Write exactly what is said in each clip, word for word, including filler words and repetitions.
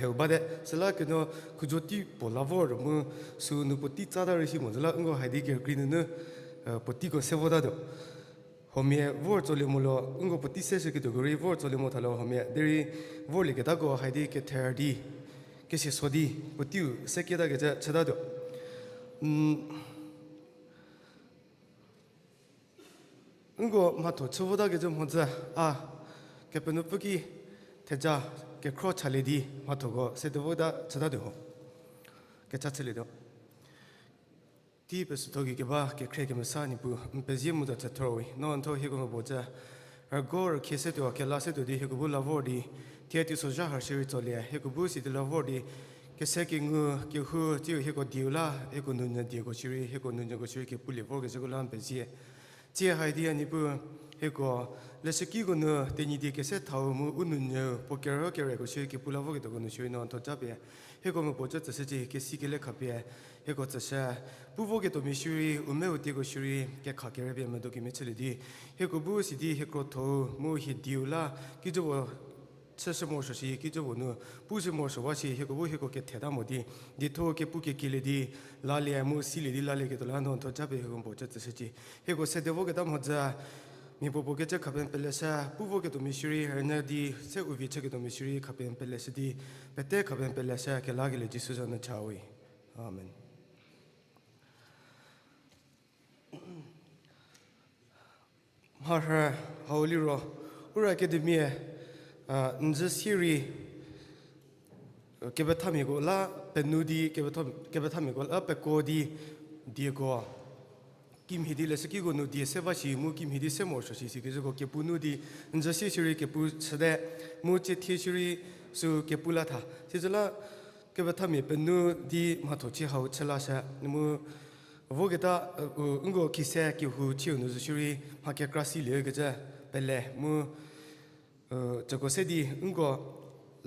Heu bate, süla keno khujo tei puo la vor mu sünu puotei tsata rei si mo, süla nko haidi kerükrie nunu, puoteiko se votatuo. Huomia vor tsolie molo, nko puotei seshüketuoko rei vor tsolie mo thalo huomia, derei vorlieketako haidi kether di, keseso di, puoteiu seketakecü chütatuo. Nko mhatho chü votakecü mhodzü a, Kepenuopfü ki theja kekhro chalie di mhathoko sede vota chütatuo ho. Kecha chülietuo. Tei pesütho gei keba kekhrie kemesa Niepuu, n pezie mu za chüthorwe. No n thuo hieko mepuo cü, rügo rükhie setuo, kela setuo di hieko bu la vor di, thie teisozha ha shierei tsolie, hieko bu sidi la vor di, kese kengu, kehou, tsiu hieko dieu la, hieko nunyü dieko shierei, hieko nunyüko shierei kepulie vorkezhüko la n pezie. Tsie haidi a Niepuu, hieko leshükiko nu Tenyidie kese thau mu u nunyü puo kerü kereko shierei kepu la vorketuoko nu shierei no n thuo japie. Hieko mepuo cü tsüshücie, kesi kele khapie hieko tsüshü. Pu voketuomia shierei, u me u tieko shierei, kekha kerüpie medo kemia chülie di, hieko bu sidi hie krotho-u mu hie dieu la, kijopuo chüshü morosuo shi, kijopuo nu pushü morosuo ba shi, hieko bu hieko ketheta mo di, dietho kepu kekielie di, lalie mu silie di lalieketuo la no n thuo japie hieko mepuo cü tsüshücie. Hieko sede voketa mhodzü, mia puopuo kecü khapie n peleshü, pu voketuomia shierei, rünyü di se u vie chüketuomia shierei khapie n peleshü di, pete khapie n peleshü, kelakelie Jisu za nu chawe. Amen. Mharhü hau liro, Ura Academy, a, n zhü sierei, kepethamiako la penuo di, kepetha-, kepethamiako la pekuo di, dieko kimhie di leshükiko nu die se ba shi mu kimhie di se morosuo shi sikecüko kepu nu di, n zhü sie shierei kepu chüte, mu tsie thie shierei sü kepu la tha. Sizüla kepethamia penuo di mhatho chie hau chü lashü, mu voketa, u, nko khise kehou chieu nu zo shierei mha kekra siliekecü pele mu, cüko se di nko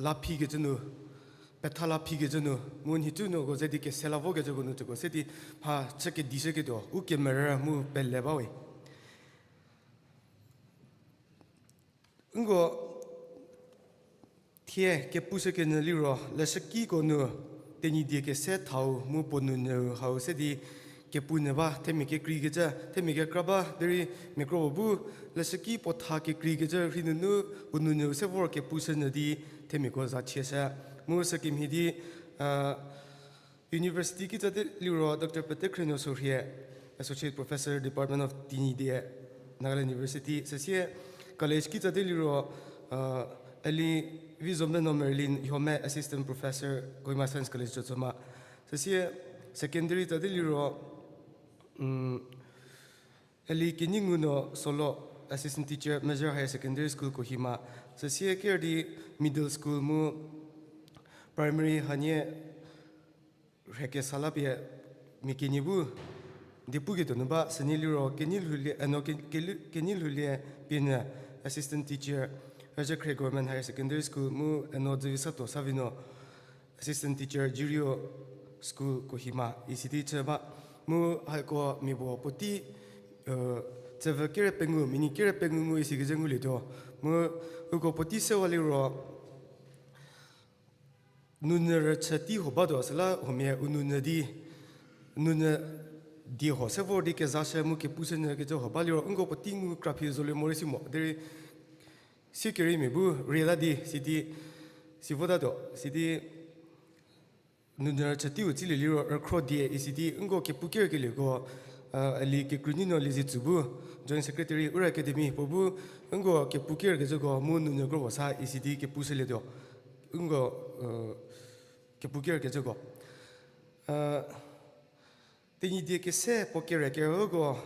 la phikecü nu, petha la phikecü nu, mu nhicunuoko ze di kese la vokecüko nu cüko se di mha chü kedishüketuo u kemerü mu pele bawe. Nko thie kepushü kenyü liro, leshükiko nu Tenyidie kese thau mu puo nunyüu hau se di kepu nyü ba, themia kekreikecü, themia kekra ba, derei mia kro puo bu leshüki puo tha kekreikecü rhei nunu u nunyüu se vor kepushü nyü di themiako za chieshü. Mu sükemhie di, a, University kitsa te liro Doctor Petekhrenuo Sorhie, Associate Professor, Department of Tenyidie, Nagaland University. Süsie college kitsa te liro, a, Eli Vizomeno Merlin Yhome, Assistant Professor, Kohima Science College Jotsoma. Süsie secondary tsa te liro, Eli Kenyingunuo Solo, Assistant Teacher, Measure Higher Secondary School, Kohima. Süsie ker di middle school mu primary hanie rhekesa la pie mia kenie bu di puketuo nu ba, sünie liro Kenilhoulie, eno Ke-, Keli-, Kenilhoulie Pienyü, Assistant Teacher, Rüzhükhre Government Higher Secondary School, mu eno Dzüvisato Savinuo, Assistant Teacher, Jirio School, Kohima, isi di chü ba. Mu haiko mia puo puotei, tsüvü kere pengou, mini kere pengou ngu isi kezhü ngulietuo. Mu uko puotei sewa liro, nunyü rüchü tei huo batuo süla huomia u nunyü di, nunyü die huo se vor di kezashü mu kepushü nyü kecü huo ba liro, nko puotei ngu kraphi zolie morei si mo, derei siekereimia bu rei la di, sidi, si votatuo, sidi, nunyü rüchü teiu tsilie liro rükhro die isi di, nko kepu kerkelieko, a, Eli Kekrunyünuo Liezietsu bu, Joint Secretary, Ura Academy, puo bu, nko kepu kerkecüko mu nunyü kro puo sa isi di kepushülietuo, nko, kepu kerkecüko. A, Tenyidie kese puo kere kerüko,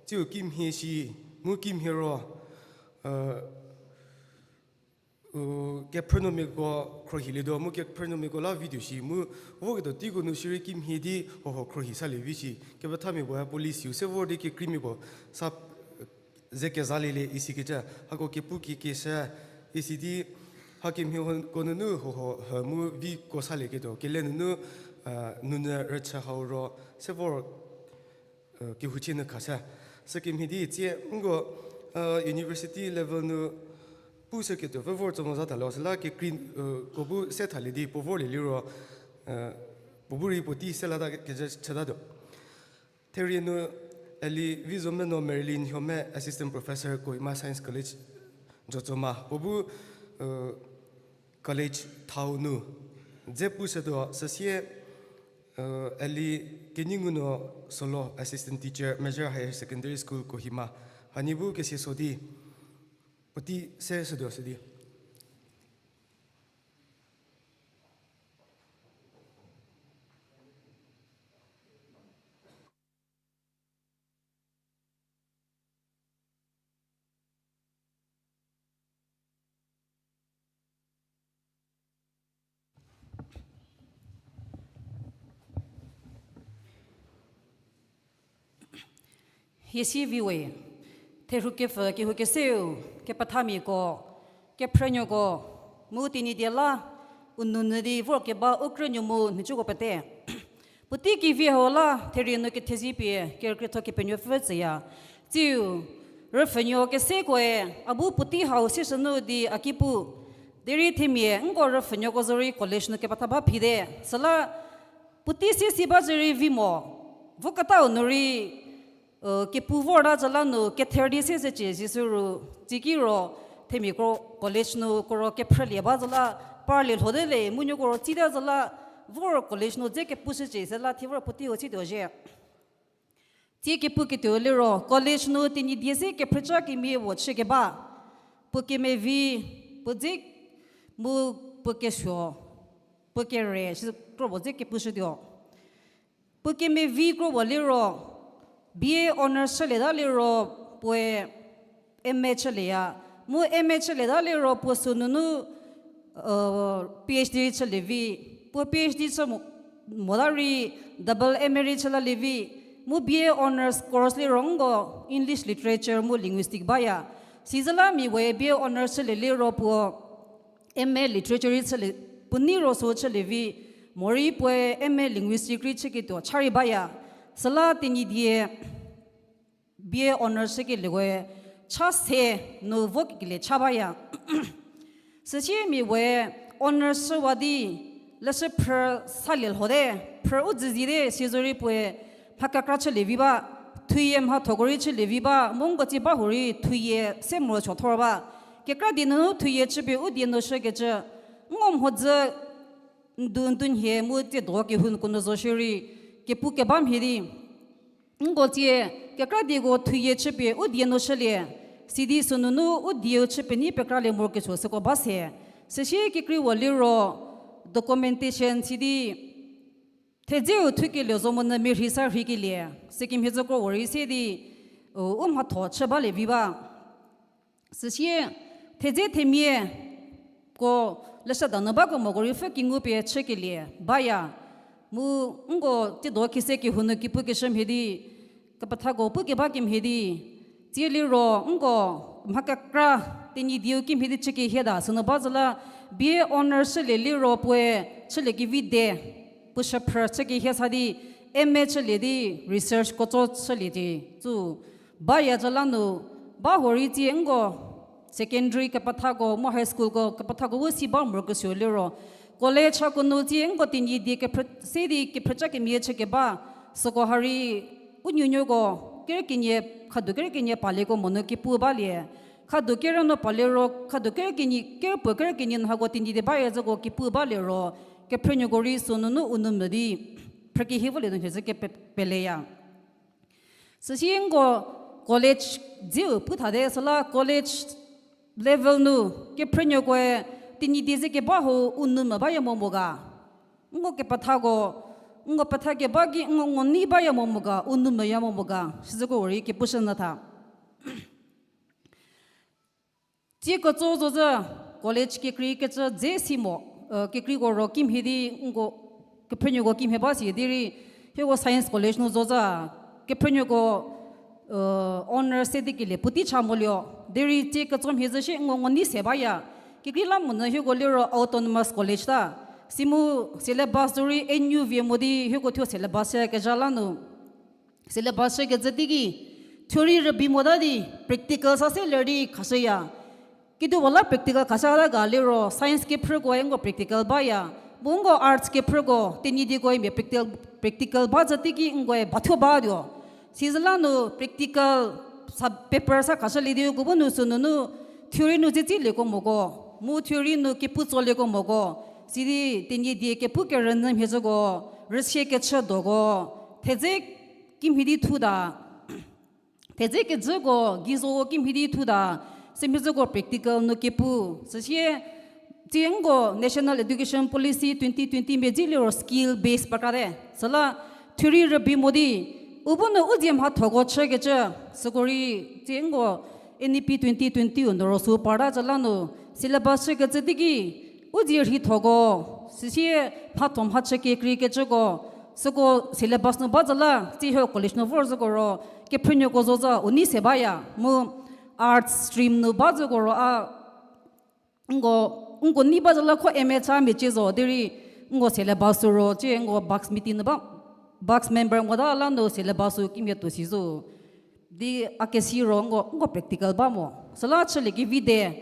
tsiu kimhie shi, mu kimhie ro, u, kephrünuomiako khrohilietuo, mu kephrünuomiako la vituo shi, mu voketuo teiko nu shierei kimhie di huohuo khrohi salie vi shi, kepethamia puoe policy-u se vor di kekreimia puo sa, ze kezalielie isi kecü, hako kepu kiekeshü, isi di, hakemhie huoko nunu huohuo, mu viko salieketuo, kele nunu, a, nunyü rüchü hau ro, se vor, kehouchie nu khashü. Sükemhie di tsie nko, a, university level nu, Pu sü ketuo pfü vor tso mo za talo, süla kekrei, ko bu se thalie di puo vorlie liro, puo bu rei puotei se lata kezü chütatuo. Therie nu Eli Vizomeno Marilyn Hyome, Assistant Professor, Kohima Science College, Jotsoma. Puo bu college thau nu dze pushütuo, süsie Eli Kenyinguno Solo, Assistant Teacher, Measure Higher Secondary School, Kohima. Hanie bu kesie so di puotei se shütuo sidi. Hie si viwe, therhu kepfü kehou keseu, kepethamiako, kephrünuoko, mu Tenyidie la u nounyü di vorkeba u krünuo mu nhicuko pete. Puotei kevi hau la therie nu kethezie pie kerükrietho Kepenuopfü tsüya. Tsiu, rüpfhünuo kesekoe a bu puotei hau sieshü nu di a ki pu. Derei themia nko rüpfhünuoko zorei college nu kepetha ba phite. Süla puotei sie si ba zorei vi mo. Voketau nu rei kepu vorta zü la nu kether di se secie sisü ru, tsiki ro themiako college nu ko ro kephrülie ba zü la, parlie lhote le mu nuoko ro tsita zü la, vor college nu dze kepushücie süla thie vor puotei hau sietuo zhie. Tsie kepuketuo liro college nu Tenyidie se kephrüca kemie puo chükeba, puo kemevi, puo dze mu puo kesuo, puo kere shi kro puo dze kepushütuo. Puo kemevi kro puo liro, B A honours chülieta liro puoe M A chülieya. Mu M A chülieta liro puo sünunu PhD rei chülie vi. Puo PhD chü mo, mota rei double M A rei chü lalie vi. Mu B A honours course liro nko English literature mu linguistic baya. Sizüla mia we B A honours chülie liro puo M A literature rei chülie, puo nei ro sü chülie vi, morei puoe M A linguistic rei chüketuo cha rei baya. Süla Tenyidie B A honours chükelieko cha se nu vokelie cha baya. Süsie mia we honours chüwa di leshü phrü salie lhote, phrü u dzüziete, sizorei puoe mha kekra chülie vi ba, thuyie mhathoko rei chülie vi ba, mu nko tsie ba hurei thuyie se morosuo thor ba. Kekra die nunu thuyie chüpie u die nu shükecü, ngo mhodzü ndu ndunhie mu tsiedo kehouko nu zo shierei, kepu keba mhie di nko tsie kekra dieko thuyie chüpie u die nu shülie, sidi sünunu u dieu chü penei pekralie morokesuo süko ba se. Süsie kekreiwa liro documentation sidi thedzeu thukelie zo monyü merhei sa rheikelie, sükemhie züko worei se di u mhatho chü balie vi ba. Süsie thedze themia ko leshüda nu bako moko rei pfü kengupie chükelie baya. Mu nko tsiedo kise kehou nu kipukeshü mhie di, kepethako pukeba kemhie di, tsie liro nko mha kekra Tenyidieu kimhie di chükehieta sünu ba zü la, B A honours chülie liro puoe chüliekevi de puo shüphrü chükehie sa di, M A chülie di research kotso chülie di tsü baya zü la nu, ba hurei tsie nko secondary kepethako mu high schoolko kepethako bu si ba morokesuo liro, college hako nu tsie nko Tenyidie kephrü se di kephrüca kemhie chükeba, süko ha rei u nuonuoko kerü kenie, khadu kerü kenie palieko monu kepu balie. Khadu kerü nu paliro, khadu kerü kenie, kerü puo kerü kenie nu hako Tenyidie baya züko kepu baliro, kephrünuoko rei sünunu u nu mvü di phrükehie volie nu hie zü kepeleya. Süsie nko college dzeu pu thate süla college level nu kephrünuokoe Tenyidie ze keba hau u nu mvü baya mo mo ga. Nko kepethako, nko petha keba ki nko ngo nei baya mo mo ga, u nu mvüya mo mo ga, sizüko worei kepushü nyü tha. Tsie ketso zo zü college kekreikecü dze si mo, kekreiko ro kimhie di nko kephrünuoko kimhie ba si di rei, hieko science college nu zo zü, kephrünuoko honours se di kelie puotei cha molio. Derei tsie ketso mhie zü shie nko ngo nei se baya. Kekreilamonyü hieko liro autonomous college ta. Si mu syllabus zorei N U V mo di hieko thuo syllabus shükezha la nu. Syllabus shükecü teiki theory rübei mota di practical sa se ler di khashüya. Kedipuo la practical khashüta ga liro, science kephrükoe nko practical baya. Mu nko arts kephrüko, Tenyidieko mia practical, practical ba zhü teiki nkoe bathuo batuo. Sizüla nu practical sa paper sa khashülie di uko bu nu sünunu theory nu zetsilieko moko, mu theory nu kepu tsolieko moko. Sidi Tenyidie kepu kerünyü mhiezhüko, rüsie kechü doko, thedze kimhie di thuta. Thedze kejüko, geizo kimhie di thuta, sümhiezhüko practical nu kepu. Süsie, tsie nko National Education Policy twenty twenty medzi liro skill base pekra te. Süla theory rübei mo di, u bu nu u dzie mhathoko chükecü, süko rei, tsie nko N E P twenty twenty u nu ro sü parta cü la nu, syllabus chükecü teiki, u dzie rhithoko, süsie mhatho mhachü kekreikecüko, süko syllabus nu ba zhü la, tsie hie college nu vor zhüko ro, kephrünuoko zo zhü u nei se baya, mu arts stream nu ba zhüko ro a, nko, nko nei ba zhü la kho M A cha mecie zo, derei nko syllabus ro, tsie nko box meeting nu ba, box member mota la nu syllabus kimhie tuo si zo. Di a kesi ro nko, nko practical ba mo. Süla chüliekevi de,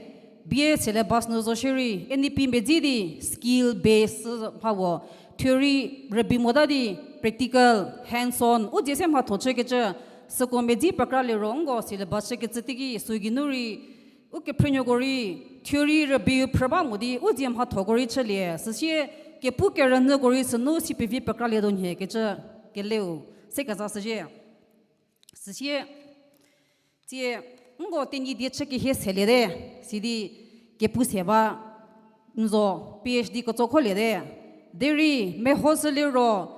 B A syllabus nu zo shierei, N E P medzi di skill base mha wo, theory rübei mota di practical, hands on, u dzie se mhatho chükecü, süko medzi pekra liro nko syllabus chükecü teiki sü geinu rei, u kephrünuoko rei, theory rübei phrü ba mo di, u dzie mhathoko rei chülie, süsie kepu kerünyüko rei sünu si pevi pekralietuo nhie kecü, keleu, se keza shüzhie. Süsie, tsie, nko Tenyidie chü kehie seliete, sidi kepu se ba, n zo, P H D ketso kholiete. Derei, mehoshü liro,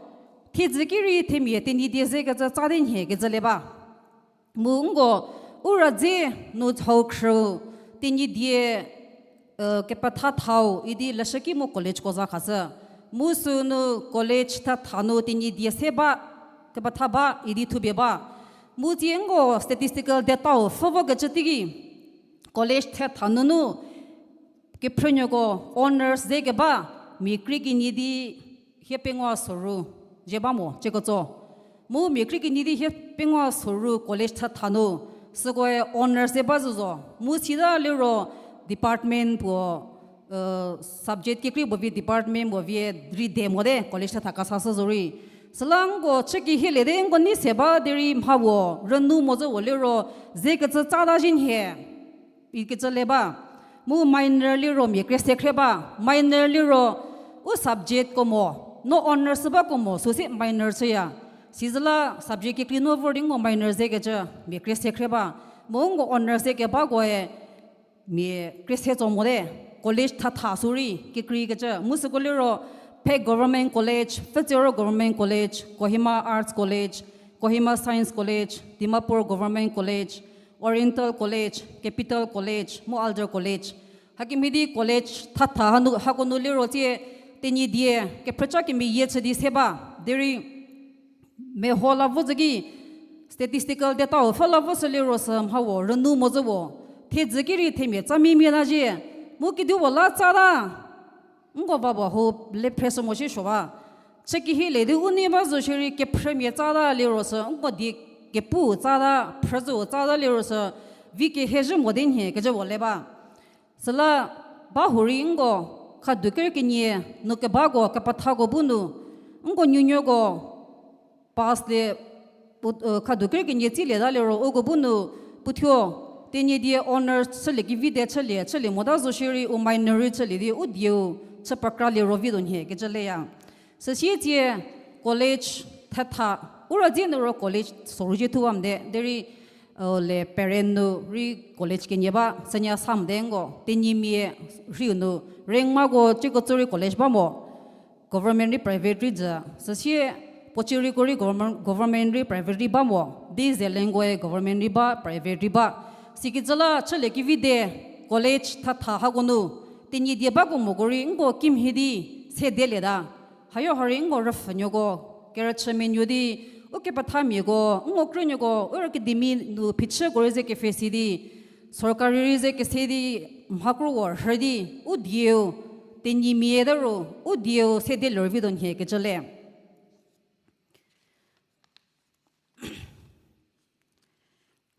thiedzü ki rei themia Tenyidie zekecü tsa di nhie kecü le ba. Mu nko, u ra dze nu hau khrü, Tenyidie, kepetha thau idi leshüki mu collegeko za khashü. Mu sünu college thatha nu Tenyidie se ba, kepetha ba idi thupie ba. Mu tsie nko statistical datau pfhü vokecü teiki, college thatha nunu, kephrünuoko honours ze keba, mia krie kenie di hie pengou soru, ze ba mo, ceketso. Mu mia krie kenie di hie pengou soru college thatha nu, sükoe honours ze ba zhü zo. Mu sita liro department puo, subject kekrei puo vi department puo vie rei de mote college thatha kesashü zorei. Süla nko chü kehieliete nko nei se ba derei mha puo, rünu mo zhü puo liro, zekecü tsata zhie nhie. Ikecü le ba, mu minor liro mia krie se khrie ba, minor liro u subjectko mo, no honours bako mo, süse minor chüya. Sizüla subject kekrei nu vor di nko minor zekecü, mia krie se khrie ba, mu nko honours ze kebakoe, mia krie se tso mote, college thatha sürei kekreikecü, mu süko liro, Phek Government College, Pfütsero Government College, Kohima Arts College, Kohima Science College, Dimapur Government College, Oriental College, Capital College, mu Alder College. Hakemhie di college thatha hanu, hako nu liro tsie Tenyidie kephrücha kemeyie chü di se ba, derei meho la vo zhü ki, statistical datau pfhü la vo sü liro sü mha puo, rünu mo zhü puo, thiedzü ki rei themia tsa mimia na zhie, mu kedipuo la tsata, nko va puo hau le phreshü mo shi suo ba. Chü kehielie di u nei ba zo shierei kephrümia tsata liro sü, nko die kepu tsata, phrüzhü tsata liro sü, vi kehezhü mo di nhie kecü puo le ba. Süla ba hurei nko, khadu ker kenie, nu kebako, kepethako bu nu, nko nuonuoko, pass le, khadu ker kenie tsilieta liro uko bu nu, puothuo, Tenyidie honours chülie kevi de chülie, chülie mota zo shierei u minor rei chülie di u dieu, chü pekra liro vituo nhie kecü leya. Süsie tsie college thetha, u ra dzie nu ro college soru zie thu bamte, derei, le parent nu rei college kenie ba, sünya samte nko, Tenyimia rhiu nu, Rengmako ciko tsü rei college ba mo, government rei private rei jü, süsie, Pocheriko rei government, government rei private rei ba mo, di Zelenkoe government rei ba, private rei ba. Sikecü la chülie kevi de, college thetha hako nu, Tenyidie bako moko rei nko kimhie di, sedelieta. Hayo harei nko rüpfhünuoko, kerüchü menuo di, ukepethamiako, nko krünuoko, u academy nu phichüko rei ze kepfhesi di, sorkari rei ze kese di, mhakrowo rhü di, u dieu, Tenyimia ta ro, u dieu sedelie vituo nhie kecü le.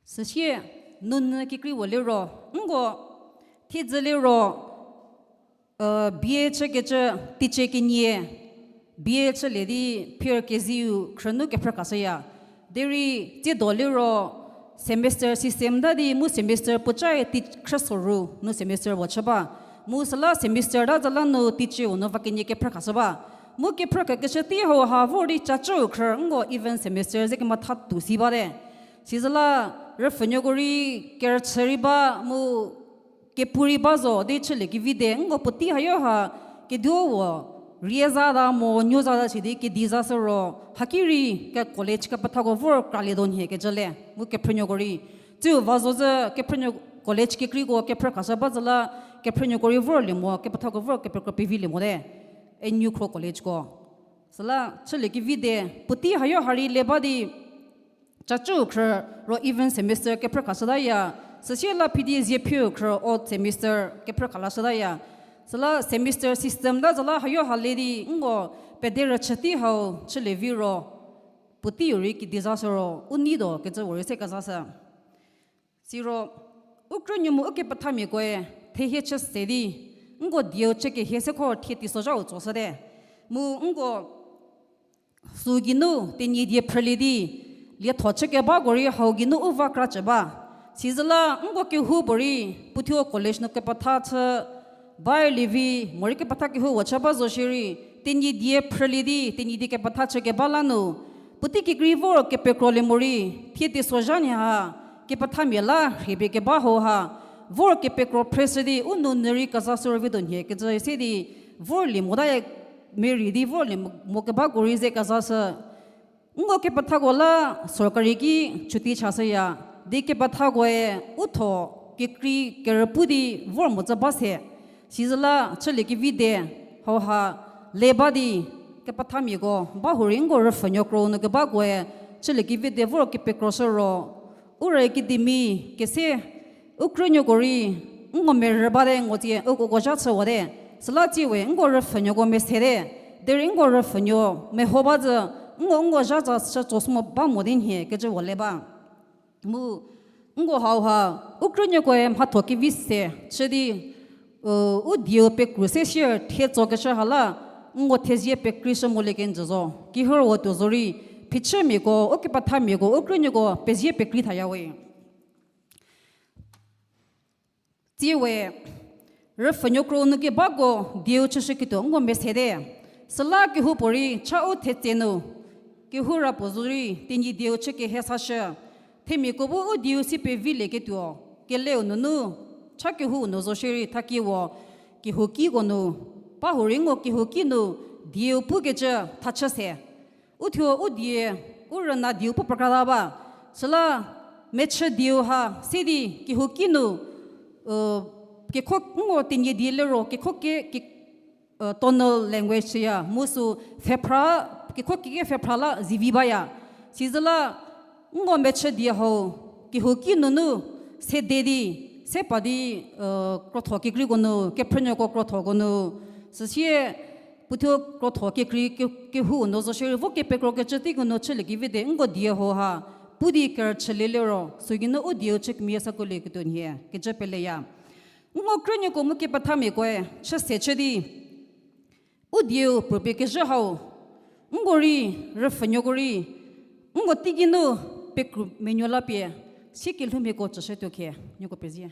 Süsie, nunyü kekreipuo liro, nko, Thiedzü liro, uh, B A chükecü teicie kenie, B A chülie di phier keziu khrünu kephrü khashüya. Derei tsiedo liro semester system ta di mu semester puocae tei khrüsoru nu semester puo chü ba. Mu süla semester ta zala nu teicieu nu va kenie kephrü khashü ba. Mu kephrü khakeshü tei hau ha vor di cacüu khrü nko even semester ze kematha tuo si bate. Sizüla rüpfhünuoko rei kerüchü rei ba mu kepu rei ba zo di chülie kevi de nko puotei hayo ha keduo wo rie za ta mo nuo za ta shi di kedi za sü ro haki rei ke college kepethako vor kralie do nhie kecü le mu kephrünuoko rei. Tsiu va zo zü kephrünuo college kekreiko kephrü khashü ba zü la kephrünuoko rei vorlie mo kepethako vor kepekro pevilie mote. N U Khro College ko. Süla chülie kevi de puotei hayo ha rei le ba di cacüu khrü ro even semester kephrü khashütaya, süsie la phidi ziephiu khrü odd semester kephrü khalashütaya. Süla semester system ta zü la hayo ha le di nko pederüchü tei hau chülie vi ro puoteiu rei kedi za sü ro u nei do kecü puo rei se kezashü. Siro u krünuo mu ukepethamiakoe thehie chü se di nko dieu chü kehie se kho thie teisozhau tsoshüte. Mu nko süu geinu Tenyidie phrülie di lietho chü kebako rei hau geinu u va kra cü ba. Sizü la nko kehoupuorei puothuo college nu kepetha chü balie vi morei kepetha kehou puo chü ba zo shierei Tenyidie phrülie di Tenyidie kepetha chü keba la nu puotei kekrei vor kepekrolie morei thie teisozha nhie ha kepethamia la rhiepie keba hau ha vor kepekro phreshü di u nou nyü rei kezashü ro vi do nhie kecü se di vorlie mota meri di vorlie mo kebako rei ze kezashü. Nko kepethako la sorkari ki chuti chashüya di kepethakoe u tho kekrei kerüpu di vor mocü ba se. Sizü la chülie kevi de hau ha le ba di kepethamiako ba hurei nko rüpfhünuo kro nu kebakoe chülie kevi de vor kepekroshü ro u rei kedimi kese u krünuoko rei nko merü bate nko tsie uko zha chüwate. Süla tsie we nko rüpfhünuoko mesete. Derei nko rüpfhünuo meho ba zü nko nko zha za chü tso sü mo ba mo di nhie kecü puo le ba. Mu nko hau ha u krünuokoe mhatho kevi se chü di u dieu pekru se sier thie tsokeshü ha la nko thezie pekreishü molie kenjü zo. Kehoupuo tuo zorei phichümiako ukepethamiako u krünuoko pezie pekrei thayawe. Tsie we rüpfhünuo kro nu kebako dieu chüshüketuo nko mesete. Süla kehoupuorei cha u thetse nu kehou ra puo zorei Tenyidieu chü kehie sashü. Themiako bu u dieu si pevilieketuo keleu nunu cha kehou nu zo shierei thakie puo kehoukiko nu ba hurei nko kehouki nu dieu pukecü thachü se. Uthuo u die u rüna dieu pu pekra ta ba. Süla mechü dieu ha se di kehouki nu kekho nko Tenyidie liro kekho ke tonal language ya mu sü pfhephra kekho keke pfhephra la zivi baya. Sizü la nko mechü die hau kehouki nunu sede di se pa di krotho kekreiko nu kephrünuoko krothoko nu süsie puothuo krotho kekrei kehou nu zo shierei vo kepekrokecü teiko nu chülie kevi de nko die hau ha pu di kerüchülie liro sü geinu u dieu chü kemie sakolieketuo nhie kecü peleya. Nko krünuoko mu kepethamiakoe chü se chü di u dieu pupie kezhü hau nko rei rüpfhünuoko rei nko teigei nu pekru menuo la pie sie kelhoumiako tsüshütuo khie nieko pezie.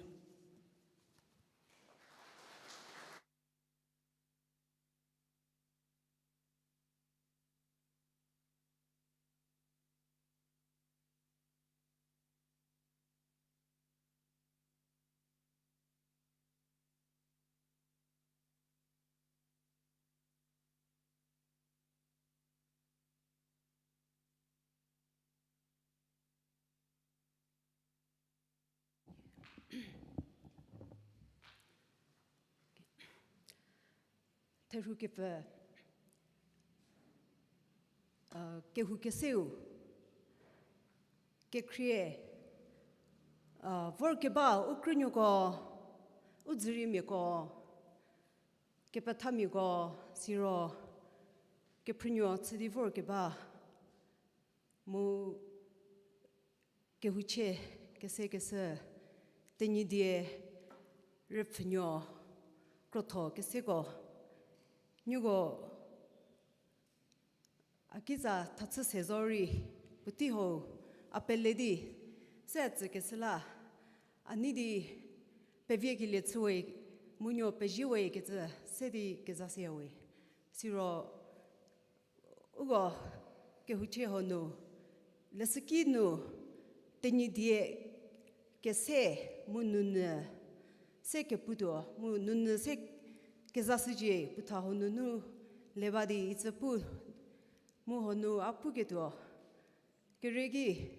Therhukepfü, kehou keseu, kekhrie, vorkeba u krünuoko, u dzüriemiako, kepethamiako, siro kephrünuo chü di vorkeba, mu kehouchie kesekeshü, Tenyidie Rüpfhünuo krotho keseko, nieko a kitsa thachü se zorei, puotei hau a pele di se tsükeshü la, a nei di peviekelie chüwe, mu nuo pezie we kecü se di kezashüyawe. Siro uko kehouchie hau nu, leshüki nu, Tenyidie kese mu nounyü se keputuo, mu nounyü se kezashücie, puotha hau nunu le ba di icü pu, mu hau nu a puketuo, kere ki,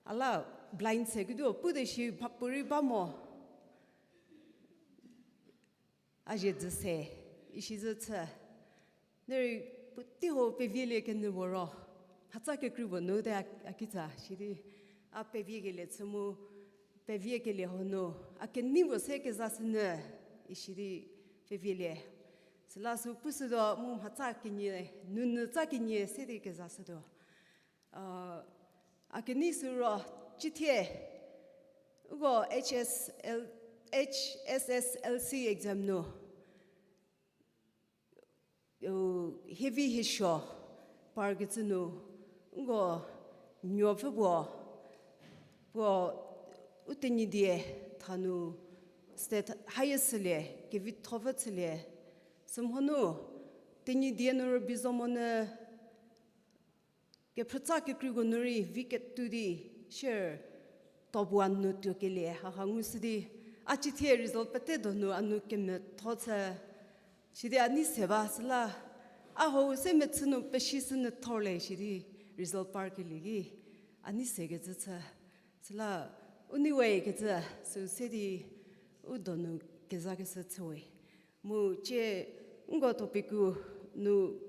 a la blind se ketuo, pu de shi mhapuorei ba mo. A zie dzü se, isi zü chü. Derei puotei hau pevielie kenyü puo ro, mhatsa kekrei puo nu te a, a kitsa, sidi a peviekelie chü mu, peviekelie hau nu, a kenei puo se kezashünyü, isi di pevielie. Süla sü pushütuo mu mhatsa kenie, nounyü tsa kenie se di kezashütuo. A kenei sü ro, cithie, uko H S L, H S S L C exam nu, heavy hiesuo parkecü nu, uko nuopfü puo, puo u Tenyidie thanu state highest chülie, kevithopfü chülie, sümhonu, Tenyidie nu rübei zo monyü, kephrütsa kekreiko nu rei vi ketuo di, share top one nu tuokelie, haha ngushü di, a cithie result pete donu a nu kemetho chü, sidi a nei se ba süla, a hau se mechü nu pesishünyü thorle sidi result parkelie ki, a nei sekecü chü, süla u nei we kecü, sü se di u donu kezakeshü chüwe. Mu cie nko topic-u nu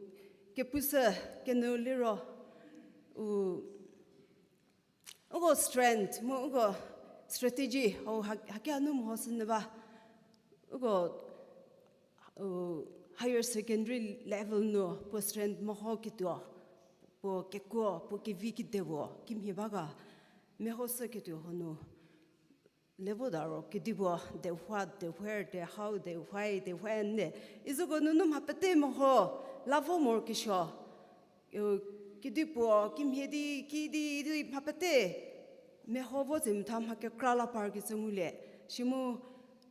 kepushü kenu liro, u, uko strength mu uko strategy hau ha, haki hanu mehoshünyü ba, uko, u, higher secondary level nu puo strength mehoketuo, puo kekuo, puo kevi kedipuo kimhie ba ga, mehoshüketuo hau nu level da ro kedipuo, dehwa, dehwer, dehau, dehwai, dehwe ne, izüko nunu mha pete meho, la vo morokesuo, kedipuo kimhie di, ki di, idi mha pete meho vo tse metha mha kekra la parkecü ngulie, si mu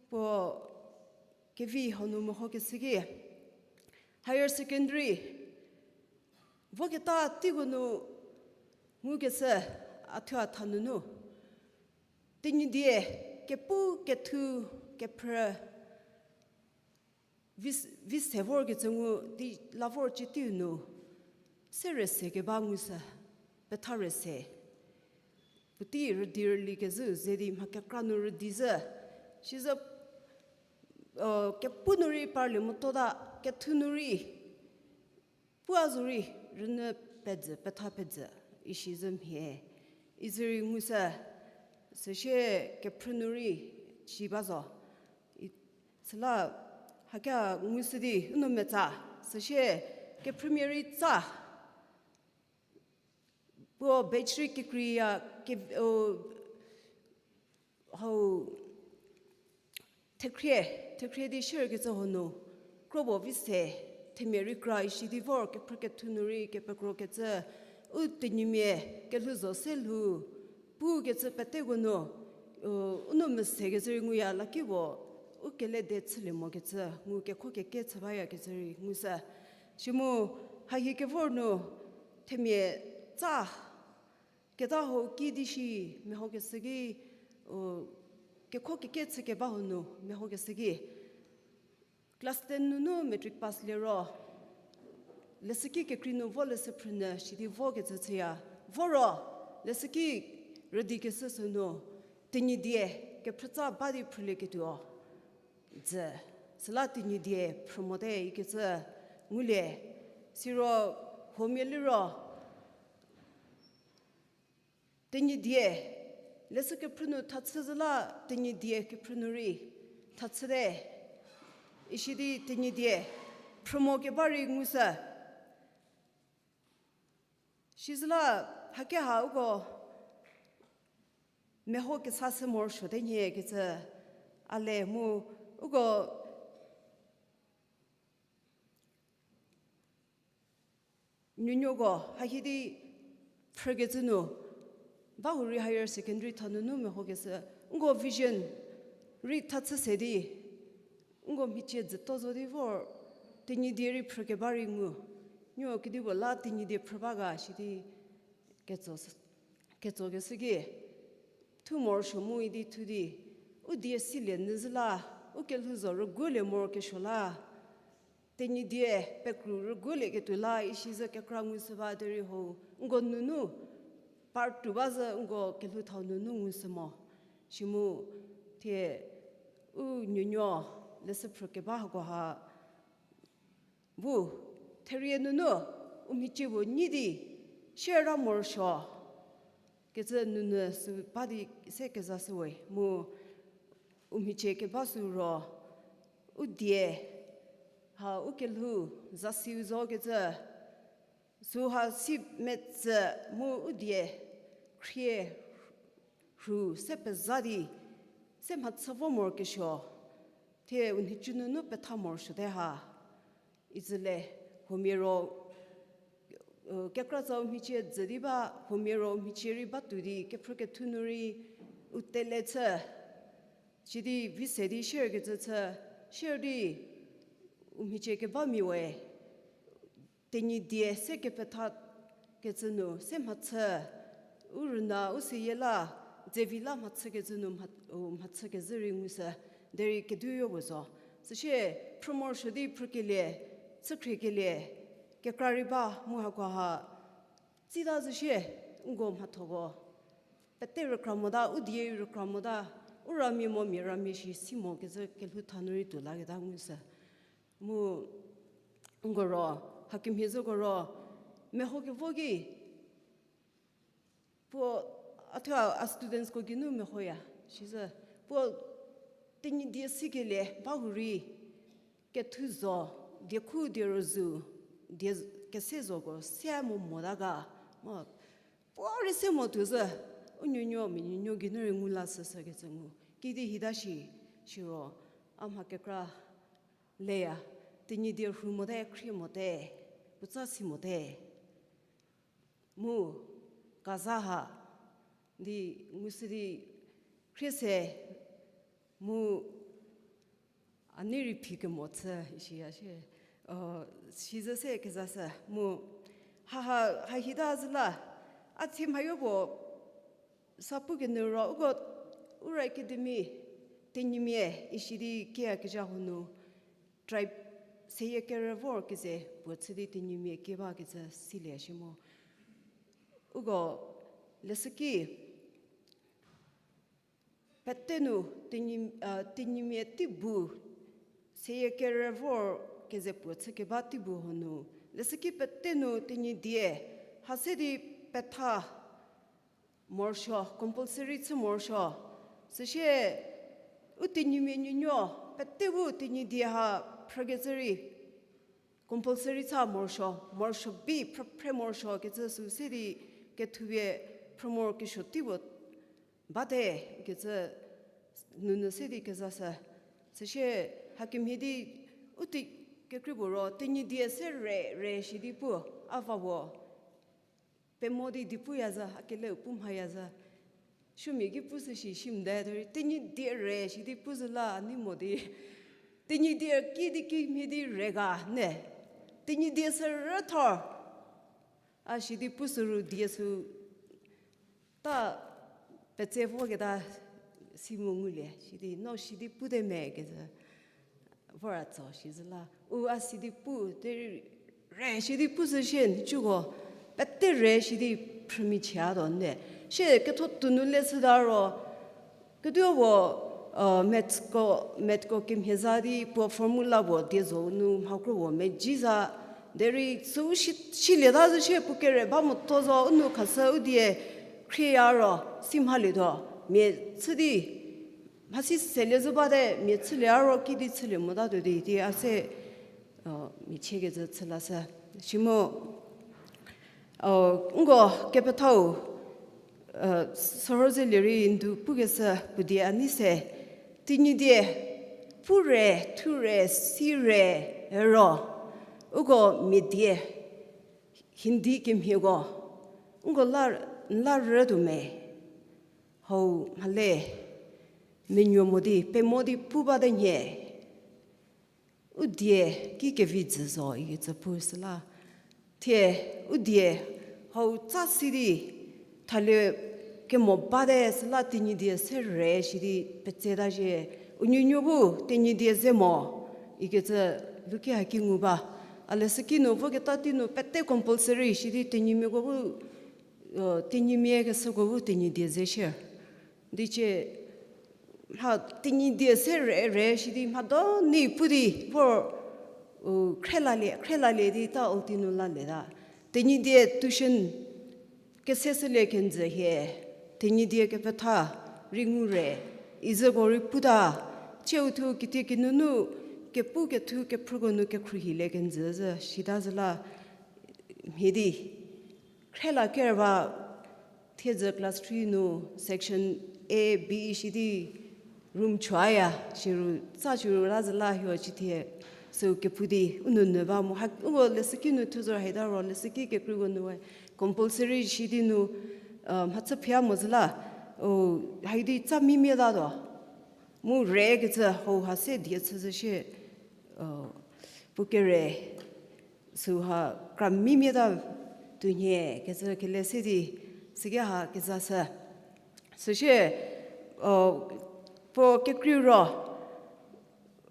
puo kevi hau nu mehokeshü ki, higher secondary voketa teiko nu ngukeshü, a thuo a tha nunu, Tenyidie kepu kethu kephrü vi, vi se vorkecü ngu di la vor cü teiu nu, se rüse keba ngushü, petha rüse. Puotei rüdi rüli kezhü ze di mha kekra nu rüdi zhü, sizhü, kepu nu rei parlie motota, kethu nu rei pu a zo rei rünyü pezü, petha pezü, isi zhü mhie, izü rei ngushü, süsie kephrü nu rei si ba zo. Süla hakia ngushü di u nu metsa, süsie kephrümia rei tsa, puo batch rei kekreiya, ke, o, hau, thekhrie, thekhrie di shierkecü hau nu, kro puo vi se, themia rei kra isi di vor, kephrü kethu nu rei kepekrokecü, u Tenyimia kelhou zo se lhou, pukecü peteko nu, u, u nu mesekecü rei nguya laki puo, u kelede chülie mokecü, ngu kekho keke chü bayakecü rei ngushü. Si mu, hahie kevor nu, themia tsa, keta hau ki di shi mehokeshü ki, u, kekho keke chü keba hau nu mehokeshü ki, class ten nunu matric pass liro, leshüki kekrei nu vo leshü phrünyü sidi vokecü chüya, voro, leshüki rüdikeshü sünu, Tenyidie kephrütsa ba di phrülieketuo, dzü, süla Tenyidie phrü mote ikecü ngulie, siro huomia liro, Tenyidie, leshü kephrü nu thachü zhü la Tenyidie kephrü nu rei thachüte, isi di Tenyidie phrü mo keba rei ngushü. Sizhü la hakeha uko meho kesa se morosuote nhie kecü, a le mu uko nuonuoko hahi di phrükecü nu, ba hurei higher secondary tha nunu mehokeshü, nko vision rei tha chü se di, nko mhicie dzüto zo di vor, Tenyidie rei phrükeba rei ngu, nuo kedipuo la Tenyidie phrü ba ga shi di, ketso, ketsokeshü ki, thu morosuo mu idi thu di, u die silie nyü zhü la, u kelhou zo rüguolie morokesuo la, Tenyidie pekru rüguolieketuo la, isi zhü kekra ngushü ba derei hau, nko nunu, part two ba zhü nko kelhou thau nunu ngushü mo. Shi mu, thie, u nuonuo, leshü phrükeba hakoha, bu, therie nunu, u mhicie puo nyi di, shie ra morosuo, kecü nunu sü ba di se kezashüwe, mu, u mhicie keba sü ro, u die, ha u kelhou, zasiu zo kecü, süha si metsü mu u die, khrie, rhu se peza di, se mhachü vo morokesuo, thie u nhicu nunu petha morosuote ha, itsüle, huomia ro, kekratsa u mhicie dzü di ba, huomia ro u mhicie rei batuo di, kephrükethu nu rei, u tele chü, sidi vi se di share kecü chü, share di, u mhicie kebamia we, Tenyidie se kepetha kecü nu, se mhachü, u rüna, u seyie la, dzevi la mhachü kecü nu mha-, u mhachü kezhü rei ngushü, derei keduoyo puo zo. Süsie, phrü morosuo di phrükelie, chükhriekelie, kekra rei ba mu hakoha, tsita zhü shie, nko mhathoko. Pete rükra mota, u die rükra mota, u ramia mo mia ramia shi si mo kecü kelhou tha nu rei tuo laketa ngushü. Mu, nko ro, hakemhie zhüko ro, mehokevo ki, puo, a thuo a studentsko geinu mehoya, shi zhü, puo, Tenyidie sikelie, ba hurei, kethu zo, diekhu die rüzhü, die kese zoko, se mo mota ga, mo, puo rei se mo tuo zhü, u nuonuo mia nuonuo geinu rei ngu la süsü kecü ngu, kidi hita shi, shiro, a mha kekra, leya, Tenyidie rhu mote, khrie mote, puotsa si mote. Mu, kaza ha, di, ngushü di, khrie se, mu, a nei rei phi kemo chü, isiya shie, shi zhü se kezashü, mu, ha ha, ha hita zhü la, a thie mhayo puo, sa pu kenyü ro, uko, Ura Academy, Tenyimia, isi di kieyakezha huo nu, tribe seyie kerü vor keze puo chü di Tenyimia kie ba kecü silie shi mo. Uko, leshüki, pete nu Tenyi-, a, Tenyimia teibu, seyie kerü vor keze puo chü keba teibu huo nu, leshüki pete nu Tenyidie, ha se di petha morosuo, compulsory chü morosuo. Süsie, u Tenyimia nuonuo, pete bu Tenyidie ha phrükecü rei, compulsory chü morosuo, morosuo bi phre, phre morosuo kecü sü se di kethupie phrü morokesuo teipuo bate kecü nunu se di kezashü. Süsie hakemhie di u tei kekrei puo ro, Tenyidie se re, re shi di pu, a va puo. Pemo di di puya zhü, a keleu pu mhaya zhü. Suomia ki pushü shi shimde, derei Tenyidie re shi di pu zhü la a nei mo di. Tenyidie ki di kimhie di re ga ne. Tenyidie sü rüthor. A shi di pushü ru die sü ta petse voketa si mu ngulie, shi di, no shi di pute me kecü. Vora tso shi zhü la. U a si di pu, derei re shi di pushü shie, ncuko, pete re shi di phrümichie a tuo ne. Shie ketho tuonu le shüta ro, ketuo puo, mathsko, mathko kemhie za di puo formula puo die zo nu mhakro puo mezhie za, derei sü shi, shilieta zhü shie puo kere ba motuo zo u nu khashü u die khrieya ro, si mhalietuo, mia chü di, mhasi selie zhü bate, mia chülie a ro ki di chülie motatuo di, di a se, mia chie kecü chü lashü. Shi mu, nko kepethau, sürhozelie rei ndu pukeshü puo die a nei se, Tenyidie, pure, thure, sire, ro, uko mia die, Hindi kemhieko, uko la, la rütuo me, hau mhale, menuo mo di, pemo di pu bate nhie, u die ki kevi jü zo ikecü pu süla. Thie, u die, hau tsa si di, thalie kemo bate süla Tenyidie se re shi di petseta zhie, u nuonuo bu Tenyidie ze mo, ikecü luki haki ngu ba. A leshüki nu voketa tei nu pete compulsory shi di Tenyimiako bu, Tenyimia keshüko bu Tenyidie ze shie. Di cie, mha Tenyidie se re re shi di mha do ni pu di vor, u, khrelalie, khrelalie di ta ulti nu lalieta. Tenyidie tuition kese sülie kenjü hie, Tenyidie kepetha rei ngu re, izüko rei puta, cie uthuo kitiekinu nu, kepu kethu kephrüko nu kekhruohilie kenjü zhü shita zhü la, mhie di khrela ker ba, thiedzü class three nu section A, B shi di room chüya, shiro tsa shiro la zhü la hio chithie, süu kepu di u nunu ba mu, ha, uko leshüki nu thuzor haita ro, leshüki kekreiko nu we, compulsory shi di nu, mhachü phia mo zhü la, o, haidi tsa mimie tatuo. Mu re kecü hau ha se die chü zhü shie, pukere, süha kra mimie ta tuonhie kecü kele se di, süki ha kezashü. Süsie, puo kekrei ro,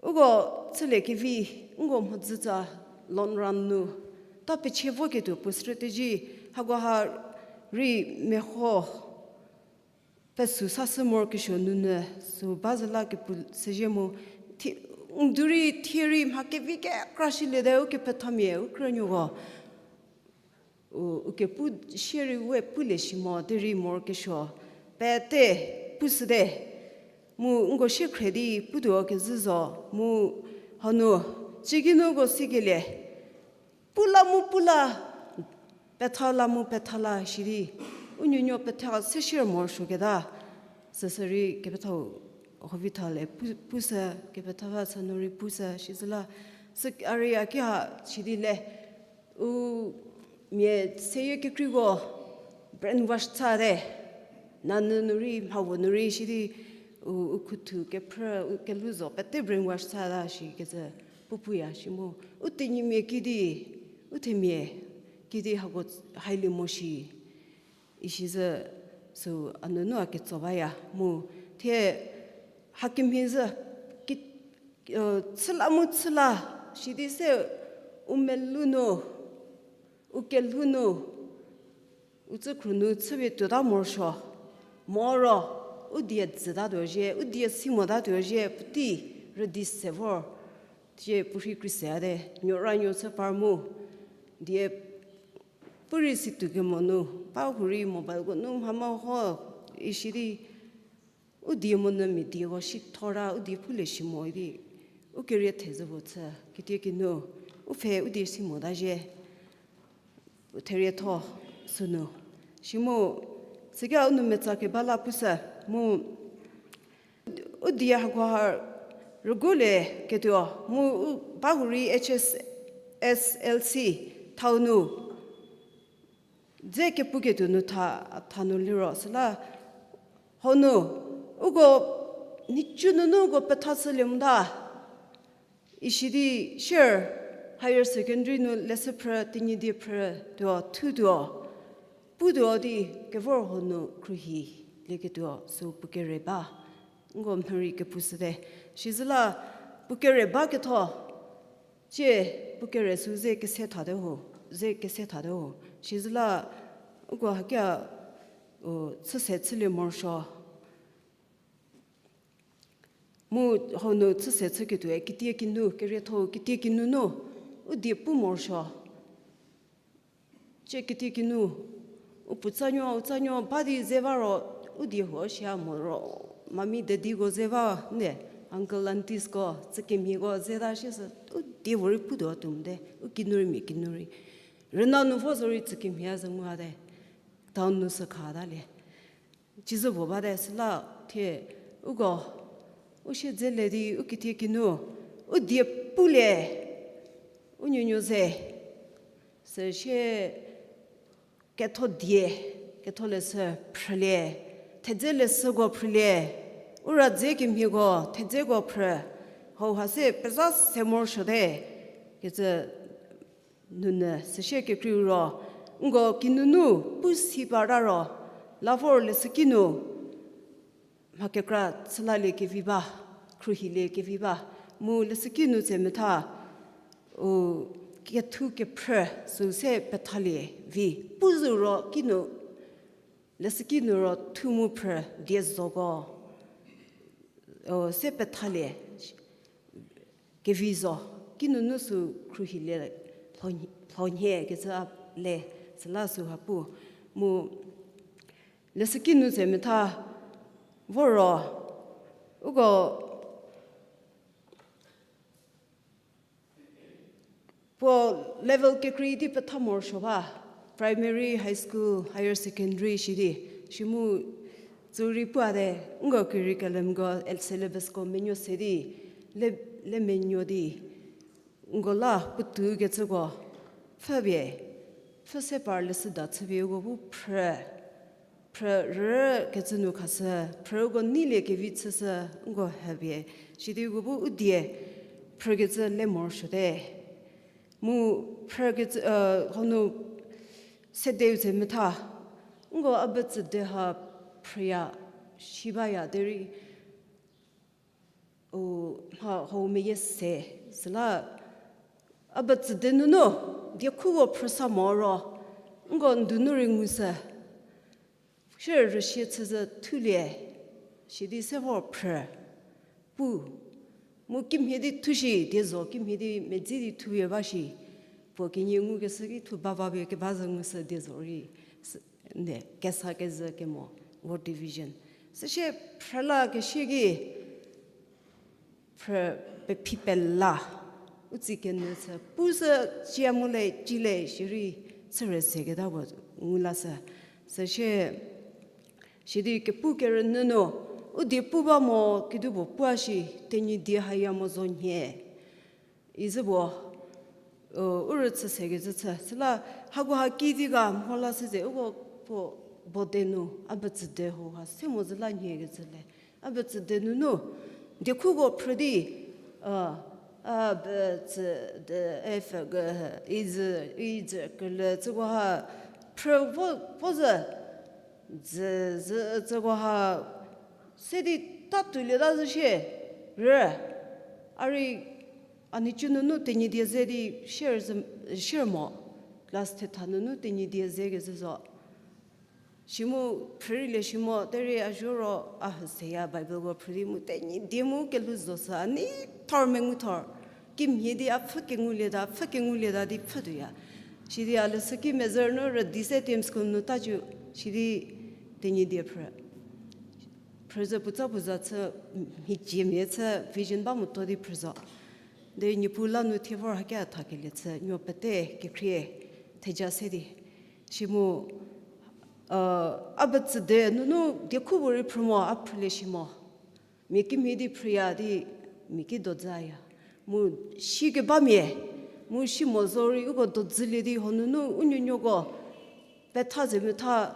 uko chülie kevi, uko mhodzütsa long run nu, ta pechie voketuo puo strategy, hakoha rei meho, pesü sashü morokesuo nunu, sü ba zhü la kepu süzhie mu, thie, n du rei thie rei mha kevi kekra shiliete ukepethamia, u krünuoko. U, ukepu shierei we pulie shi mo, derei morokesuo pete pushüte. Mu nko shie khre di putuo kezhü zo, mu hanu, cikinu uko sikelie. Pu la mu pu la, petha la mu petha la shi di, u nuonuo petha se shie morosuoketa, süsü rei kepethau Hovithale pu, pushü, kepethau va sü nu rei pushü shi zhü la, sü a rei a ki ha shi di le, u mia seyie kekreiko brainwash chüte, nanyü nu rei, mhapuo nu rei shi di, u, u khuthu kephrü, u kelhou zo pete brainwash chüta shi kecü pu puya shi mu. U tenyimia kidi, u themia kidi hako hailie mo shi. Isi zhü sü a nunu a ketso baya mu. Thie hakemhie zhü ki, chü la mu chü la, shi di se u melou nu, u kelhou nu, u tsükhru nu chüpie tuota morosuo. Moro, u die dzütatuo zhie, u die si motatuo zhie, puotei rüdi se vor. Tie puorhi kri se ate, nuo ra nuo chü par mu. Die puorei si tuo kemo nu, ba hurei mobileko nu mha meho, isi di, u die monyü mia dieko shithor ra, u die pulie shi mo idi, u kerie thezhü puo chü, kitiekinu, u pfhe u die si mota zhie. Therietho sünu. Shi mu, süki u nou metsa keba la pushü, mu, u die hakoha rügulie ketuo, mu u ba hurei H S S L C thau nu, dze kepuketuo nu tha, tha nu liro, süla, hanu, uko, nhicu nunu uko petha shülie mota. Isi di shie, higher secondary nu leshü phrü, Tenyidie phrü tuo, thutuo, putuo di kevor hanu khruohilieketuo sü puo kere ba. Nko mhürei kepushüte. Shi zhü la puo kere ba ketho. Tie puo kere sü ze kese thate ho, ze kese thate ho. Shi zhü la uko hakia, u, chüse chülie morosuo. Mu hanu chüse chüketuoe kitiekinu, kerietho kitiekinu nu, u die pu morosuo. Tie kitiekinu, u puotsanuo, u tsanuo ba di ze ba ro, u die huo shia moro, mami daddyko ze ba, ne, uncle auntiesko, tsükemhieko ze ta shie sü, u die puorei putuo tuo mote, u kinu rei mia kinu rei. Rüna nu vo zorei tsükemhie a zhü nguate, town nu sü khatalie. Cizü puo bate süla thie uko, U siedze le di u kitiekinu, u die pulie, u nuonuo ze, süsie ketho die, ketho leshü phrülie, thedze leshüko phrülie, u ra dze kemhieko thedzeko phrü, hauha se pezha se morosuote, kecü nunu süsie kekreiu ro, nko kinunu pu si ba ra ro, la vor leshüki nu mha kekra chülalie kevi ba, khruohilie kevi ba, mu leshüki nu tse metha, u kethu kephrü süu se pethalie vi, pu zü ro kinu, leshüki nu ro thu mu phrü die zoko, o, se pethalie kevi zo, kinunu süu khruohilie lho-, lhonhie kecü a le, süla süu ha pu. Mu leshüki nu tse metha voro, uko puo level kekrei di petha morosuo ba, primary, high school, higher secondary shi di, shi mu tsü rei puate, nko curriculumko, syllabusko menuo se di, le, le menuo di, nko la puotou kecüko, pfhüpie, pfhü se par leshüda chüpie uko bu phrü, phrü rü kecü nu khashü, phrüko neilie kevi chüshü, nko hüpie, sidi uko bu u die phrükecü le morosuote. Mu phrükecü, hanu sedeu tse metha, nko a betsüde ha phrüya, shi baya derei, u, mha hau meyie se, süla a betsüde nunu, diekhuko phrüsa moro, nko ndunu rei ngushü, shie rüsie chüzhü thulie, sidi se vor phrü, pu, mu kimhie di thushi, die zo kimhie di medzi di thupie ba shi, puo kenie ngukeshü ki thu bavapie keba zhü ngushü die zo rei, ne, kesa kezhü kemo, word division. Süsie phrüla kesie ki, phrü pephi pela, u tsi kenyü chü, pushü cia mu le, ci le, shierei, chüre se keta puo ngu lashü. Süsie, sidi kepu kerünyü nu, u die pu ba mo, kedipuo puo shi, Tenyidie haya mo zo nhie. Izü puo, u rüchü se kezhü chü, süla hakoha kidi ga mhola se ze, uko puo bode nu, a betsüde hauha se mo zhü la nhie kecü le. A betsüde nunu, diekhuko phrü di, a, a, be, tsü, de, e, fe, ge, he, izü, izü, kele, tsükoha, phrü vo, vo zhü, zhü, zhü, tsükoha, se di ta tuolieta zhü shie, rü, a rei, a nhicu nunu Tenyidie ze di share zhü, share mo, class thetha nunu Tenyidie ze kezhü zo. Shi mu phrülie shi mo, derei a zho ro a hü seya Bibleko phrü di mu Tenyidie mu kelhou zo sü a nei thor mengu thor. Kimhie di a pfhü kengulieta, pfhü kengulieta di pfhü tuoya. Sidi a leshüki mezhü nu rüdi se Tim School nu tacu, sidi Tenyidie phrü. Phrü zhü puotsa puo za chü, mhiciemia chü vision ba motuo di phrü zo. Derei Niepuu la nu thie vor hakia thakelie chü, nuo pete kekhrie, theja se di. Shi mu, a betsüde nunu diekhu puorei phrü mo, a phrülie shi mo. Mia kimhie di phrüya di, mia ki dozaya. Mu shi kebamia, mu shi mo zorei uko dozülie di ho nunu u nuonuoko petha ze metha,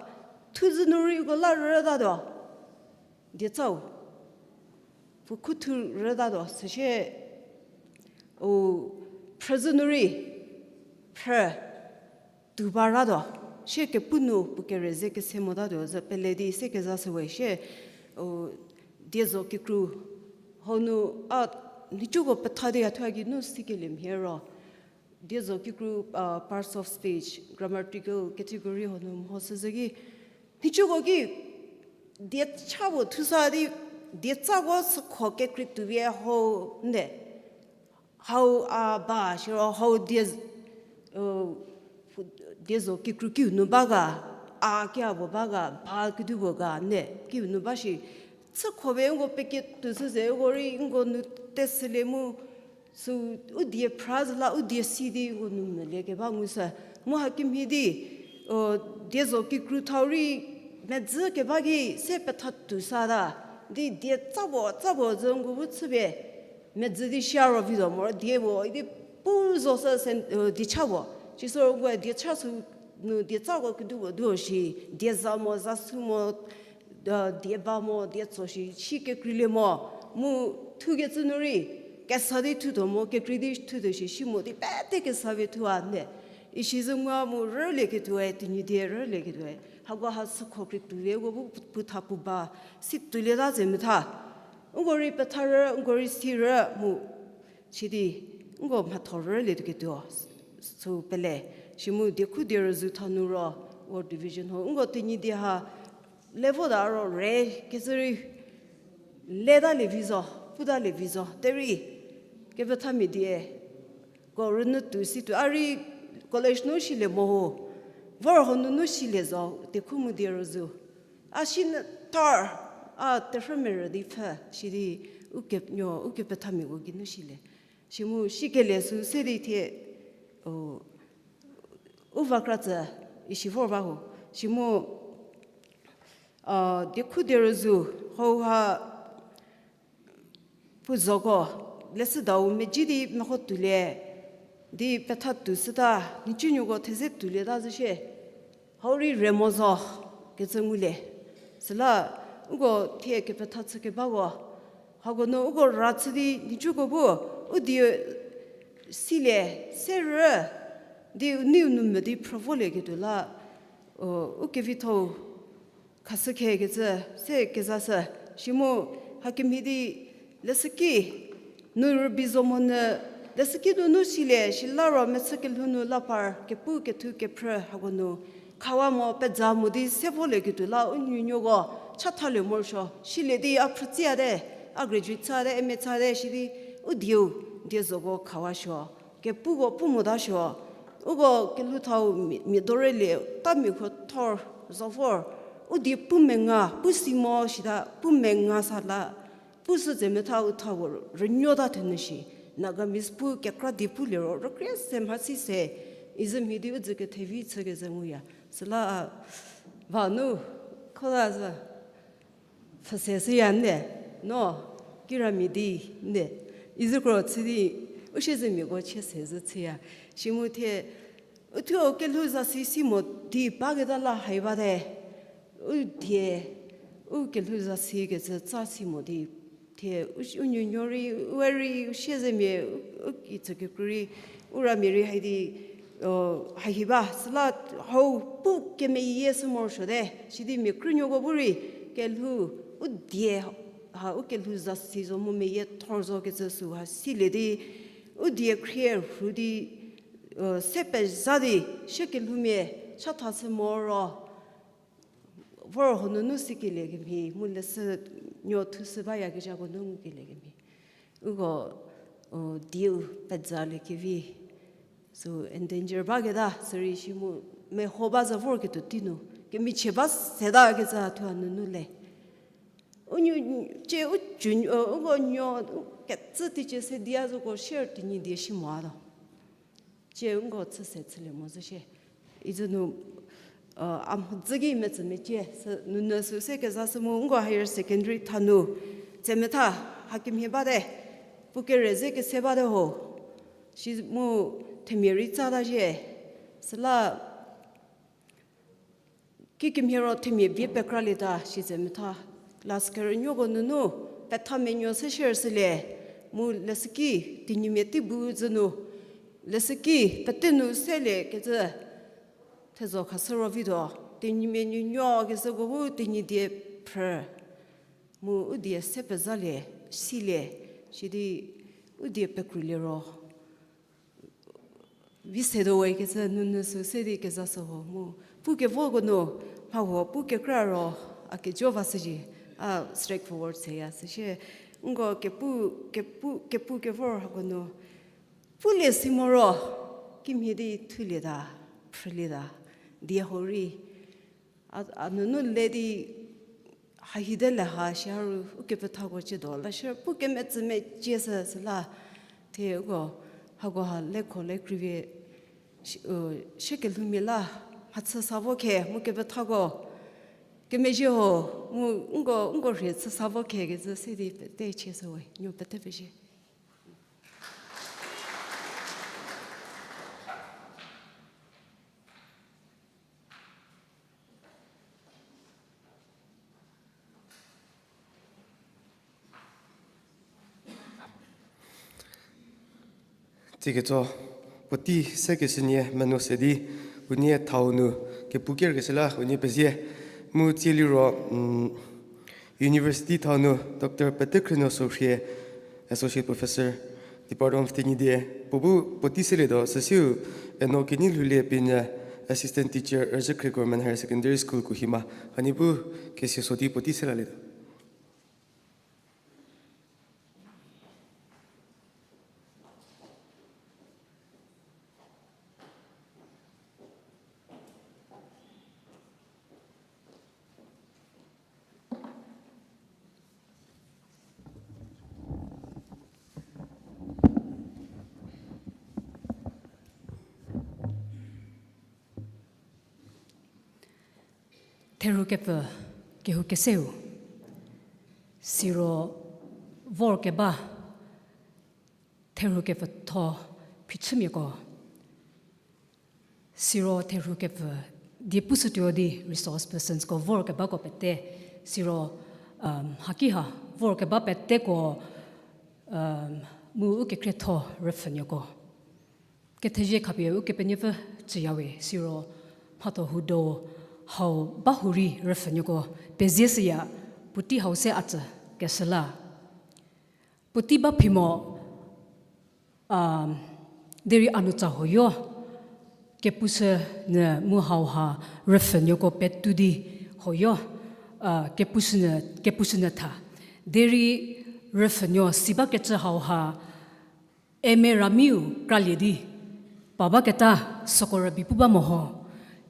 thuzhü nu rei uko la rütatuo. Dietsau. Puo khu thu rütatuo, süsie, u, phrüzhü nu rei, phrü, tuo ba ratuo, sie kepu nu puo kere ze kese motatuo, zhü pele di se kezashüwe sie, u, diezo kikru, hau nu a, nhicuko petha di a thuo a geinu sikelie mhie ro, diezo kikru, a, parts of speech, grammatical category hau nu mho süzhü ki, nhicuko ki, dieca puo thusa di, diecako sükho kekrei tuopie hau nde. Hau a ba, siro hau die, diezo kikru kiu nu ba ga, a kia puo ba ga, ba kedipuo ga nde, kiu nu ba shi. Chükho pie nko peke tuo süze, nko rei nko nu teshülie mu, sü u die phra zhü la u die si di nko nu mvülie keba ngushü. Mu hakemhie di, diezo kikru thau rei medzü keba ki se petha tuo sata. Di die tsa puo, tsa puo zü ngu bu chüpie, medzü di shia ro vi zo moro, die puo, idi pu zo sü sen, eh, die cha puo. Sisü ro ngu die cha sü nu die tsako kedu puo duo shi, die za mo, za sü mo, eh, die ba mo, die tso shi, shi kekreilie mo, mu thukecü nu rei, kesa di thutuo mo, kekrei di thutuo shi, shi mo di pete kesa vi thua nde. Isi zü ngua mu rülieketuoe, Tenyidie rülieketuoe. Hako ha sükho krei tuolie, uko bu pu tha pu ba, si tuolieta tse metha. Nko rei petha rü, nko rei si rü mu, sidi, nko mhatho rülietuo ketuo, sü pele, shi mu diekhu die rüzhü tha nu ro, War Division ho, nko Tenyidie ha, le vo ta ro re, kecü rei, leta lie vi zo, puta lie vi zo, derei, kepethamia die, ko rünyü tuo si tuo, a rei college nu silie mo ho, vor ho nunu silie zo, diekhu mu die rüzhü. A sinyü thar, a terhü merü di pfhü, sidi, ukenuo, ukepethamiako geinu silie. Si mu, sikelie sü se di thie, u, u va kra tsü, isi vor ba ho. Si mu, a, diekhu die rüzhü, hauha, puo zoko, leshüdau meji di meho tuolie, di petha tuo süta, nhicunuoko theze tuolieta zhü shie, hau rei re mo zo, kecü ngulie. Süla, uko thie kepetha chü kebako, hako nu uko ra chü di nhicuko bu, u die silie, se rü, di u neiu nu me di phrü volieketuo la, u, u kevithou khashü khekecü, se kezashü, si mu, hakemhie di, leshüki, nu rübei zo monyü, leshüki nunu silie, sila ro mechü kelhou nu la par, kepu kethu kephrü hako nu, khawa mo, peza mo di se volieketuo la, u nuonuoko, chathalie morosuo, silie di a phrü tsüyate, a graduate chüte, M A chüte, sidi, u dieu, die zoko khawa suo. Kepuko pu motasuo, uko kelhou thau mia, mia dorülie, ta mia kho thor, zo vor, u die pu menga, pu si mo sita, pu menga sa la, pu sü tse metha u thau rünuota thenyü shi, Nagamese pu kekra die pu liro, rükrie se mhasi se, izü mhie di u dzü kethevi chükezhü nguya. Süla a, va nu, khola zü. Pfhüse shüya nde, no, kiramia di nde, izü kro chü di, u siezemiako chie se zhü chüya. Si mu thie, uthuo kelhou zasi si mo di baketa la hai bate, u die, u kelhou zasi kecü tsa si mo di, thie, u, u nuonuo rei, u rei, u siezemia, u, u kicü kekru rei, u ramia rei hai di, hahi ba, süla hau pu kemeyie sü morosuote, sidi mia krünuoko bu rei, kelhou, u die, ha u kelhou zasi zo mu meyie thor zo kecü süha silie di, u die khrie rhu di, se pezha di, sie kelhoumia, chatha sü moro, vor ho nunu sikelie kemhie, mu leshü nuo thushü bayakezhako nu ngukelie kemhie. Uko, dieu pezhalie kevi. So, endanger baketa, sürei si mu meho ba za vorketuo tei nu. Kemichie ba seta kecü thuo nunu le. U nuo, cie u cu, uko nuo, u kecü teicie se dia zoko share Tenyidie si mo a tuo. Cie nko chü se chülie mo zhü shie. Izü nu, a mhodzü ki metsü mecie, sü nunu sü se kezashü mu nko higher secondary tha nu, tse metha, hakemhie bate, pu kere ze kese bate ho. Si mu themia rei tsata zhie, süla kikemhie ro themia bie pekralieta shi tse metha, class kerünuoko nunu, petha menuo se share shülie, mu leshüki, Tenyimia tei bu zhü nu, leshüki, pete nu selie kecü, thezho khashü ro vituo, Tenyimia nuonuo kezhüko bu Tenyidie phrü, mu u die se pezhalie, silie, sidi u die pekrulie ro vi se tuo we kecü nunu sü se di kezashü ho mu. Pu kevoko nu, mha huo pu kekra ro, a kejo va shüzhie, a straightforward seya shüshie, nko kepu, kepu, kepu kevor hako nu, pulie si moro, kimhie di thulieta, phrülieta, die hau rei, a, a nunu le di, hahide le ha shi haru ukepethako ciedo la shi pu kemetsü mecie sü süla, thie uko, hako ha lekho le krivie, sie kelhoumia la, mhachü sa vo khe mu kepethako, Kemezhie ho, mu nko, nko rhie chü sa vo khe kezhü se di pete chie se we, nuo pete pezie. Tsieketuo, puotei sekeshünie menuo se di, unie thau nu kepu kerkeshü la unie pezie. Mu tsie liro, university thau nu Doctor Petekhrünuo Sorhie, Associate Professor, Department of Tenyidie, puo bu puotei selietuo, süsiu Eno Keneilhoulie pie nyü, Assistant Teacher, Rüzhükhriekrou Government Higher Secondary School, Kohima, hanie bu kesia so di puotei selalietuo. Therhukepfü kehou keseu, siro vorkeba therhukepfütho phichümiako, siro therhukepfü die pushütuo di resource personsko vorkebako pete, siro, haki ha vorkeba peteko, mu ukekhrietho rüpfhünuoko. Kethezie khapie Ukepenuopfü tsüyawe, siro mhatho huo do hau ba hurei rüpfhünuoko pezie shüya, puotei hau se a tsü keshü la. Puotei ba phi mo, derei a nu tsa hoyo, kepushü nyü mu hauha rüpfhünuoko petou di hoyo, kepushü nyü, kepushü nyü tha. Derei rüpfhünuo si bakecü hauha, eme ramiu kralie di pa baketa süko rübei pu ba mo ho.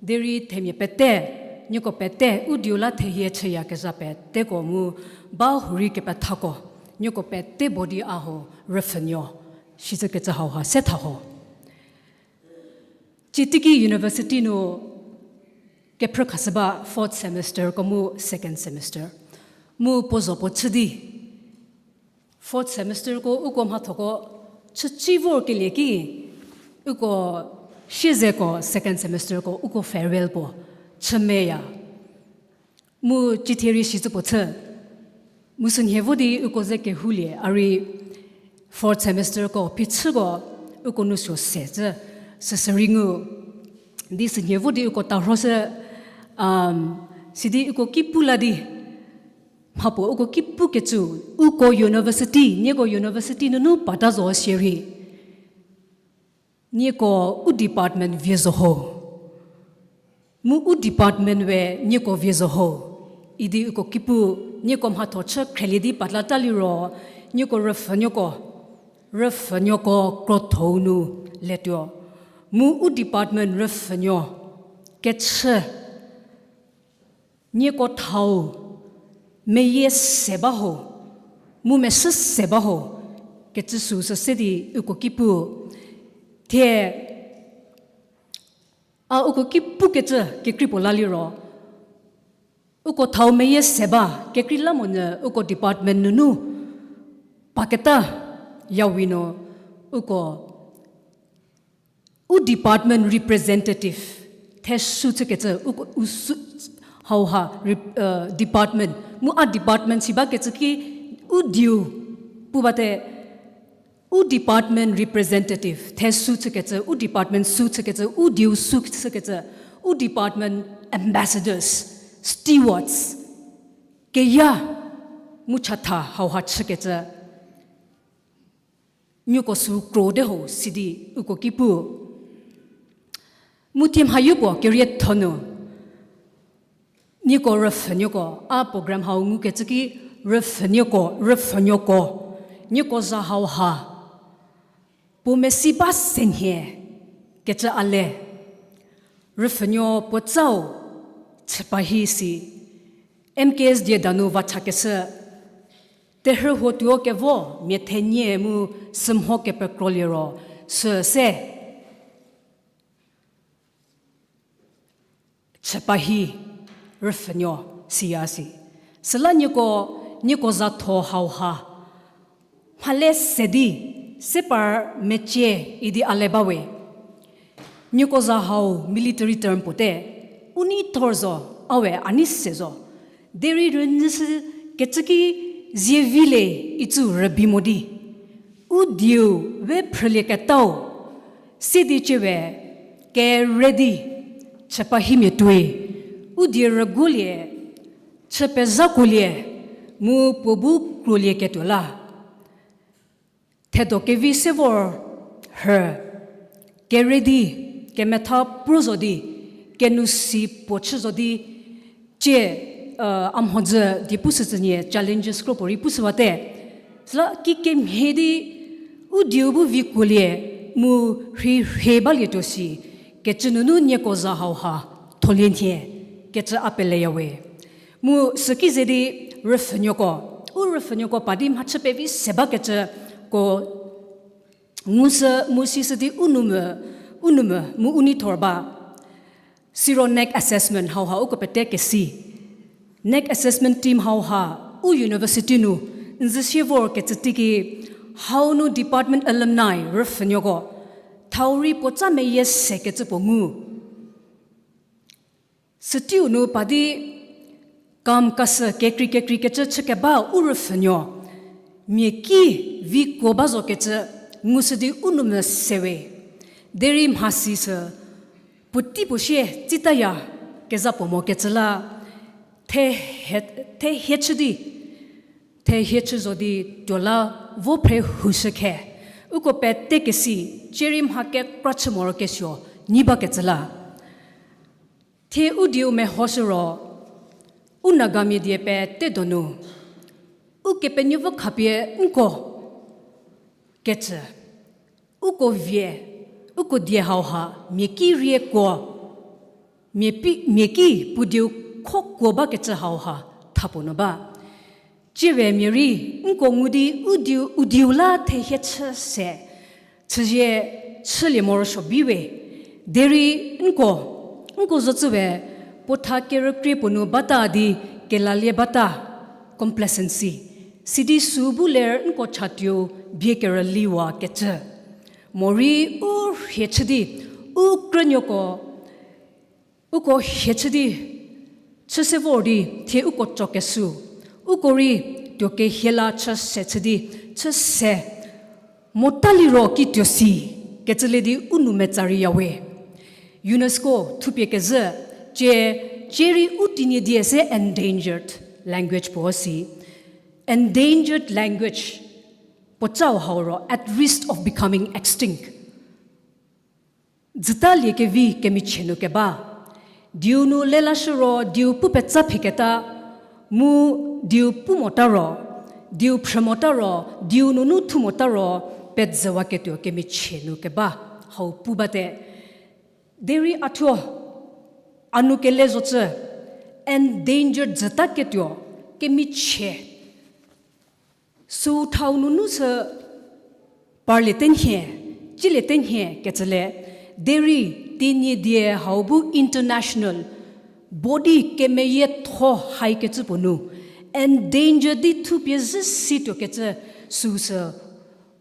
Derei themia pete, nieko pete, u dieu la thehie chüyakezha peteko mu ba hurei kepethako, nieko pete bo di a ho rüpfhünuo, shicükecü hauha se tha ho. Tsie teiki university nu kephrü khashü ba fourth semesterko mu second semester. Mu puo zho puo chü di fourth semesterko uko mhathoko chüci vorkelie ki, uko siezeko second semesterko uko farewell puo chümeya. Mu cithie rei shicü puo chü. Mu sünhie vo di uko ze kehoulie, a rei fourth semesterko phichüko uko nu suo se cü, süsü rei ngu. Di sünhie vo di uko tarhoshü, sidi uko ki pu la di, mhapuo uko ki pukecü, uko university, nieko university nunu pata zo shierei, nieko u department vie zo ho. Mu u department we nieko vie zo ho. Idi uko ki pu, nieko mhatho chü khrielie di patlata liro, nieko rüpfhünuoko, rüpfhünuoko krotho-u nu letuo. Mu u department rüpfhünuo kechü nieko thau meyie se ba ho, mu meshü se ba ho, kecü süu sü se di uko ki pu. Thie, a uko ki pukecü kekrei puo la liro, uko thau meyie se ba, kekreilamonyü uko department nunu paketa yawi nu uko u department representative, thesü chükecü, u, u sü, hauha, department, mu a department si bakecü ki u dieu pu bate, u department representative, thesü chükecü, u department sü chükecü, u dieu sü chükecü, u department ambassadors, stewards, keya mu chatha hauha chükecü. Nieko sü kro de ho sidi uko ki pu. Mu thie mhayo puo kerietho nu, nieko rüpfhünuoko, a program hau ngukecü ki rüpfhünuoko, rüpfhünuoko, nieko za hauha puo mesi ba senhie kecü a le. Rüpfhünuo puo tsau Chüpahi si, M K S die danu vachakeshü, terhü huo tuo kevo mia thenie mu sümho kepekro liro, sü se Chüpahi rüpfhünuo. siya si. Süla nieko, nieko zatho hauha mhale se di, se par mecie idi a le bawe. Nieko za hau military term puote, u nei thor zo, a we a nei se zo. Derei rünyüshü kecü ki zievi le icü rübei mo di, u dieu we phrülieketau, sidi ciewe kere di chüpa himia tuoi, u die rüguolie, chü pezhakuolie, mu puo bu krolieketuo la. Thedo kevi se vor rhü, kere di, kemetha pruo zo di, kenou si puo chü zo di, cie, a mhodzü di pushücünie challenges kropuorei pushüwate. Süla kikemhie di, u dieu bu vikuolie, mu rhei rhei balietuo si, kecü nunu nieko za hauha tholie nhie, kecü a peleyawe. Mu süki ze di rüpfhünuoko, u rüpfhünuoko pa di mhachü pevi se bakecüko ngushü mu sishü di u nou mvü, u nou mvü mu u nei thor ba. Siro NAAC assessment hauha uko pete kesi. NAAC assessment team hauha u university nu n zü sie vorkecü teiki, hau nu department alumni rüpfhünuoko thau rei puotsa meyie sekecü puo ngu. Süteiu nu pa di kam kasü kekrei kekreikecü chükeba u rüpfhünuo mia ki vikuo ba zokecü ngushü di u nou mvü sewe. Derei mhasi sü puotei puo sie tsitaya keza puo mokecü la, thehie, thehie chü di, thehie chü zo di tuo la vo phre hushü khe. Uko pete kesi, cierei mha kekra chü morokesuo nyi bakecü la. Thie u dieu mehoshü ro, u Nagamia die pete donu, Ukepenuopfü khapie nko kecü, uko vie, uko die hauha mia ki rie kuo, mia pi, mia ki puo dieu kho kuo bakecü hauha thapuo nu ba. Ciewe mia rei nko ngu di u dieu, u dieu la thehie chü se, chüzie chülie morosuo bi we. Derei nko, nko zocü we, puo tha kerükrie puo nu bata di kelalie bata, complacency. Sidi sü bu ler nko chatuo bie kerüliwa kecü. Morei u rhie chü di, u krünuoko, uko hie chü di, chü se vor di, thie uko cho kesü, uko rei tuo kehie la chü se chü di, chü se mota liro kituo si, kecü le di u nou metsa rei yawe. UNESCO thupie kezhü, cie, cierei u Tenyidie se endangered language puo si. Endangered language puo cau hau ro at risk of becoming extinct. Jütalie kevi kemichie nu keba. Dieu nu lelashü ro, dieu pu petsa phiketa, mu dieu pu mota ro, dieu phrü mota ro, dieu nunu thu mota ro, pezüwaketuo kemichie nu keba, hau pu bate. Derei a thuo, a nu kele zocü, endangered jütaketuo kemichie. Süu thau nunu sü parlie tenhie, cielie tenhie kecü le, derei Tenyidie hau bu international body kemeyietho haikecü puo nu, endangered di thupie zhü situo kecü süu sü,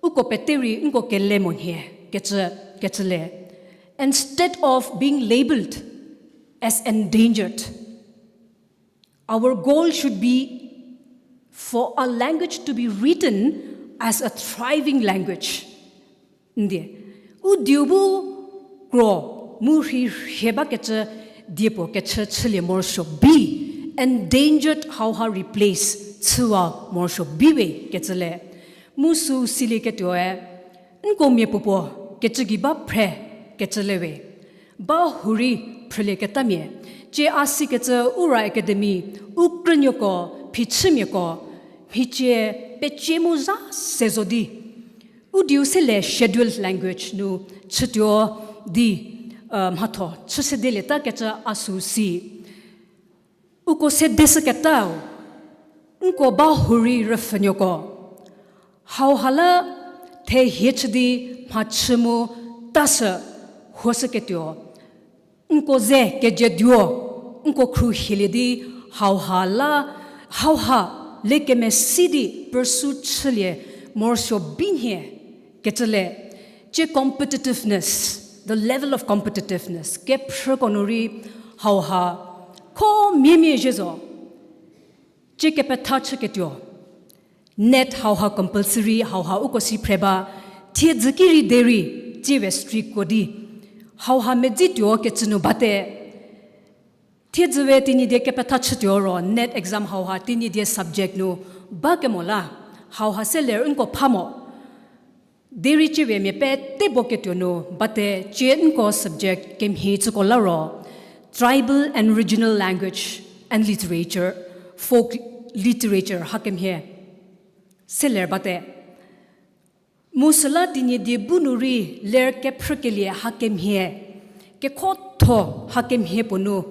uko pete rei nko kele monhie kecü, kecü le. Instead of being labelled as endangered, our goal should be for our language to be written as a thriving language. Ndie, u dieu bu kro mu rhei rhie bakecü die puo kechü chülie morosuo bi, endangered hauha replace chüwa morosuo bi we kecü le. Mu süu silieketuoe, nko mia puopuo kecü gei ba phre kecü le we. Ba hurei phrülieketamia, cie a sikecü Ura Academy, u krünuoko, phichümiako, mhicie pecie mu zha se zo di, u dieu se le scheduled language nu chütuo di, mhatho chü sedelieta kecü a süu si. Uko sedeshüketau, nko ba hurei rüpfhünuoko hauha la thehie chü di mhachü mu tasü huoshüketuo, nko ze kejeduo, nko khruohilie di Hauha la, hauha le kemesi di pursue chülie morosuo binhie kecü le, cie competitiveness, the level of competitiveness, kephrüko nu rei hauha kho miemie zhie zo. Cie kepetha chüketuo, NET hauha compulsory, hauha uko si phre ba, thiedzü ki rei derei, tsiewe strict ko di, hauha medzituo kecü nu bate, thiedzü we Tenyidie kepetha chütuo ro, NET exam hauha Tenyidie subject nu bakemo la, hauha se ler nko pha mo. Derei tsiewe mia pete bo ketuo nu bate, cie nko subject kemhie tsüko la ro, tribal and regional language and literature, folk literature hakemhie se ler bate. Mu süla Tenyidie bu nu rei ler kephrükelie hakemhie, kekhotho hakemhie puo nu,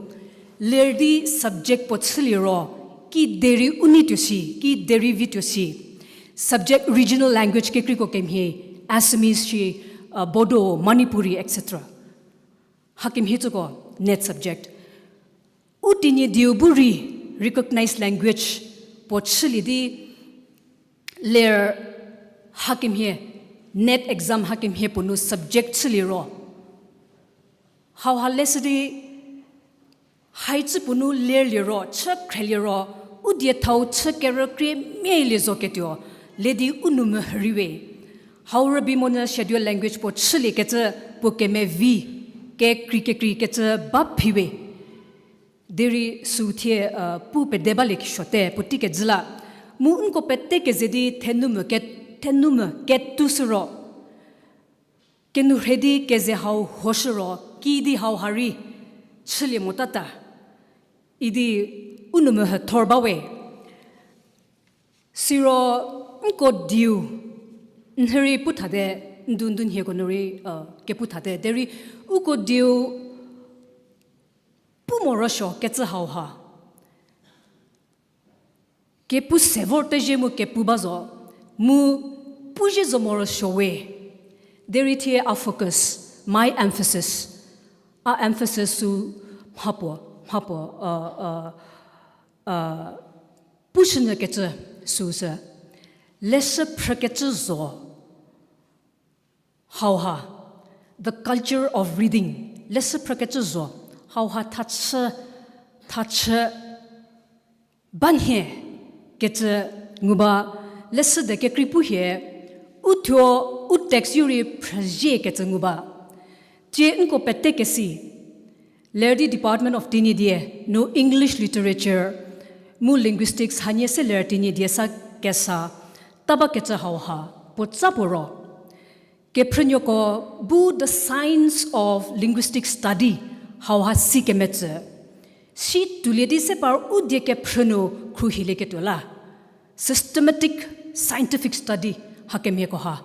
ler di subject puo chülie ro, kiderei u nei tuo si, kiderei vi tuo si. Subject regional language kekreiko kemhie, Assamese shi, uh, Bodo, Manipuri, et cetera. Hakemhie tsüko NET subject. U Tenyidieu bu rei recognized language puo chülie di ler hakemhie, NET exam hakemhie puo nu subject chülie ro, hauha leshü di haicü puo nu lerlie ro, chü khrelie ro, u diethau chü kerükrie mielie zo ketuo, le di u nou mehü rei we. Hau rübei monyü scheduled language puo chüliekecü puo kemevi, kekrei kekreikecü ba phi we. Derei sü thie, uh, pu pede balie kesuote puotei kejü la. Mu nko pete keze di thenu me ke-, thenu me ketushü ro, kenourhei di keze hau hoshü ro, kiüdi hauha rei chülie motata idi u nou mehü thor ba we. Siro nko dieu, n rei pu thate, n du n du nhieko nu rei, uh, kepu thate. Derei uko dieu pu morosuo kecü hauha kepu se vor tezhie mu kepu ba zo, mu pu zhie zo morosuo we. Derei thie a focus, my emphasis, a emphasis sü mhapuo, mhapuo, uh, uh, uh, pushünyükecü süsü, leshü phrükecü zo hauha, the culture of reading, leshü phrükecü zo hauha thachü, thachü ba nhie kecü ngu ba, leshü de kekrei pu hie, u thuo, u text-u rei phrüzie kecü ngu ba. Tie nko pete kesi, ler di Department of Tenyidie nu English Literature mu Linguistics hanie se ler Tenyidie sa kesa ta bakecü hauha puotsa puo ro, kephrünuoko bu The Science of Linguistic Study hauha si kemetsü, si tuolie di se par u die kephrü nu khruohilieketuo la, systematic scientific study hakemhieko ha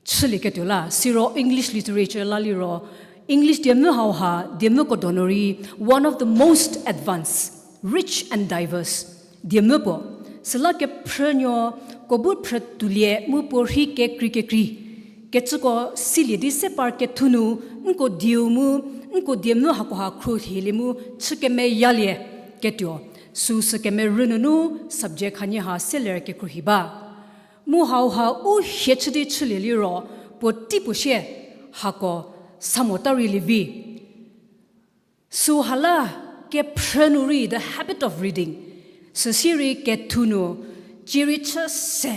chülieketuo la. Siro English literature la liro, English diemvü hauha diemvüko donu rei one of the most advanced, rich and diverse diemvü puo. Süla kephrünuoko bu phrü tuolie mu puorhi kekrei kekrei kecüko silie di se par kethu nu, nko dieu mu nko diemvü hakoha khruohilie mu chü kemeyalie ketuo, süsü kemerü nunu subject hanie ha se ler kekhruohi ba. Mu hauha u hie chü di chülie liro, puotei puo sie hako sa mota rei lievi. Süha la kephrü nu rei, the habit of reading, süsie rei kethu nu, cie rei chü se,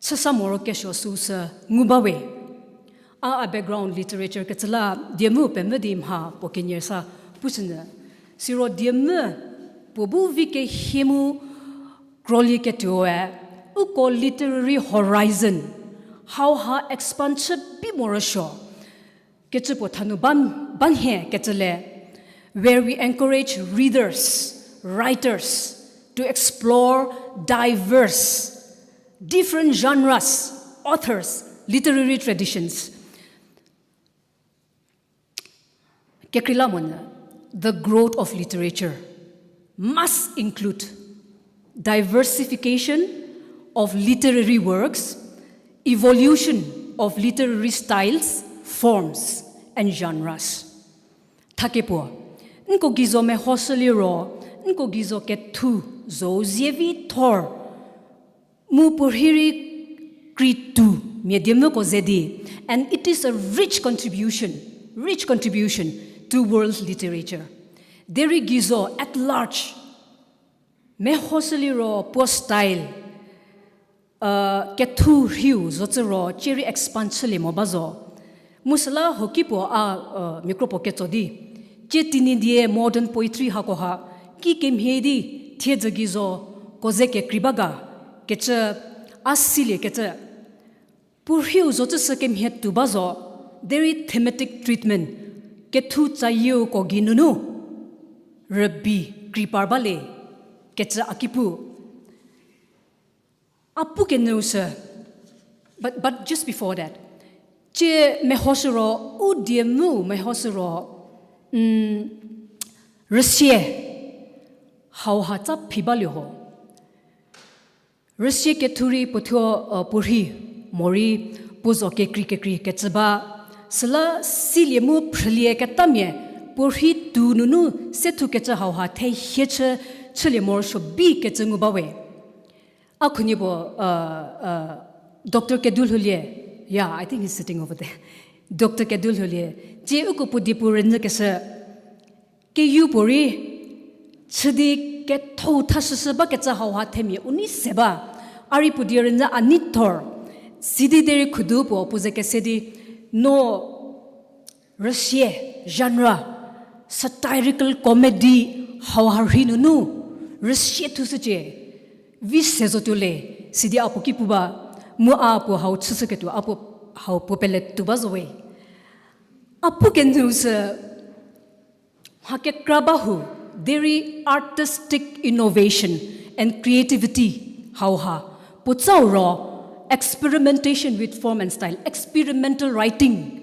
chü sa morokesuo süsü ngu ba we. A, a background literature kecü la, diemvü pemvü di mha puo kenie sa pushünyü. Siro diemvü puo bu vi kehie mu krolieketuoe, uko literary horizon hauha expand chü bi morosuo kecü puo thanu ba, ba nhie kecü le, where we encourage readers, writers to explore diverse, different genres, authors, literary traditions. Kekreilamonyü, the growth of literature must include diversification of literary works, evolution of literary styles, forms, and genres. Thakepuo, nko geizo mehoshü liro, Nko geizo kethu, zo zie vi thor. Mu puorhi rei kri tu mia diemvüko ze di. And it is a rich contribution, rich contribution to world literature. Derei geizo at large, mehoshü liro puo style, kethu rhiu zocü ro cie rei expand chülie mo ba zo. Mu süla hoki puo a, miakro puo ketso di. Cie Tenyidie modern poetry hakoha, kikemhie di thiedzü geizo ko ze kekrei ba ga, kecü a siliekecü. Puorhiu zocü sü kemhie tuo ba zo, derei thematic treatment, kethu tsayieuko geinunu rübei krei par ba le, kecü a ki pu. A pu kenyüu sü, but, but just before that, cie mehoshü ro, u diemvüu mehoshü ro, rüsie hauha tsa phi balie ho. Rüsie kethu rei puothuo, puorhi morei puo zo kekrei kekrei kecü ba. Süla silie mu phrülie ketamia puorhi tu nunu se thukecü hauha thehie chü, chülie morosuo bi kecü ngu ba we. A khunie puo, Doctor Kedulhoulie, yeah, I think he's sitting over there. Doctor Kedulhoulie, cie uko puo diepu rünyükeshü, keyu puorei chü di ketho thashüshü bakecü hauha themia u nei se ba. A rei puo die rünyü a nei thor. Sidi derei khudu puo puo ze kese di, no rüsie, genre, satirical comedy hauha rhei nunu rüsie thushücie, vi se zotuo le, sidi a puo ki pu ba, mu a puo hau chüshüketuo, a puo hau puo pele tuo ba zo we. A pu kenyüu sü, mha kekra ba hu, derei artistic innovation and creativity hauha, puo tsau ro experimentation with form and style, experimental writing.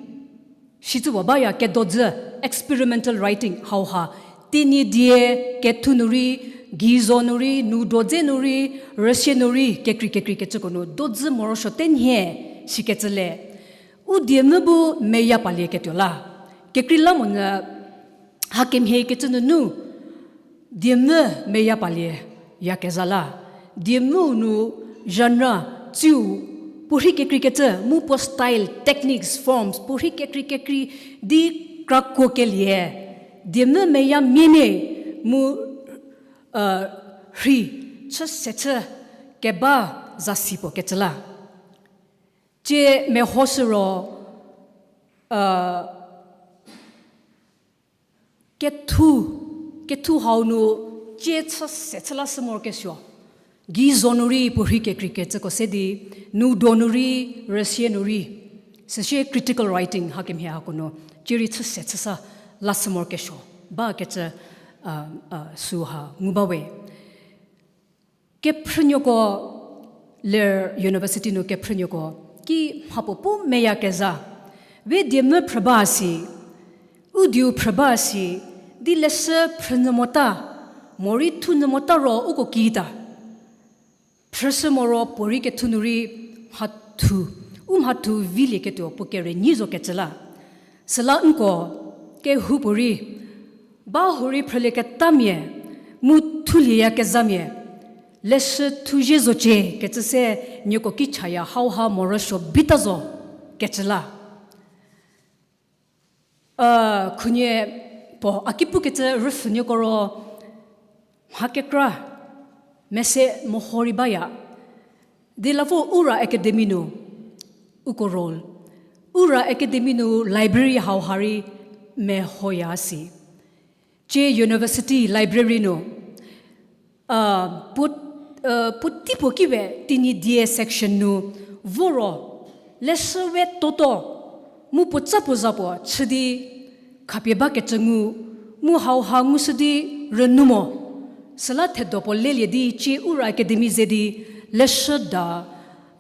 Shicü puo baya kedodzü experimental writing hauha, Tenyidie kethu nu rei, geizo nu rei, nu dodze nu rei, rüsie nu rei, kekrei kekrei kecüko nu dodzü morosuo tenhie, sikecü le. U diemvü bu meya palieketuo la. Kekreilamonyü hakemhie kecü nunu, diemvü meya palie yakezha la. Diemvüu nu genre, tsiu, puorhi kekreikecü mu puo style, techniques, forms, puorhi kekreikekrei di krakuokelie, diemvü meya miemia mu rhi chü se chü keba zasi puo kecü la. Cie mehoshü ro, kethu, kethu hau nu cie chü se chü lashü morokesuo. Geizo nu rei puorhi kekreikecüko se di, nu do nu rei, rüsie nu rei. Süsie critical writing hakemhie hako nu, cie rei chü se chü sa lashü morokesuo bakecü, süha ngu ba we. Kephrünuoko ler university nu kephrünuoko ki mhapuo pu meyakezha. We diemvü phrü ba si, u dieu phrü ba si, di leshü phrünyü mota, morei thunyü mota ro uko kita. Phrüshü moro puorei kethu nu rei mhathu, u mhathu vilieketuo puo kere nyi zo kecü la. Süla nko, kehoupuorei, ba hurei phrülieketamia, mu thulieyakezhamia, leshü thuzhie zocie kecü se nieko ki chaya hauha morosuo bita zo kecü la. Khunie puo a ki pukecü rüpfhünuoko ro mha kekra mese meho rei baya. Di la vo Ura Academy nu uko role. Ura Academy nu library hauha rei mehoya si. Cie university library nu, puotei puo ki we Tenyidie section nu vo ro, leshü we toto, mu puotsa puo za puo chü di khapie bakecü ngu, mu hauha ngushü di rünu mo. Süla thedo puo lelie di cie Ura Academy ze di leshüda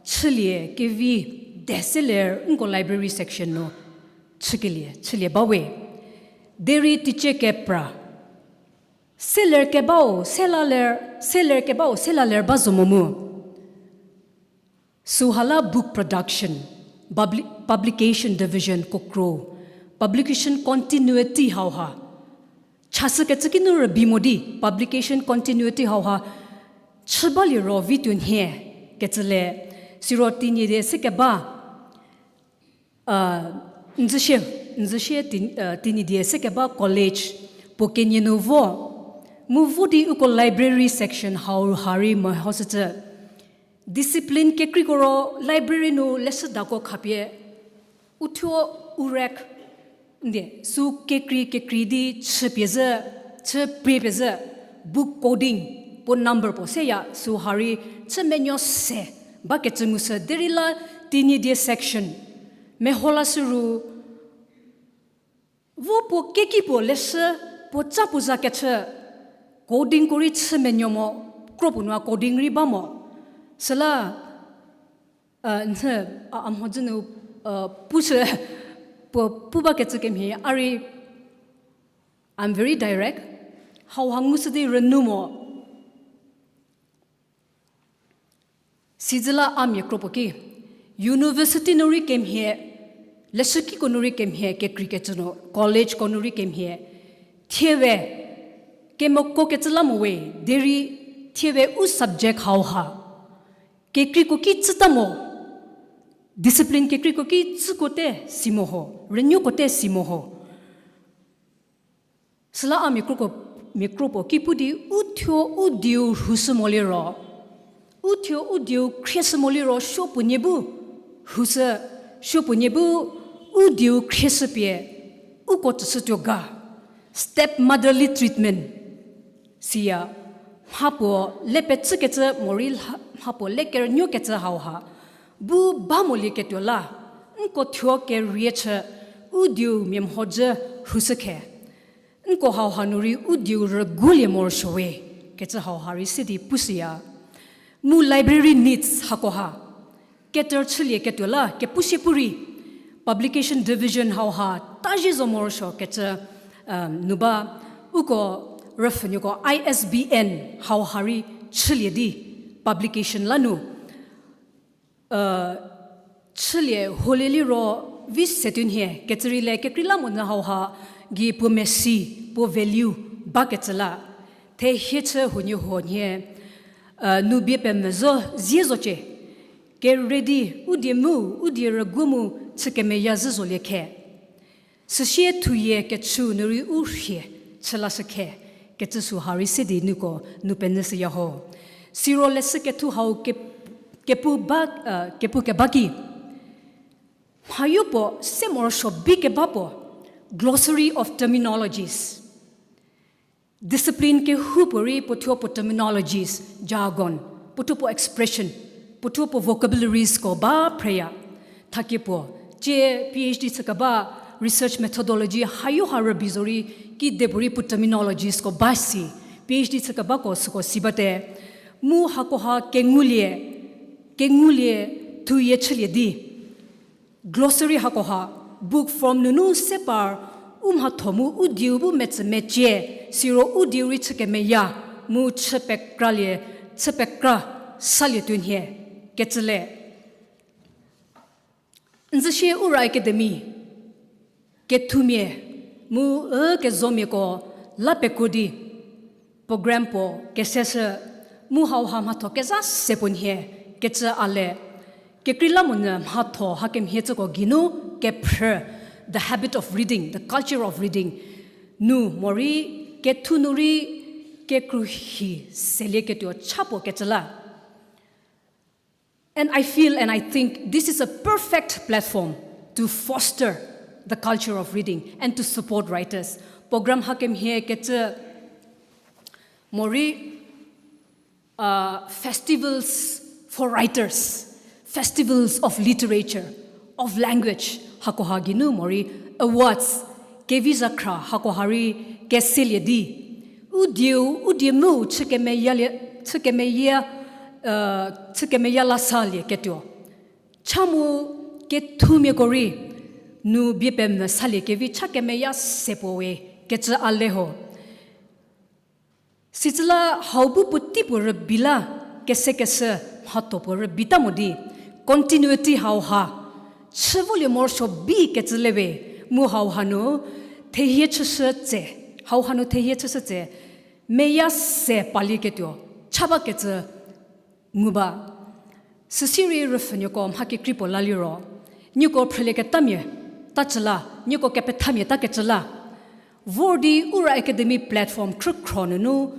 chülie kevi de se ler nko library section nu chükelie chülie ba we. Derei teicie kepra, seler kebau sela ler, seler kebau sela ler ba zo mo mu. Süha la book production, publication division ko kro, publication continuity hauha thashükecü kinu rübei mo di, publication continuity hauha chü balie ro vi tuo nhie kecü le, siro Tenyidie se keba, N züsie, n züsie Tenyidie se keba college puo kenie nu vo, mu vo di uko library section hauha rei mehoshücü. Discipline kekreiko ro library nu leshüdako khapie uthuo u rack, ndie, sü kekrei kekrei di chüpie zhü, chü prie pie zhü, book coding, puo number puo seya süha rei chü menuo se bakecü ngushü derei la Tenyidie section meho lashü ru, vo puo keki puo leshü, puo ca puo za kechü, codingko rei chü menuo mo, kro puo nu a coding rei ba mo. Süla, nhü, a, a mhodzü nu, pushü, puo pu bakecü kemhie a rei, I'm very direct, hauha ngushü di rünou mo. Sizü la a mia kro puo ki, university nu rei kemhie, leshükiko nu rei kemhie, kekreikecü nu, collegeko nu rei kemhie, thie we, kemoko kecü la mo we, derei thie we u subject hauha kekreiko ki tsüta mo, discipline kekreiko ki tsüko te si mo ho, rünuoko te si mo ho. Süla a mia kro puo, mia kro puo ki pu di uthuo u dieu rhushü mo liro, uthuo u dieu khrieshü mo liro supuonie bu rhushü, supuonie bu u dieu khrieshü pie uko tsüshütuo ga, stepmotherly treatment siya, mha puo le pecükecü morei mha puo le kerünuokecü hauha bu ba molieketuo la, nko thuo kerie chü u dieu mia mhodzü rhushü khe. Nko hauha nu rei u dieu rügulie morosuo we kecü hauha rei se di pushüya. Mu library needs hakoha cater chülieketuo la kepushie pu rei publication division hauha tazie zo morosuo kecü nu ba, uko rüpfhünuoko I S B N hauha rei chülie di publication la nu chülie holie liro vi se tuo nhie kecü rei le kekreilamonyü hauha gei puo mesi, puo value bakecü la. Thehie chü huoniehuo nhie, nu bie pemvü zo zie zocie. Kere di u die mu, u die rügu mu chü kemeya zhü zolie khe. Süsie thuyie kechü nu rei u rhie chü lashü khe, kecü süha rei se di nuko nu penyüshüya ho. Siro leshü kethu hau kepu ba, kepu keba ki, mhayo puo se morosuo bi keba puo, glossary of terminologies. Discipline kehoupuorei puothuo puo terminologies, jargon, puothuo puo expression, puothuo puo vocabulariesko ba phreya. Thakie puo, tie PhD chükeba research methodology hayo ha rübei zorei kidepuorei puo terminologiesko ba si, PhD chükebako süko si bate. Mu hakoha kengulie, kengulie thuyie chülie di glossary hakoha book form nunu se par u mhatho mu u dieu bu metsü mecie, siro u dieu rei chü kemeya mu chü pekralie, chü pekra salie tuo nhie kecü le. N züsie Ura Academy kethumia mu kezomiako la pekuo di program puo keseshü mu hauha mhatho kezha se puo nhie kecü a le. Kekreilamonyü mhatho hakemhie tsüko geinu kephrü, the habit of reading, the culture of reading nu morei kethu nu rei kekruhi selieketuo cha puo kecü la. And I feel and I think this is a perfect platform to foster the culture of reading and to support writers. Program hakemhie kecü morei, festivals for writers, festivals of literature, of language, hakoha geinu morei awards kevi zakhra hakoha rei keselie di u dieu, u die mu chü kemeya, chü kemeya la salieketuo cha mu kethumiako rei nu bie pemvü salie kevi cha kemeya se puo we kecü a le ho. Sitsüla hau bu puotei puo rübei la kesekeshü mhatho puo rübeita mo di continuity hauha chü volie morosuo bi kecü le we mu hauha nu thehie chüshü tse Hau hanu thehie chüshü tse, meya se palieketuo, cha bakecü ngu ba. Süsirei rüpfhünuoko mha kekrei puo la liro, nieko phrülieketamia ta cü la, nieko kepethamia ta kecü la. Vor di Ura Academy platform khrükhro nunu,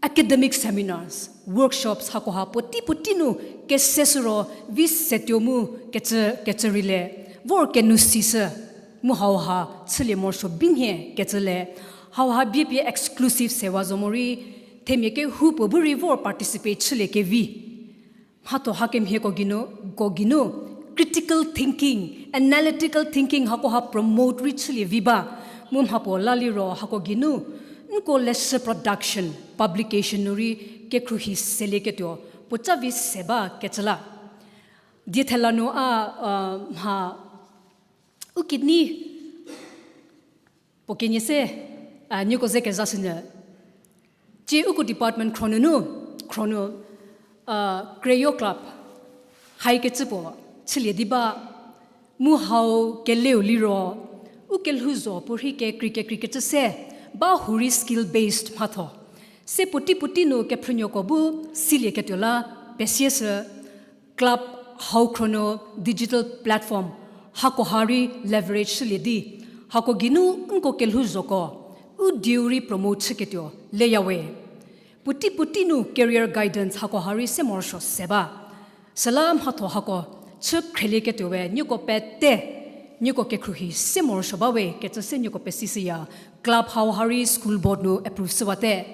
academic seminars, workshops hakoha puotei puotei nu kese shü ro vi setuo mu kecü, kecü rei le, vor kenu sishü, mu hauha chülie morosuo binhie kecü le, hauha bie pie exclusive sewa zo morei, themia kehoupuo bu rei vor participate chülie kevi. Mhatho hakemhieko geinu, ko geinu, critical thinking, analytical thinking hakoha promote rei chülie vi ba, mu mhapuo la liro hako geinu, nko leshü production, publication nu rei kekhruohi selieketuo, puoca vi se ba kecü la. Diethela nu a, mha, u kidney puo kenie se, a, nieko ze kezashünyü. Tsie uko department khro nunu, khro nu, a, Creyo Club, haikecü puo chülie di ba, mu hau keleu liro, u kelhou zo puorhi kekrei kekreikecü se, ba hurei skill based mhatho. Se puotei puotei nu kephrünuoko bu silieketuo la, pesieshü, club hau khro nu digital platform, hakoha rei leverage shülie di, hako geinu nko kelhou zoko, u dieu rei promote chüketuo leyawe. Puotei puotei nu career guidance hakoha rei se morosuo se ba. Süla mhatho hako chü khrelieketuowe nieko pete, nieko kekhruohi se morosuo bawe kecü se nieko pesishüya, club hauha rei school board nu approve shüwate.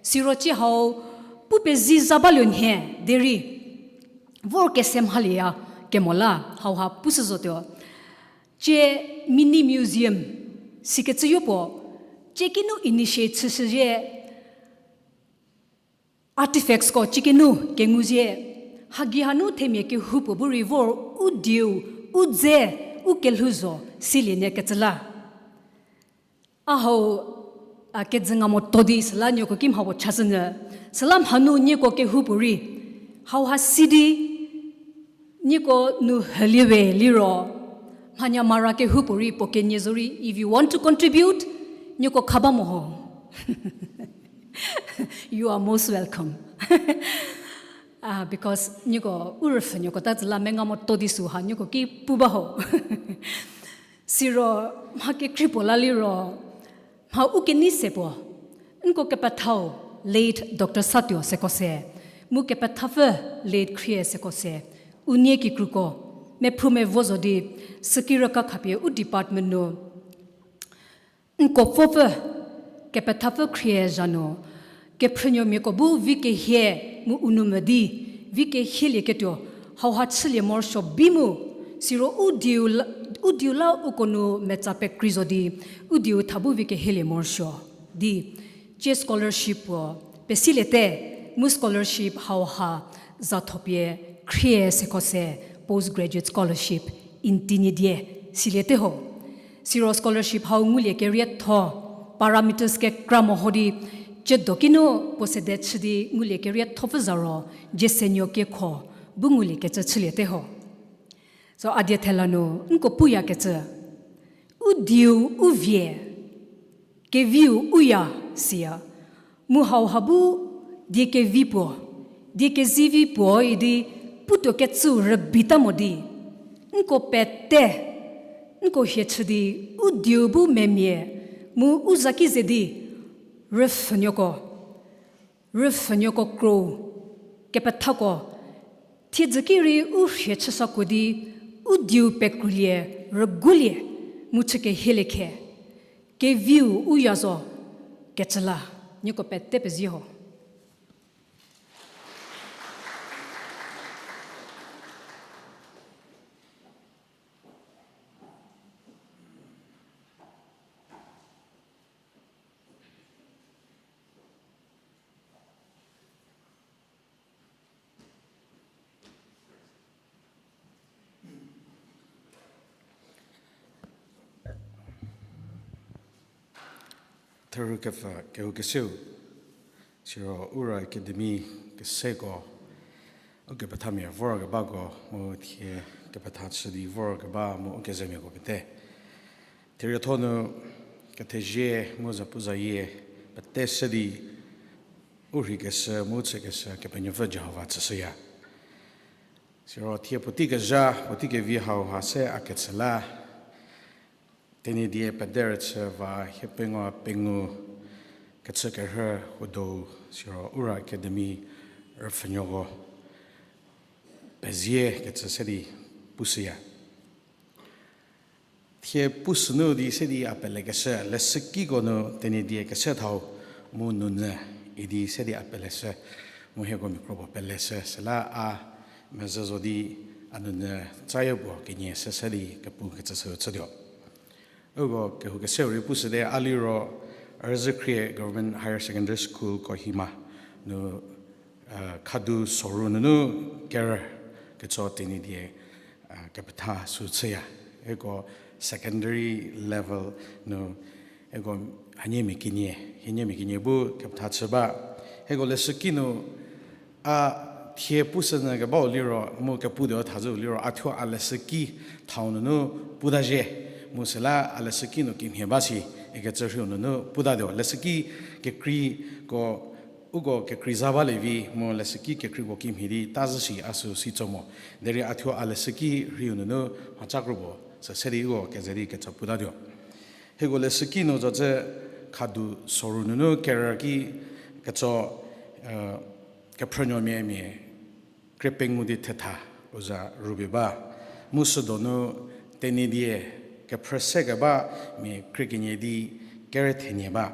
Siro tsie hau pu pezie za baluo nhie derei, vor kese mhalieya kemo la hauha pushü zotuo. Tsie mini museum sikecüyo puo, tsie kinu initiate chüshüzhie, artifactsko tsie kinu kenguzie, hagi hanu themia kehoupuo bu rei vor u dieu, u dze, u kelhou zo silie nyü kecü la. A hau, a, kejü nga moto di süla nieko ki mhapuo chashünyü. Süla mhanu nieko kehoupuorei hauha si di, nieko nu hüliewe liro, mhanyamara kehoupuorei puo kenie zorei, if you want to contribute, nieko khaba mo ho. You are most welcome. Ah, because nieko u rüpfhünuoko ta tsüla menga moto di süha nieko ki pu ba ho. Siro mha kekrei puo la liro, mha u kenei se puo, nko kepethau late Doctor Satuo seko se, mu kepethapfü late Khrie seko se, unie kikruko, mephrumevo zo di, sükirüka khapie u department nu, nko pfopfü, kepethapfü Khrie zha nu, kephrünuomiako bu vi kehie mu u nou mvü di, vi kehielieketuo, hauha chülie morosuo bi mu, siro u dieu la, u dieu la uko nu metsa pekrei zo di, u dieu tha bu vi kehielie morosuo di, tsie scholarship puo pesiliete, mu scholarship hauha za thopie Khrie seko se post graduate scholarship intinie die siliete ho. Siro scholarship hau ngulie kerietho, parameters kekra mo ho di, tsiedo kinu puo sede chü di ngulie kerietho pfü za ro, dzie senuo kiekho bu ngulie kecü chüliete ho. So a die thela nu nko puyakecü, u dieu u vie, keviu u ya siya, mu hauha bu die kevi puo, die kezivi puo idi putuo kecüu rübeita mo di, nko pete, nko hie chü di, u dieu bu memia, mu u zaki ze di, rüpfhünuoko, rüpfhünuoko kro, kepethako, thiedzü ki rei u rhie chüsakuo di, u dieu pekrulie, rüguolie, mu chü kehielie khe, keviu u ya zo, kecü la, nieko pete pezie ho. Therhü kepfü kehou keseu, siro Ura Academy keseko, ukepethamia vorkebako, mu thie kepetha chü di vorkeba, mu ukezemiako pete. Therietho nu, Kethezie mu zapuzayie pete se di u rheikeshü mu chükeshü Kepenuopfü Jihova tsüshüya. Siro thie puotei kezha, puotei kevi hauha se a ketsü la, Tenyidie pederüchü va hiepengou pengou kechükerhü huo do, siro Ura Academy rüpfhünuoko pezie kecü se di pushüya. Thie pushünu di se di a pelekeshü, leshükiko nu Tenyidie kese thau mu nunyü idi se di a peleshü, mu hieko mia kropuo peleshü, süla a mezhü zo di a nunyü tsayo puo kenie se se di kepu kecü sü chütuo. Uko kehou keseu rei pushüte, a liro Rüzhükhrie Government Higher Secondary School Kohima nu khadu soru nunu kerü ketso Tenyidie kepetha sü chüya. Hieko secondary level nu hieko hanie mia kenie, hienie mia kenie bu kepetha chü ba. Hieko leshüki nu a thie pushünyü kebau liro mu keputuo thazhü liro a thuo a leshüki thau nunu puta zhie, mu süla a leshüki nu kimhie ba si ikecü rhiu nunu putatuo. Leshüki kekreiko, uko kekrei za balie vi mu leshüki kekreiko kimhie di ta zhü si a sü si tso mo. Derei a thuo a leshüki rhiu nunu mhaca kropuo sü se di uko keze di ketso putatuo. Hieko leshüki nu zo cü khadu soru nunu kerü ki ketso kephrünuomia mia krie pengou di thetha u za rübei ba. Mu südonu Tenyidie kephrü se keba mia krie kenie di kere thenie ba.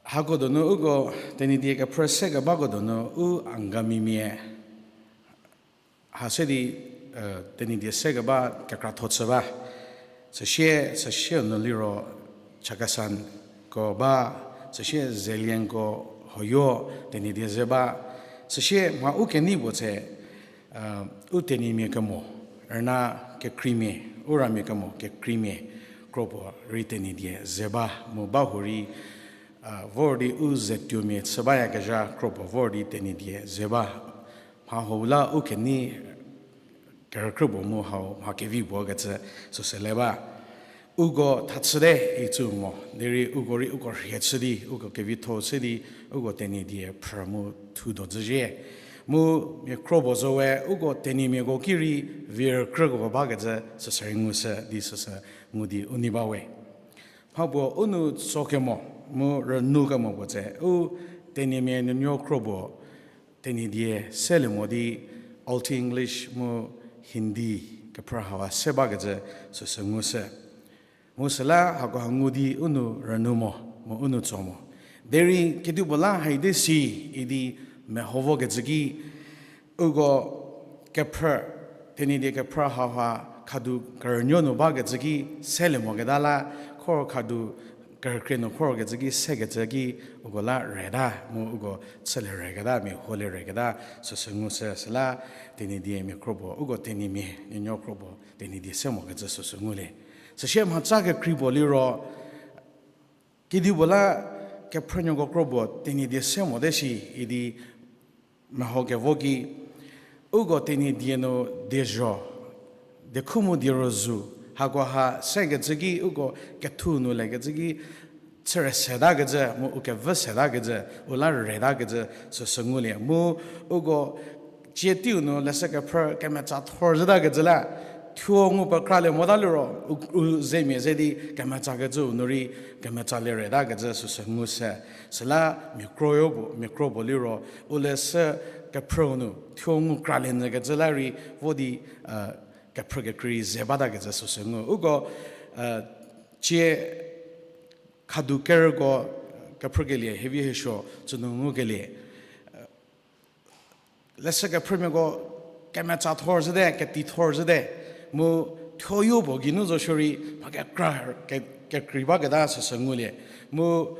Hako donu uko Tenyidie kephrü se kebako donu u Angamimia ha se di Tenyidie se keba kekratho chü ba. Süsie, süsie nu liro Chakhesangko ba, süsie Zeliangko, Hoyo, Tenyidie ze ba. Süsie mha u kenei puo tse u Tenyimia kemo, rüna kekreimia, u ramia kemo kekreimia kropuo rei Tenyidie ze ba mu ba huo rei vor di u zetuomia chü bayakezha kropuo vor di Tenyidie ze ba. Mha hau la u kenei kerükrü puo mu hau mha kevi puo kecü süsü le ba. Uko thachüte icü mo derei uko rei uko rhie chü di uko kevitho chü di uko Tenyidie phrü mu thudo zhüzhie. Mu mia kropuo zo we uko Tenyimiako ki rei virükrüko bakecü süsü rei ngushü di süsü ngu di u nei ba we. Mhapuo u nou tso kemo mu rünu kemo puo tse u Tenyimia nuonuo kropuo Tenyidie selie mo di Old English mu Hindi kephrü hawa se bakecü süsü ngushü. Mu süla hakoha ngu di u nou rünu mo, mu u nou tso mo. Derei kedipuo la haide si idi meho vokecü ki uko kephrü, Tenyidie kephrü hauha khadu kerünuo nu bakecü ki selie moketa la, khor khadu kerükrie nu khorkecü ki sekecü ki uko la reta mu uko chülie reketa mia huolie reketa süsü ngushü süla Tenyidie mia kropuo uko Tenyimia nuonuo kropuo Tenyidie se mokecü süsü ngulie. Süsie mhaca kekrei puo liro kedipuo la kephrünuoko kropuo Tenyidie se mote shi idi meho kevo ki uko Tenyidie nu diezho, diekhu mu dierozu, hakoha sekecü ki uko kethu nu lekecü ki chüre setakecü mu u kevü setakecü u la retakecü süsü ngulie mu uko cie teiu nu leshü kephrü kemetsa thor zhütakecü la thuo ngu pekralie mota liro u, u zemia ze di kemetsakecüu nu rei kemetsalie retakecü süsü ngushü. Süla mia kroyo puo, mia kropuo liro u leshü kephrüu nu thuo ngu kralie nyükecü la rei vo di kephrü kekrei ze batakecü süsü ngu. Uko cie khadu kerüko kephrükelie hevi hesuo tsünu ngukelie leshü kephrümiako kemetsa thor zhüte, keti thor zhüte, mu thuoyo puo geinu zo shierei mha kekra, ke, kekrei baketa süsü ngulie. Mu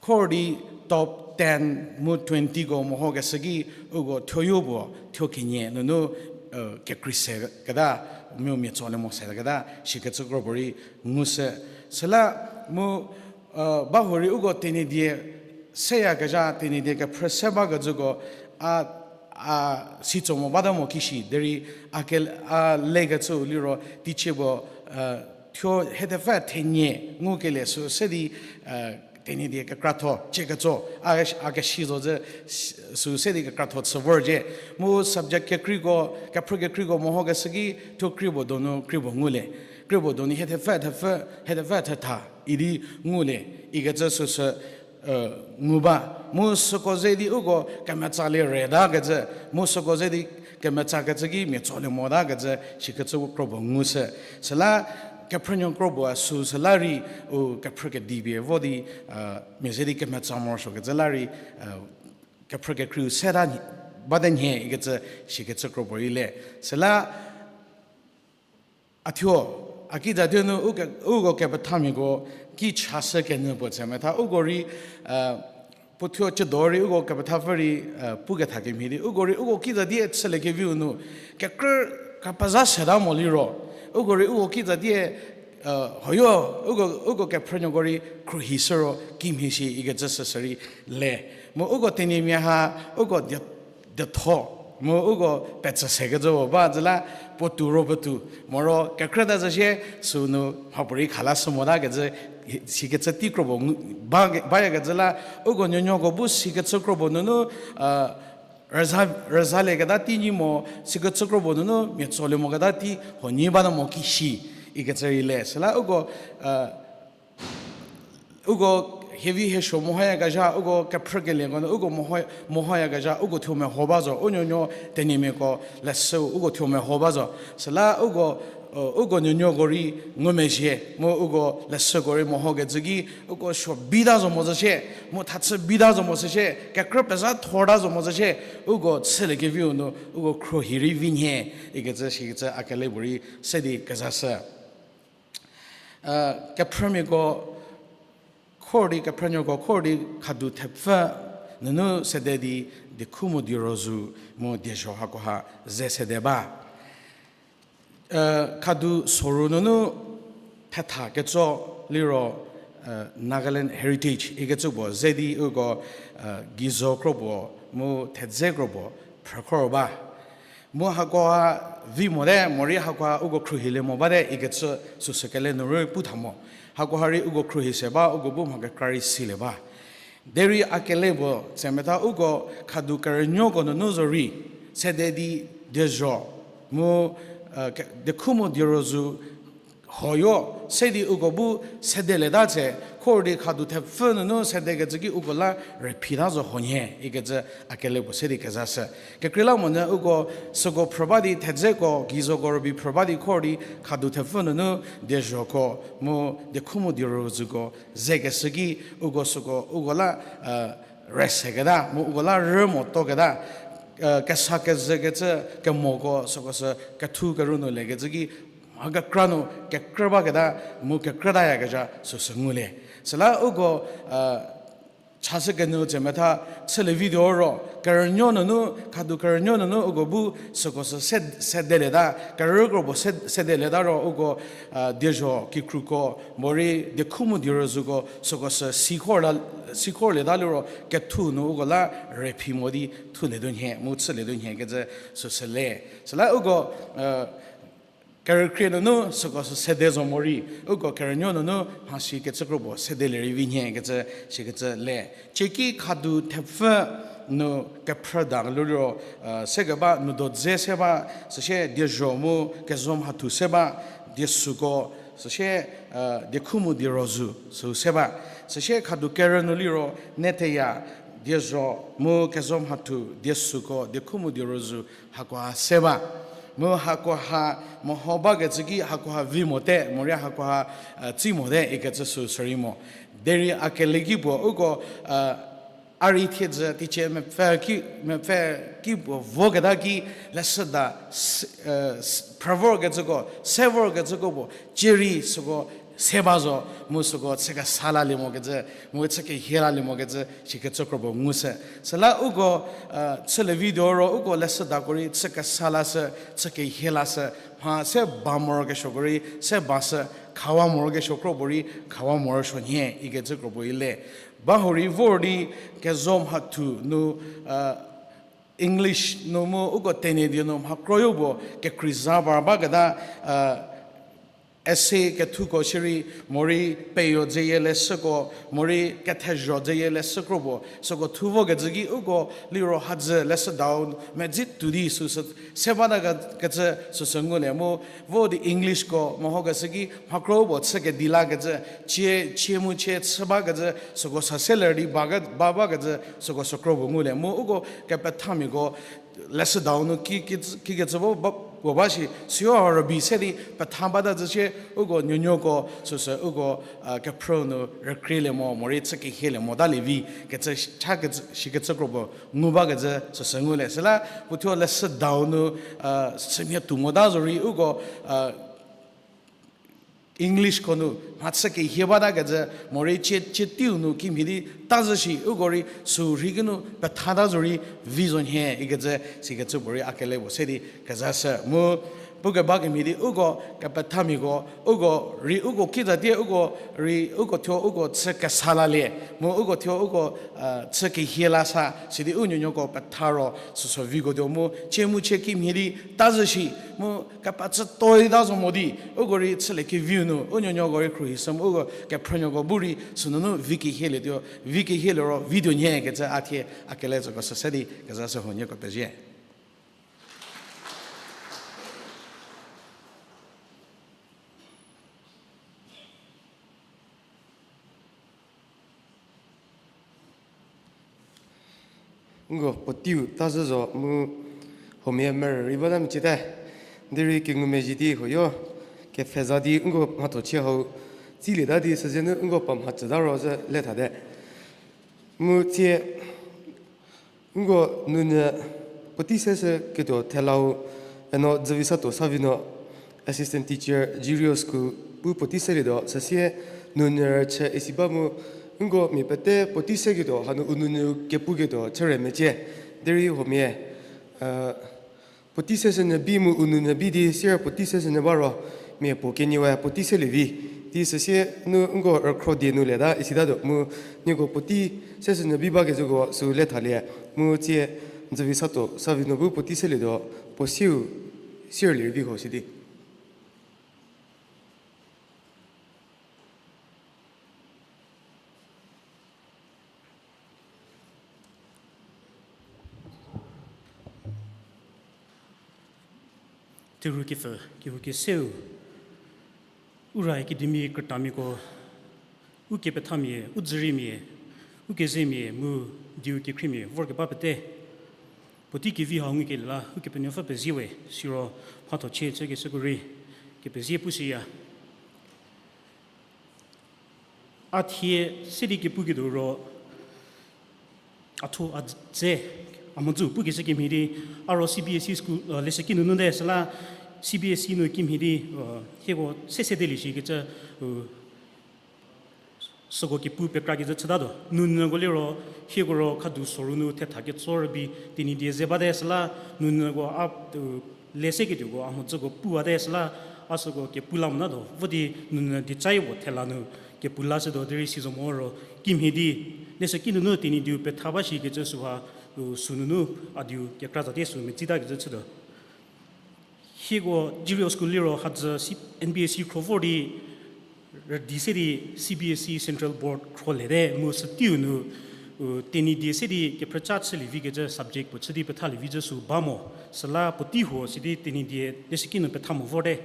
khor di top ten mu twentyko mehokeshü ki uko thuoyo puo thuo kenie nunu kekrei seketa, mu mia tsolie mo seketa shikecü kropuo rei ngushü. Süla mu ba huorei uko Tenyidie seyakezha, Tenyidie kephrü se bakecüko a a sitso mo bata mo kishi, derei a ke, a lekecüu liro teicie puo, thuo hethepfü thenie ngukelie sü se di, Tenyidie kekratho, cieketso, a, a kesi zo zü, sü se di kekratho chü vor cie. Mu subject kekreiko, kephrü kekreiko mehokeshü ki, thuo krie puo donu krie puo ngulie. Krie puo donu hethepfü, thepfü, hethepfü thetha idi ngulie. Ikecü süsü ngu ba. Mu süko ze di uko kemetsalie retakecü, mu süko ze di kemetsakecü ki mia tsolie motakecü, sikecü kro puo ngushü. Süla kephrünuo kro puo sü süla rei, u kephrü kedipie vo di, mia ze di kemetsa morosuokecü la rei, kephrü kekreiu seta bate nhie ikecü, sikecü kro puo rei le. Süla a thuo, a kizatie nu uko kepethamiako ki chashü kenyü puo tse metha uko rei, puo thuo chüdo rei uko kepethapfü rei, puketha kemhie di uko rei uko kizatie chüliekeviu nu, kekrü kepezha seta mo liro, uko rei uko kizatie, hoyo, uko, uko kephrünuoko rei khruohishü ro kimhie shi ikecü süsü rei le. Mu uko Tenyimia ha, uko dietho, mu uko petsü sekecü puo ba zü la, puotou ro puotou, moro kekrüta zü shie, sünu mhapuorei khalashü motakecü, sikecü tei kro puo bayakecü la, uko nuonuoko bu sikecü kro puo nunu, rüzhalieketa tei nyi mo, sikecü kro puo nunu mia tsolie moketa tei huo nyi bata mo kishi, ikecü rei le. Süla uko, uko hevi hesuo mehoyakezha, uko kephrükelieko nu uko mehoyakezha, uko thuo meho ba zo, u nuonuo Tenyimiako leshüu uko thuo meho ba zo. Süla uko, uko nuonuoko rei ngumezhie, mu uko leshüko rei mehokecü ki, uko suo bita zo mo zü shie, mu thachü bita zo mo zü shie, kekrü pezha thorta zo mo zü shie, uko chüliekeviu nu uko khruohi rei vi nhie, ikecü sikecü a kele puorei se di kezashü. Kephrümiako khor di, kephrünuoko khor di khadu thepfü nunu sede di, diekhu mu dierozu mu diezho hakoha ze sede ba. Khadu soru nunu thetha ketso liro, Nagaland Heritage ikecü puo ze di uko, geizo kro puo mu thedze kro puo phrükhor ba. Mu hakoha vi mote, morei hakoha uko khruohilie mo bate ikecü süsü kele nu rei pu tha mo. Hakoha rei uko khruohi se ba, uko bu mha kekra rei silie ba. Derei a kele puo tse metha uko khadu kerünuoko nunu zo rei, sede di diezho mu, diekhu mu dierozu hoyo se di uko bu sedelieta tse, khor di khadu thepfü nunu sedekecü ki uko la rephita zo ho nhie ikecü a kele puo se di kezashü. Kekreilamonyü uko süko phrü ba di thedzeko, geizoko rübei phrü ba di khor di khadu thepfü nunu diezhoko mu diekhu mu dierozuko zekeshü ki uko süko uko la reseketa mu uko la rü motoketa, kesa kezükecü kemoko süko sü kethu kerü nu lekecü ki mha kekra nu kekrü baketa mu kekrütayakezha süsü ngulie. Süla uko chashü kenyü tse metha chülie vi tuo ro, kerünuo nunu, khadu kerünuo nunu uko bu süko sü se, sedelieta, kerükro puo se, sedelieta ro uko, diezho kikruko, morei diekhu mu dierozuko süko sü sikhor la, sikhorlieta liro kethu nu uko la rephi mo di thulietuo nhie mu chülietuo nhie kecü süsü le. Süla uko kerükrie nunu süko sü sede zo morei, uko kerünuo nunu mhasi kecü kro puo sedelie rei vi nhie kecü sikecü le. Cieki khadu thepfü nu kephrüda liro, sekeba nudo dze se ba, süsie diezho mu kezho mhathu se ba, diesuko, süsie diekhu mu dierozu sü se ba. Süsie khadu kerü nu liro netheya, diezho mu kezho mhathu, diesuko, diekhu mu dierozu hakoha se ba. Mu hakoha meho bakecü ki hakoha vi mote, morei hakoha tsi mote ikecü sü sürei mo. Derei a kele ki puo uko, a rei thiedzü teicie mepfü ki, mepfü ki puo voketa ki leshüda phrü vorkecüko, se vorkecüko puo, cierei süko se ba zo, mu süko chü kesa lalie mokecü, mu chü kehie lalie mokecü sikecü kro puo ngushü. Süla uko chülie vi tuo ro uko leshüdako rei chü kesa lashü, chü kehie lashü, mha se ba morokesuoko rei se bashü, khawa morokesuo kro puo rei khawa morosuo nhie ikecü kro puo i le. Ba hurei vor di kezho mhathu nu, a English nu mu uko Tenyidie nu mha kroyo puo kekreiza par baketa, essay kethuko shierei, morei peyo dzeyie leshüko, morei kethezho dzeyie leshü kro puo, süko thu vokecü ki uko liro hadzü leshüdau medzi tuo di süsü se bata ke-, kecü süsü ngulie mu, vo di Englishko mehokeshü ki mha kro puo chü kedi lakecü, chie, chie mu chie chü bakecü, süko sa se ler di ba ke-, ba bakecü, süko sükro puo ngulie mu, uko kepethamiako leshüdau nu ki, ki, kikecü vo ba, puo ba shi, siro rübei se di petha bata zü shie, uko nuonuoko süsü uko, a, kephrü nu rükrielie mo, morei chü kehielie mota lievi kecü cha kecü, shikecü kro puo ngu bakecü süsü ngulie. Süla puo thuo leshüdau nu, a, sümhie tuo mota zorei uko, a, Englishko nu mhachü kehie bata kecü, morei chie, chie teiu nu kimhie di ta zü shi, uko rei sü rhei ki nu pethata zorei vi zo nhie ikecü, sikecü puorei a kele puo se di kezashü. Mu pukeba kemhie di uko kepethamiako, uko rei uko kizatie, uko rei uko thuo uko chü kesa lalie, mu uko thuo uko, a, chü kehie la sa, sidi u nuonuoko petha ro süsü viko tuo mu, chie mu chie kimhie di ta zü shi, mu kepecü toi ta zo mo di, uko rei chülie keviu nu, u nuonuoko rei khruohi sü mu uko kephrünuoko bu rei sünunu vi kehielietuo, vi kehie liro vi tuo nhie kecü a thie a kele züko süse di kezashü, huoniekoe pezie. Nko puoteiu ta zhü zo mu huomia merü rei bata meciete. Derei kengumezhie di huoyo kepfheza di nko mhathochie hau tsilieta di süzenu nko pa mha tsüta ro zhü le thate. Mu tsie nko nounyü puotei seshüketuo thelau, eno Dzüvisato Savi no, assistant teacher, Jirio School, bu puotei selietuo, süsie nounyü rüchü isi ba mu, nko mia pete puotei seketuo hanu u nounyü kepuketuo chüre mecie, derei huomia, puotei seshünyü bi mu u nounyü bi di siro puotei seshünyü ba ro, mia puo kenieu puotei selie vi. Di süsie nu nko rükhro die nu lieta isitatuo mu, nieko puotei seshünyü bi bakecüko sü le thalie, mu tsie Dzüvisato Savi no bu puotei selietuo, puo siu, sirlie vi ho sidi. Terhü kepfü, kehou keseu, Ura Academy krütamiako, ukepethamia, u dzüriemia, ukezemia mu diu kekhriemia vorkeba pete, puotei kevi hau ngukelie la Ukepenuopfü pezie we, siro mhathochie chükeshüko rei kepezie pushüya. A thie se di kepuketuo ro, a thuo a dze, a mhodzü pukeshü kemhie di, a ro C B S E school, leshüki nunu te süla, C B S E nu kimhie di, hieko se sedelie shikecü, süko kepu pekrakecü chütatuo. Nounyüko liro, hieko ro khadu soru nu thetha ketso rübei Tenyidie ze bate süla, nounyüko a, le seketuoko a mhodzüko puwate süla, a süko kepu la motatuo. Vo di nounyü dieca-i puo thela nu kepu lashütuo derei si zo mo ro, kimhie di, leshüki nunu Tenyidieu petha ba shikecü süha, sünunu a dieu kekra zatie sü medzitakecü chütuo. Hieko Jirio School liro hadzü N B S E khro vor di, rüdi se di C B S E Central Board khro liete mu süteiu nu, Tenyidie se di kephrüca chülie vikecü subject puo chü di pethalie vi zhü sü ba mo. Süla puotei huo sidi Tenyidie leshüki nu petha mo vorte.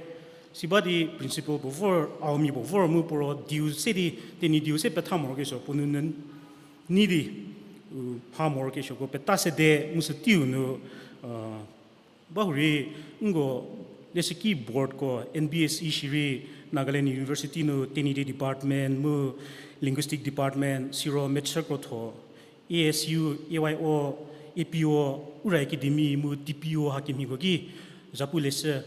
Siba di principal puo vor, aomia puo vor mu puo ro dieu se di, Tenyidieu se petha morokesuo puo nounyü nei di, mha morokesuoko peta sede mu süteiu nu, bahurei, nko leshüki boardko N B S E shierei, Nagaland University nu Tenyidie department mu linguistic department, siro mechü krotho, A S U, A Y O, A P O, Ura Academy mu T P O hakemhieko ki, zhapu leshü,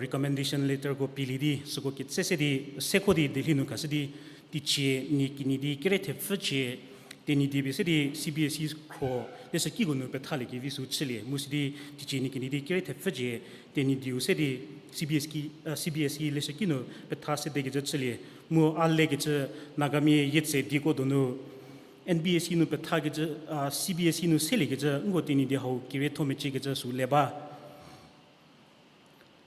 recommendation letterko pielie di, süko ketse se di, sekho di Delhi nu khashü di, teicie nie kinyi di kere thepfü cie, Tenyidie pie se di C B S E khro, leshükiko nu pethalie kevi sü chülie, mu sidi teicie nie kinyi di kere thepfü cie, Tenyidieu se di C B S E, C B S E leshüki nu petha sedekecü chülie, mu a lekecü Nagamia yietse diko donu, N B S E nu pethakecü, a, C B S E nu seliekecü, nko Tenyidie hau kerietho meciekecü sü le ba.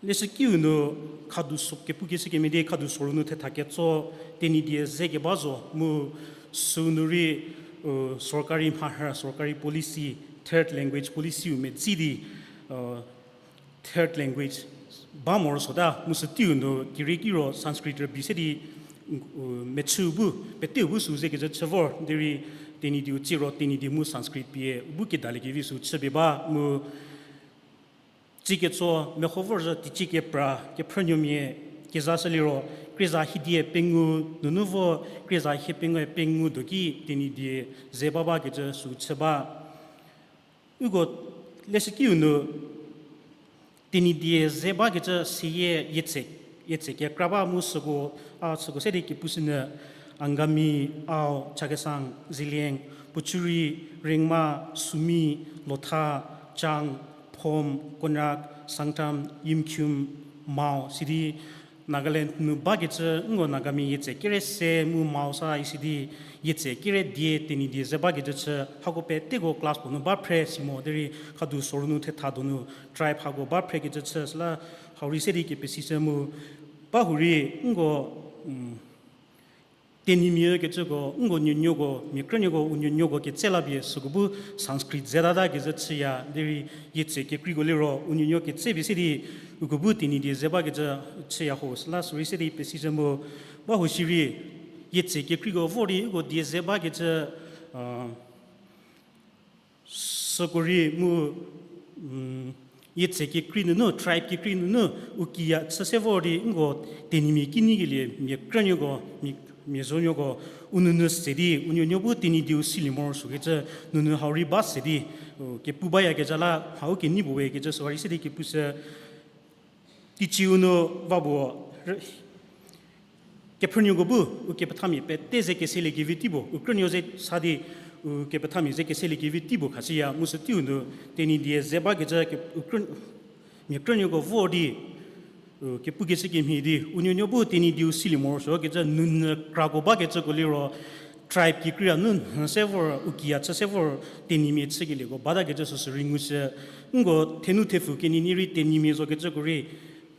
Leshükiu nu khadu so kepukeshü kemhie di khadu soru nu thetha ketso Tenyidie ze keba zo mu sünu rei, u, sorkari mharhü, sorkari policy, third language policy-u medzi di, u, third language ba morosuota mu süteiu nu kerieki ro Sanskrit rübei se di, u, mechüu bu, peteu bu sü zekecü chü vor, derei Tenyidieu tsie ro Tenyidie mu Sanskrit pie u bu kedaliekevi sü chüpie ba mu tsie ketso meho vorzhü teicie kepra, kephrünuomia kezashü liro, krieza hiedie pengou nunu vo, krieza hie pengou pengou do ki Tenyidie ze ba bakecü sü chü ba. Uko leshükiu nu Tenyidie ze bakecü seyie yietse, yietse kekra ba mu süko, a süko se di kepushünyü Angami, Ao, Chakhesang, Zeliang, Pochury, Rengma, Sumi, Lotha, Chang, Phom, Konyak, Sangtam, Yimkhiung, Mao, sidi Nagaland nu bakecü nko Nagami yietse kere se mu Mao sa isidi yietse kere die Tenyidie ze bakecü chü hako peteko class puo nu ba phre si mo derei khadu soru nu thetha donu tribe hako ba phrekecü chü süla hau rei se di kepesishü mu ba hurei nko, Tenyimia kecüko, nko nuonuoko, mia krünuoko, u nuonuoko ketse la pie süko bu Sanskrit ze tata kezhü chüya, derei yietse kekreiko liro, u nuonuo ketse pie se di, uko bu Tenyidie ze bakecü chüya ho, süla sürei se di pesishü mu, ba ho shirei, yietse kekreiko vor di uko die ze bakecü, a, süko rei mu, yietse kekrei nunu, tribe kekrei nunu, u kiya chü se vor di nko Tenyimia kinyi kelie mia krünuoko, mia, mia zonuoko, u nunu se di, u nuonuo bu Tenyidieu silie morosuokecü, nunu hau rei ba se di, u kepu bayakezha la, hau kenyi puo we kecü süha rei se di kepushü, teicieu nu va puo, kephrünuoko bu, u kepethamia pete ze keseliekevi tei puo, u krünuo ze sa di, u kepethamia ze keseliekevi tei puo khashüya, mu süteiu nu, Tenyidie ze bakecü, ke-, u krü-, mia krünuoko vor di, u kepukecü kemhie di, u nuonuo bu Tenyidieu silie morosuokecü, nunu krako bakecüko liro, tribe kekreia nu nhü se vor, u kiya chü se vor, Tenyimia chükelieko batakecü süsü rei ngushü, nko thenu thepfu kenyi rei Tenyimia zokecüko rei,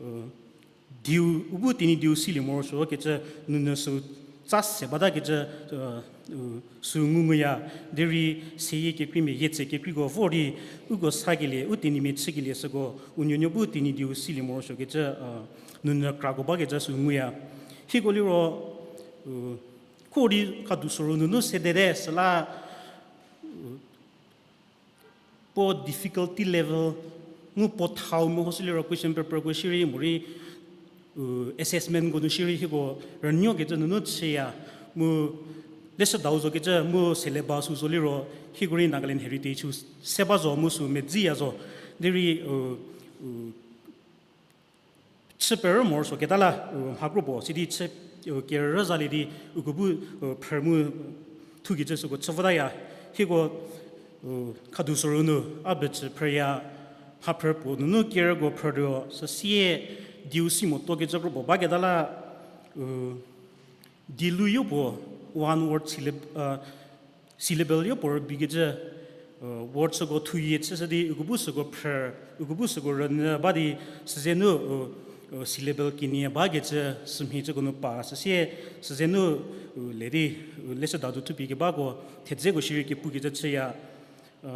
u, dieu, u bu Tenyidieu silie morosuokecü nunu sü tsa se batakecü, u, u, sü ngu nguya, derei seyie kekreimia yietse kekreiko vor di, uko sakelie, u Tenyimia chükelie süko, u nuonuo bu Tenyidieu silie morosuokecü, u, nunu krako bakecü sü nguya. Hieko liro, u, kho di khadu soru nunu sedete süla, u, puo difficulty level, ngu puo thau mehoshü liro question paperko shierei morei, u, assessmentko nu shierei hieko rünuokecü nunu chüya, mu leshüdau zokecü mu syllabus-u zo liro, hieko rei Nagaland Heritage-u se ba zo mu sü medziya zo, derei, u, u, chü perü morosuoketa la, u, mhakro puo sidi chü, u, kerü zalie di, uko bu, u, phrü mu thukecü süko chü votaya. Hieko, u, khadu soru nu, a becü phrüya, mhaphrü puo nunu kerüko phrütuo, süsie dieu si motuokecü kro puo baketa la, u, dielu yopuo one word syllab-, u, syllable yopuo rübeikecü, u, word süko thuyie chüshü di, uko bu süko phrü, uko bu süko rünyü ba di, süzenu, u, u, syllable kenie bakecü sümhiecüko nu pa, süsie, süzenu, u, le di, u, leshüdau thupie kebako, thedzeko shierei kepukecü chüya, u,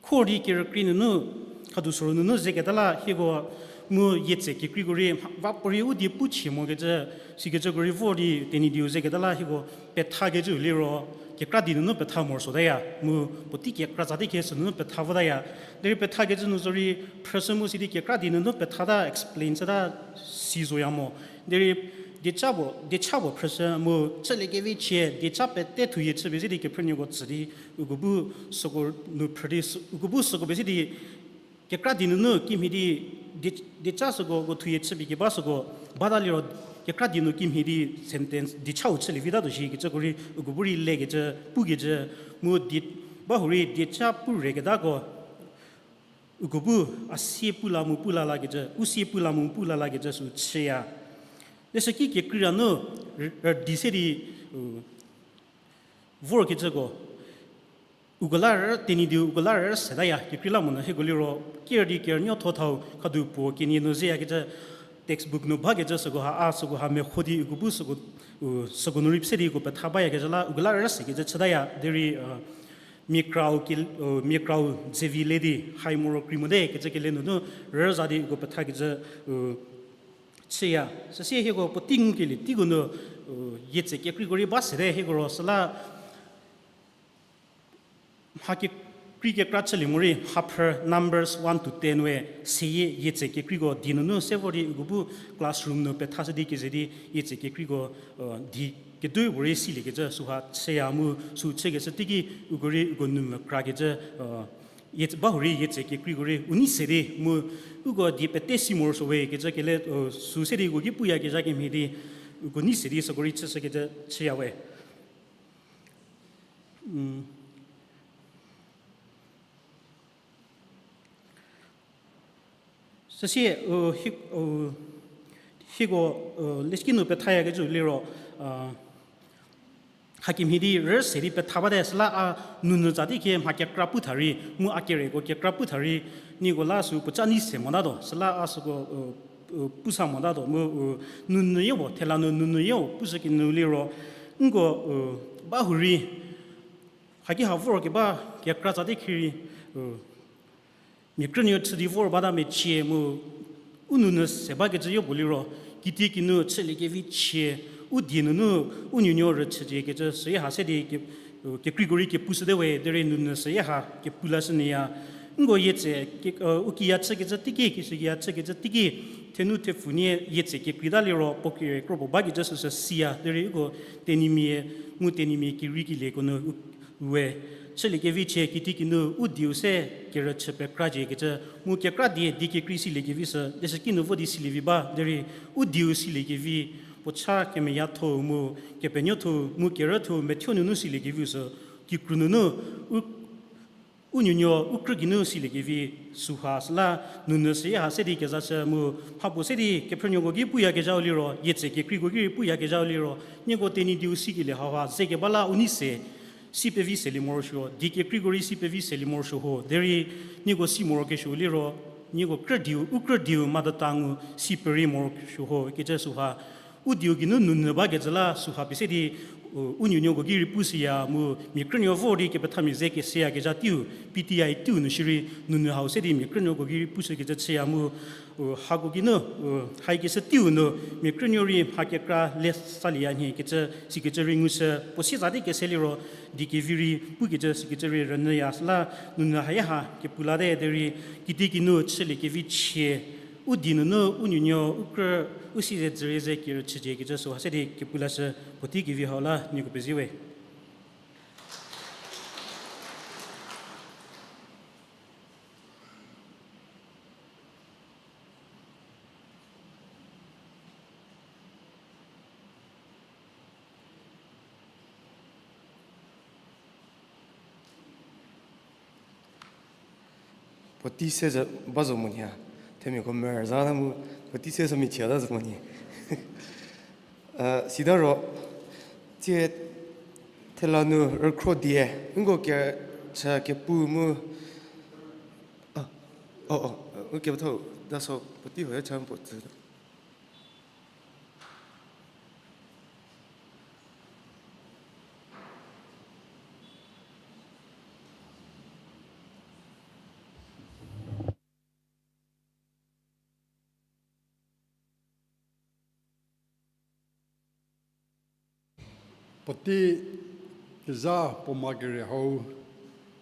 kho di kerükrie nunu, khadu soru nunu zeketa la hieko mu yietse kekreiko rei, va puorei u die pu chie mokecü, sikecüko rei vor di Tenyidieu zeketa la hieko pethakecü liro, kekra die nunu petha morosuotaya, mu puotei kekra tsa di khe sünunu petha votaya. Derei pethakecü nu zorei, phrüshü mu sidi kekra die nunu pethata explain chüta si zoya mo. Derei dieca puo, dieca puo phrüshü mu chüliekevi chie, dieca pete thuyie chüpie se di kephrünuoko tsü di, uko bu süko nu phrü di, sü-, uko bu süko pie se di, kekra die nunu kimhie di, die-, dieca süko, ko thuyie chüpie keba süko, bata liro, kekra die nu kimhie di sentence, diecau chülie vitatuo shikecüko rei, uko bu rei lekecü, pukecü, mu die, ba hurei dieca pu reketako, uko bu a sie pu la mu pu la lakecü, u sie pu la mu pu la lakecü sü chüya. Leshüki kekrei ra nu, r-, rüdi se di, u, vorkecüko, uko la rü, Tenyidie uko la rü setaya, kekrei la monyü hieko liro, ker di kerünuotho thau, khadu puo kenie nu zeyakecü, textbook nu bakecü süko ha, a süko ha meho di uko bu süko, u, süko nu rei pse di uko petha bayakecü la, uko la rü sekecü chütaya, derei, u, mia krau ki, u, mia krau zevi le di, hai moro krei mote kecü kele nunu, rüza di uko pethakecü, u, chüya. Süsie hieko puotei ngukelie teiko nu, u, yietse kekreiko rei ba sete hieko ro süla, mha kekrei kekra chülie morei mhaphrü numbers one to ten we seyie yietse kekreiko die nunu se vor di uko bu classroom nu pethashü di keze di yietse kekreiko, u, die kedu puorei siliekecü süha chüya mu sü chükeshü teiki uko rei uko nu mekrakecü, u, yietse, bahurei yietse kekreiko rei u nei se di mu uko die pete si morosuo we kecü kele, u, sü se di uko ki puyakezha kemhie di uko nei se di süko rei chüshükecü chüya we. Süsie, u, hi-, u, hieko, u, leshüki nu pethayakecü liro, u, hakemhie di rü se di petha bate süla a nunyü tsa di khie mha kekra pu tha rei, mu a kereko kekra pu tha rei, nieko la sü puoca nei se motatuo, süla a süko, u, u, pusa motatuo, mu, u, nunyü yie puo, thela nu nunyü yie puo pushü kinu liro, nko, u, bahurei, haki ha vorkeba kekra tsa di khie rei, u, mia krünuo chü di vor bata mecie mu, u nunyü se bakecü yopuo liro, kitiekinu chüliekevi chie, u die nunu, u nuonuo rüchüciekecü süha se di ke-, u, kekreiko rei kepushüte we, derei nunyü süha kepu lashünyüya. Nko yietse, ke-, u, u kiya chükecü teiki, kishükiya chükecü teiki, thenu thepfu nie yietse kekreita liro, puo kere kropuo bakecü süsü siya, derei uko Tenyimia, mu Tenyimia keriekelieko nu u-, we, chüliekevi chie kitiekinu u dieu se kerüchü pekraciekecü, mu kekra die, die kekrei siliekevi sü, leshüki nu vo di silievi ba, derei u dieu siliekevi, puocha kemeyatho mu, kepenuotho mu kerütho methuo nunu siliekevi sü, kikru nunu, u u nuonuo u krü geinu siliekevi süha süla nunyü süha se di kezashü mu mhapuo se di kephrünuoko ki puyakezhau liro, yietse kekreiko ki rei puyakezhau liro, nieko Tenyidie u sikelie hauha ze keba la u nei se, si pevi selie morosuo, die kekreiko rei si pevi selie morosuo ho, derei nieko si morokesuo liro, nieko krü dieu, u krü dieu mother tongue ngu si perei morosuo ho, kecü süha u dieu geinu nunyü bakecü la süha pie se di, u, u nuonuoko ki rei pushüya mu mia krünuo vor di kepethamia ze keseyakezha teiu, P T I teiu nu shierei nunyü hau se di mia krünuoko ki rei pushükecü chüya mu, u, hako geinu, u, haikeshü teiu nu mia krünuo rei mha kekra le salieya nhie kecü sikecü rei ngushü, puo sieza di kese liro die kevi rei pukecü sikecü rei rünyüya süla nunyü haya ha kepu late derei kitiekinu chüliekevi chie u die nunu u nuonuo u krü u siezedzürie ze kerüchüciekecü süha se di kepu lashü puotei kevi hau la nieko pezie we. Puotei se zo ba zo mo nya, themiako merüzha ta mu puotei se zo michie ta zo mo nya. Sita ro, tsie thela nu rükhro die, nko kechü kepu mu, a, o, o, u kepethau, daso puotei ho ya cha puo tsü. Puotei kezha puo ma kere hau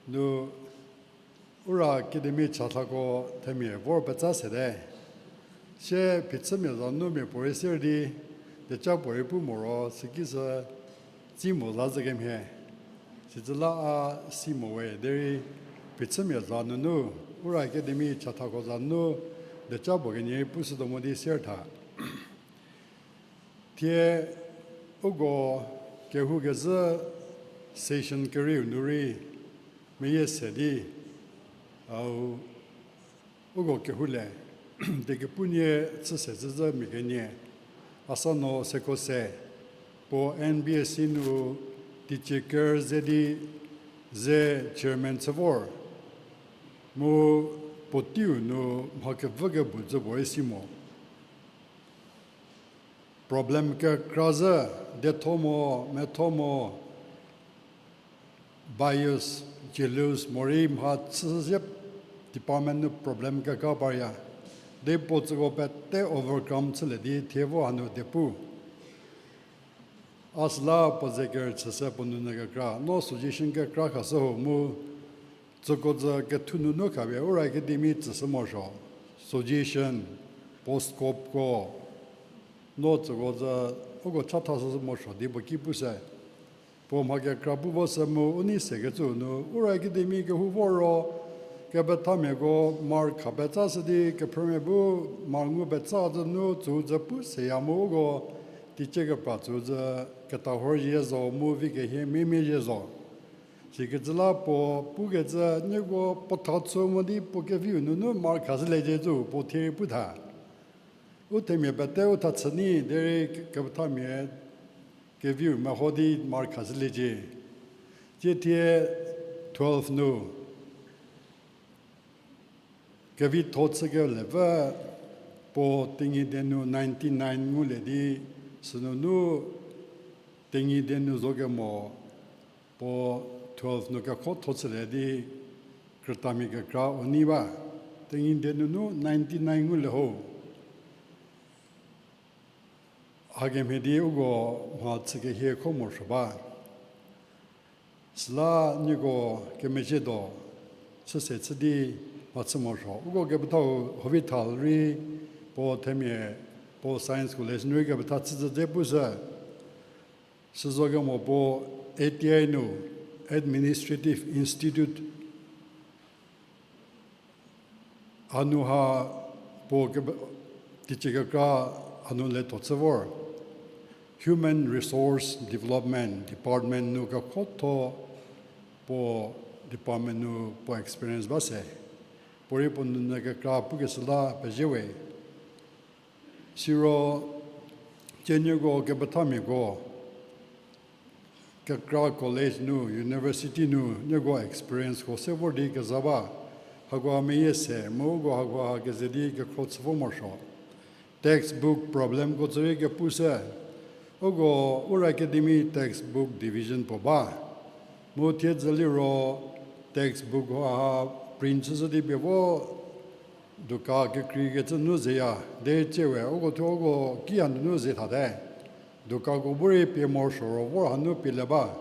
nu Ura Academy chathako themia vor peca sete. Sie phichümia za nu mia puorei sier di, dieca puorei pu moro süki sü tsi mo za zhü kemhie. Sicü la a si mo we derei phichümia za nunu Ura Academy chathako za nu dieca puo kenie rei pushütuo mo di sier tha. Thie uko kehoukezhü session kerieu nu rei meyie se di, au, uko kehoulie, die kepu nie chü se zhüzhü mia kenie. Asano Sekhose, puo N B S C nu teicie ker ze di ze chairman chü vor, mu puoteiu nu mha kevü kebu zü puorei si mo. Problem kekra zhü, dietho mo, metho mo, bias, jealous, morei mha chüzie department nu problem kekra parya. Di puo tsüko pete overcome chülie di thie vo hanu diepu. A süla puo ze kerüchüse puo nunu kekra, no suggestion kekra khashü ho mu, tsüko zü kethu nunu khapie Ura Academy tsüshü morosuo. Suggestion, puo scopeko, no tsüko zü uko chathashü morosuo di puo ki pushü. Puo mha kekra pu vo sü mu u nei sekecü nu, Ura Academy kehou vo ro, kepethamiako mark khapetsa shü di, kephrümia bu mark ngu petsa zü nu, tsü zü pu seya mu uko, teicie kepra tsü zü, ketahor zhie zo mu vi kehie miemie zhie zo. Sikecü la puo pukecü nieko puo tha chü mo di puo keviu nunu mark khashüliecie zü puo thie rei pu tha. U themia pete u tha chü nyi derei kepethamia keviu meho di mark khashüliecie. Tsie thie twelve nu kevitho chükelie pfü puo Tenyidie nu ninety nine ngulie di, sünunu Tenyidie nu zo kemo puo twelve nu kekhotho chülie di krütamia kekra u nei ba. Tenyidie nunu ninety nine ngulie ho. Hakemhie di uko mha chü kehie kho morosuo ba. Süla nieko kemezhie do, chüse chü di mha chü morosuo. Uko kepethau Hovithal rei puo themia, puo Science College nu rei kepetha chü zü dze pushü. Süzo kemo puo A T I nu, Administrative Institute hanu ha puo kebe-, teicie kekra hanu le tho chü vor. Human Resource Development Department nu kekhotho puo department nu puo experience ba se. Puorei puo nunu kekra pukeshü la pezie we. Siro tsie nieko kepethamiako kekra college nu, university nu nieko experienceko se vor di kezha ba. Hakoa meyie se mu uko hakoa ha keze di kekhro chü vo morosuo. Textbook problemko tsü rei kepushü. Uko Ura Academy textbook division puo ba. Mu thiedzü liro textbook ha print chüshü di pie vo dukan kekreikecü nu zeya, de tsiewe uko thuo uko kiya nunu ze thate. Dukanko bu rei pie morosuo ro vor hanu pielie ba.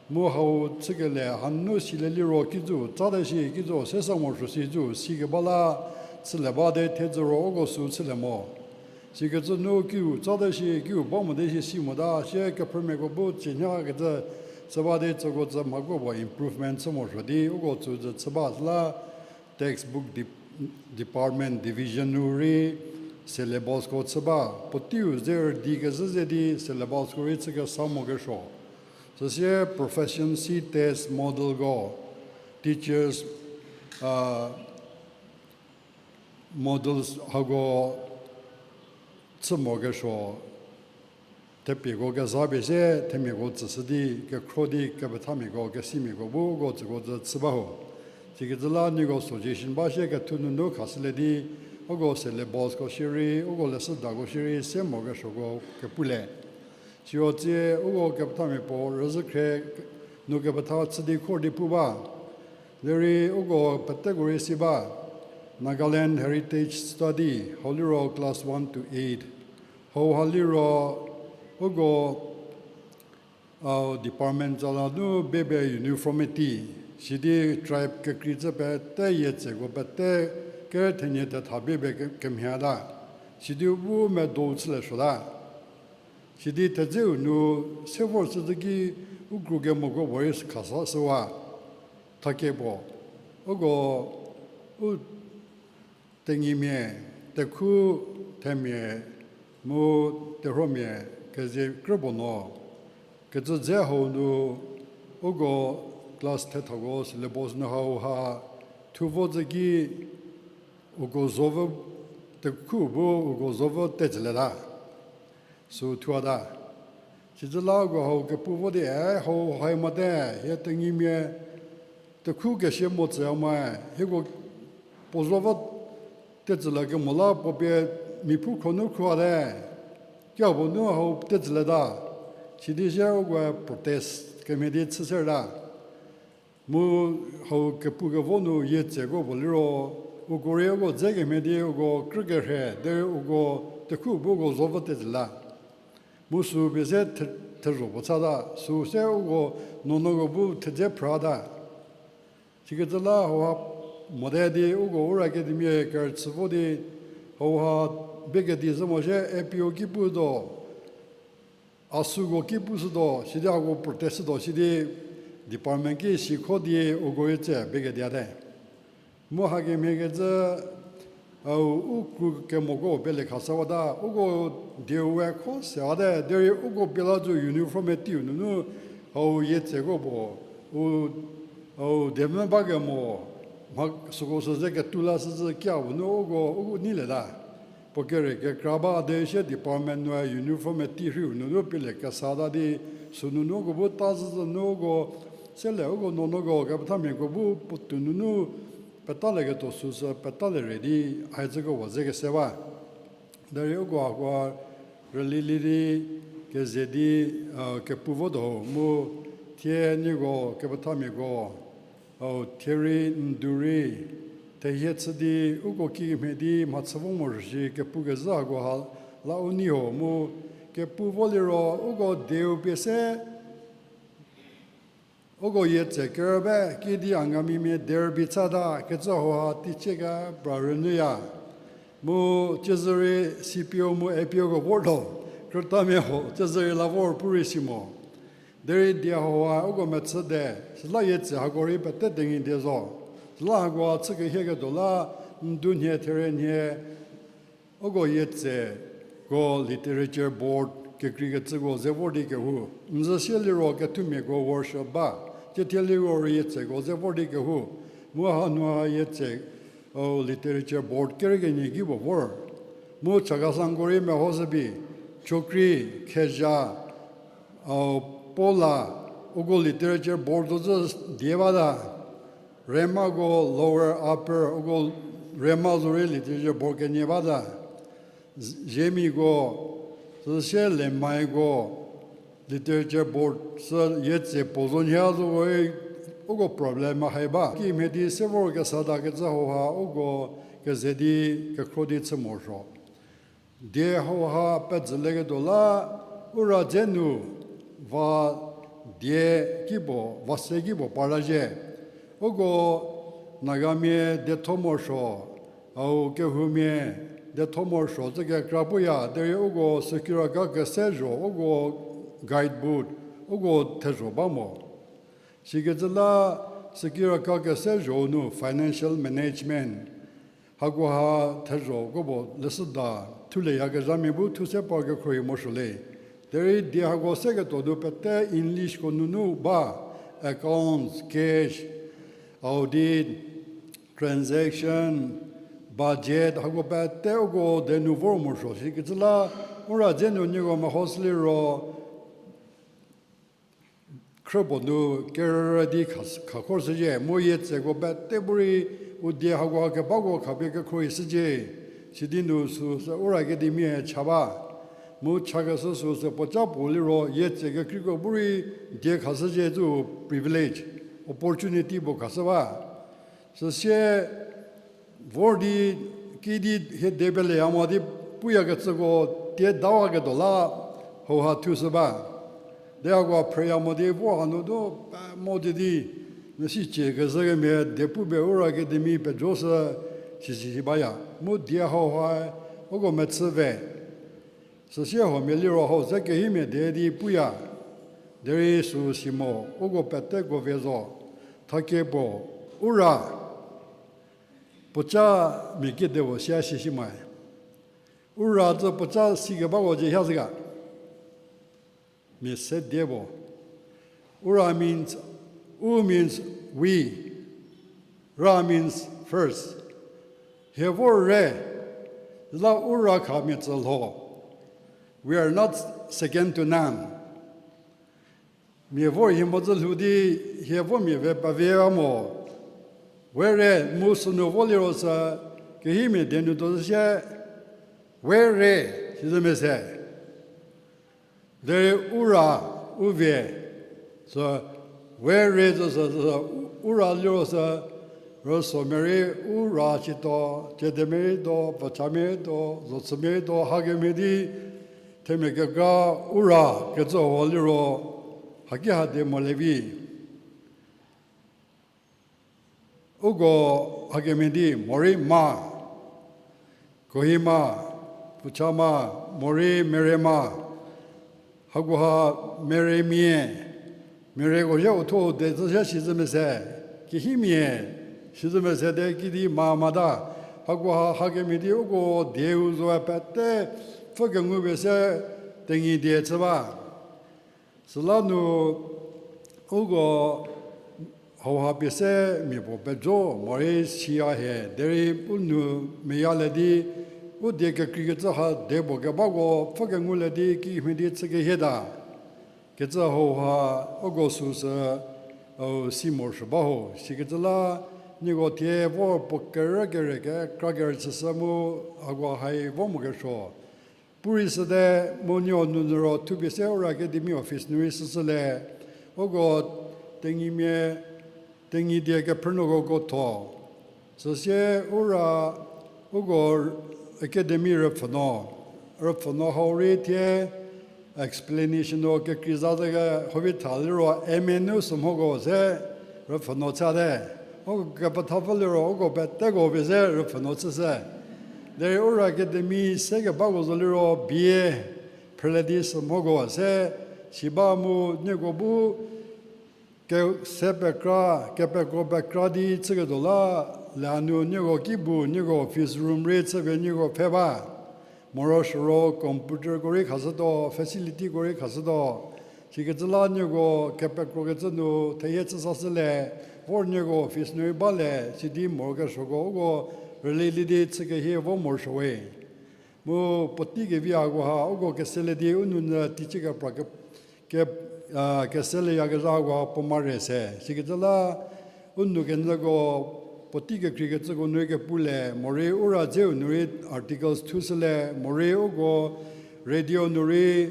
Mu hau chükelie hanu silie liro kijü tsate shi, kijü sesa morosuo shi zü sikeba la chülie ba de thiedzü ro uko sü chülie mo. Sikecü nu kiu tsate shi, kiu ba mote shi si mota, sie kephrümiako bu tsienya kecü chü ba di tsüko tsü mhako puo improvement chü morosuo di uko tsü zü chü ba süla textbook department division nu rei syllabus ko chü ba, puoteiu ze rüdi kezhü ze di syllabus ko rei chü kesa mokesuo. Süsie proficiency test model ko, teachers, a, models hako chü mokesuo, thepieko kezha pie sie themiako tsüshü di kekhro di kepethamiako kesimiako bu uko tsüko zü chü ba ho. Sikecü la nieko suggestion ba sie kethu nunu khashülie di, uko syllabus ko shierei, uko leshüdako shierei se mokesuoko kepulie. Siro tsie uko kepethamia puo rüzhükhrie nu kepetha chü di khor di pu ba. Derei uko peteko rei si ba, Nagaland Heritage Study, hau liro class one to eight. Hau ha liro uko, a, department za la nu bebe uniformity, sidi tribe kekrei zü pete yietseko pete kerethenie tetha bebe ke-, kemhie ta. Sidi u bu medo chülie suota. Sidi thedzeu nu se vor shüzü ki u kru kemoko puorei khasa shüwa. Thakie puo, uko, u Tenyimia, Tekhu, Themia, mu Terhuomia keze krü puo no, kecü dze hau nu uko class thethako syllabus nu hau ha thu vo zü ki uko zovü, Tekhu bu uko zovü tetsülieta. Sü thuata. Sitse la uko hau kepu vo di, e, hau hai mote, hie tenyimia, tekhu kesia mo tsüya moe, hieko puo zo vo tetsüla kemo la puo pie miphu khro nu khruate, kia puo nu hau tetsületa. Sidi sie ukoe protest kemhie di chü serta. Mu hau kepu kevo nu yietseko puo liro, uko rei uko dze kemhie di uko krü kerhe, derei uko tekhu bu uko zo vo tetsüla. Mu sü pie se the-, thezho puo chata, sü se uko nuonuoko bu thedze phrata. Sikecü la hauha mote di uko Ura Academy kerüchü vo di hauha bekedi zhü mo sie A P O ki putuo, ASUko ki pushütuo, sidi hako protest shütuo, sidi department ki sikho di uko rei tse bekediate. Mu hakemhie kecü, au, u kru kemoko pele khashüwata, uko dieu we kho sewate, derei uko pie la zo uniformity-u nunu, au, yietseko puo, u, au, diemvü ba kemo, mha süko sü ze ketu la shüzhü kia puo nu uko, u neilieta. Puo kere kekra ba de sie department nu uniformity rhiu nunu pele kesata di, sünunu uko bu ta zhüzhü nu uko, sele uko nuonuoko kepethamiako bu puotou nunu petalieketuo süsü petalie re di, haicüko puo ze kese ba. Derei uko hakoa rülilie di, keze di, kepu votuo mu thie nieko kepethamiako, au, thie rei, ndu rei, thehie chü di, uko kikemhie di mhachü vo morosuo shi kepu kezhü hakoha la u nei ho mu, kepu vo liro uko dieu pie se, uko yietse kerü ba kidi Angamimia derby chata kecü hauha teicie kepra rünyüya. Mu ciezü rei C P O mu A P Oko vortuo, krütamia ho ciezü rei la vor pu rei si mo. Derei die hauha uko mechü de, süla yietse hako rei pete tenyi die zo. Süla hakoha chü kehieketuo la, ndu nhie therie nhie, uko yietseko literature board kekreikecüko ze vor di kehou. N zü sie liro kethumiako workshop ba, tsie thie liro rei yietseko ze vor di kehou. Mu hanu ha yietse, o, literature board kerü kenie ki puo vor. Mu Chakhesangko rei mehoshü bi, Chokri, Khezha, o, Pola, uko literature board zo zü die bata. Remako lower upper, uko Rema zo rei literature board kenie bata. Ziemiko, süsie Lemaiko, literature board sü yietse puo zo nhie zo rei, uko problem hai ba. Kimhie di se vor kesata kecü hauha uko keze di kekhro di chü morosuo. Die hauha pezülieketuo la, Ura dze nu va die kipuo, va se kipuo parta zhie. Uko Nagamia dietho morosuo, au kehoumia dietho morosuo, tsü kekra puya, derei uko Sikiraka kese zho, uko guide book, uko thezho ba mo. Sikecü la Sikiraka kese zho nu financial management hakoha thezho ko puo leshüda thulieyakezhamia bu thu se par kekhrohi morosuo le. Derei die hako seketuo nu pete Englishko nunu ba, accounts, cash, audit, transaction, budget, hako pete uko die nu vor morosuo. Sikecü la Ura dze nu nieko mehoshü liro khrüpuo nu kerü di kha, khakhor shüzhie, mu yietseko pete bu rei u die hakoha kebako khapie kekhrohi shüzhie, sidi nu süsü Ura Academy cha ba. Mu chakeshü süsü puoca puo liro yietse kekreiko bu rei die khashüzhie zü privilege, opportunity puo khashü ba. Süsie vor di kidi hie die peleya mo di puyakecüko tie dawaketuo la hauha thushü ba. Di hako phrüya mo di vor hanu do pa mo di di, nüsi cie kezhü kemhie die pu pie Ura Academy pejoshü sisi hi baya. Mu die hauha uko mechü ve. Süsie huomia liro hau ze kehimia die di puya. Derei sü si mo, uko peteko vie zo. Thakie puo, Ura, puoca mia kedipuo sia si si mae. Ura tsü puoca sikebako zie hia zhü ga. Mia se die puo. Ura means, u means we. Ra means first. Hie vor re, la Ura kha mia tsü lho. We are not second to none. Mia vor hie mhodzü lhou di, hie vo mia ve pavie a mo. We re mu sünu vo liro sü, kehimia die nu tuo zhü sie, we re, sizü mese. Derei u ra, u vie, sü, we re zo sü, sü, u ra liro sü, rüsomia rei u ra chütuo, chiedemia rei tuo, puochamia rei tuo, zochümia rei tuo, hakemhie di, themia kekra u ra kecü ho liro, haki ha die molie vi. Uko hakemhie di morei ma, Kohima, puocha ma, morei mere ma, hakoha meremia, mereko zhie uthuo de zhü zhie sizü mese, kehimia, sizü mese de kidi ma mata, hakoha hakemhie di uko dieu zo pete, pfü kengu pie se, Tenyidie chü ba. Süla nu uko hauha pie se mia puo pejo morei siya hie, derei u nou meyalie di, u die kekreikecü ha die puo kebako pfü kengulie di kemhie di chü kehie ta. Kecü hauha uko süsü, u, si morosuo ba ho. Sikecü la, nieko thie vor puo kerü kere kekra kere chüshü mu, hakoha hai vo mo kesuo. Pu rei süte mu nieko nounyü ro thupie se Ura Academy office nu rei shüshülie, uko Tenyimia, Tenyidie kephrünuoko kotho. Süsie Ura, uko Academy rüpfhünuo, rüpfhünuo hau rei thie explanation-o kekrei za zhü ke hovi tha liro M A nu sü mhoko se rüpfhünuo chüte. Uko kepethapfü liro uko peteko pie se rüpfhünuo chüshü. Derei Ura Academy se kebako zo liro B A phrülie di sü mhoko se si ba mu nieko bu kese pekra, kepekro pekra di chüketuo la, le a nu nieko ki bu nieko office room rei chüpie nieko pfhe ba. Morosuo ro computerko rei khashütuo, facilityko rei khashütuo. Sikecü la nieko kepekrokecü nu thehie chü sashülie, vor nieko office nu rei balie, sidi morokesuoko uko rülilie di chü kehie vo morosuo we. Mu puotei kevi hakoha uko keselie di u nounyü teicie kepra ke, ke, a, keselieyakezha hakoha puo mare se. Sikecü la u nou kenyüko puotei kekreikecüko nu rei kepulie, morei Ura dzeu nu rei articles thushülie, morei uko radio nu rei,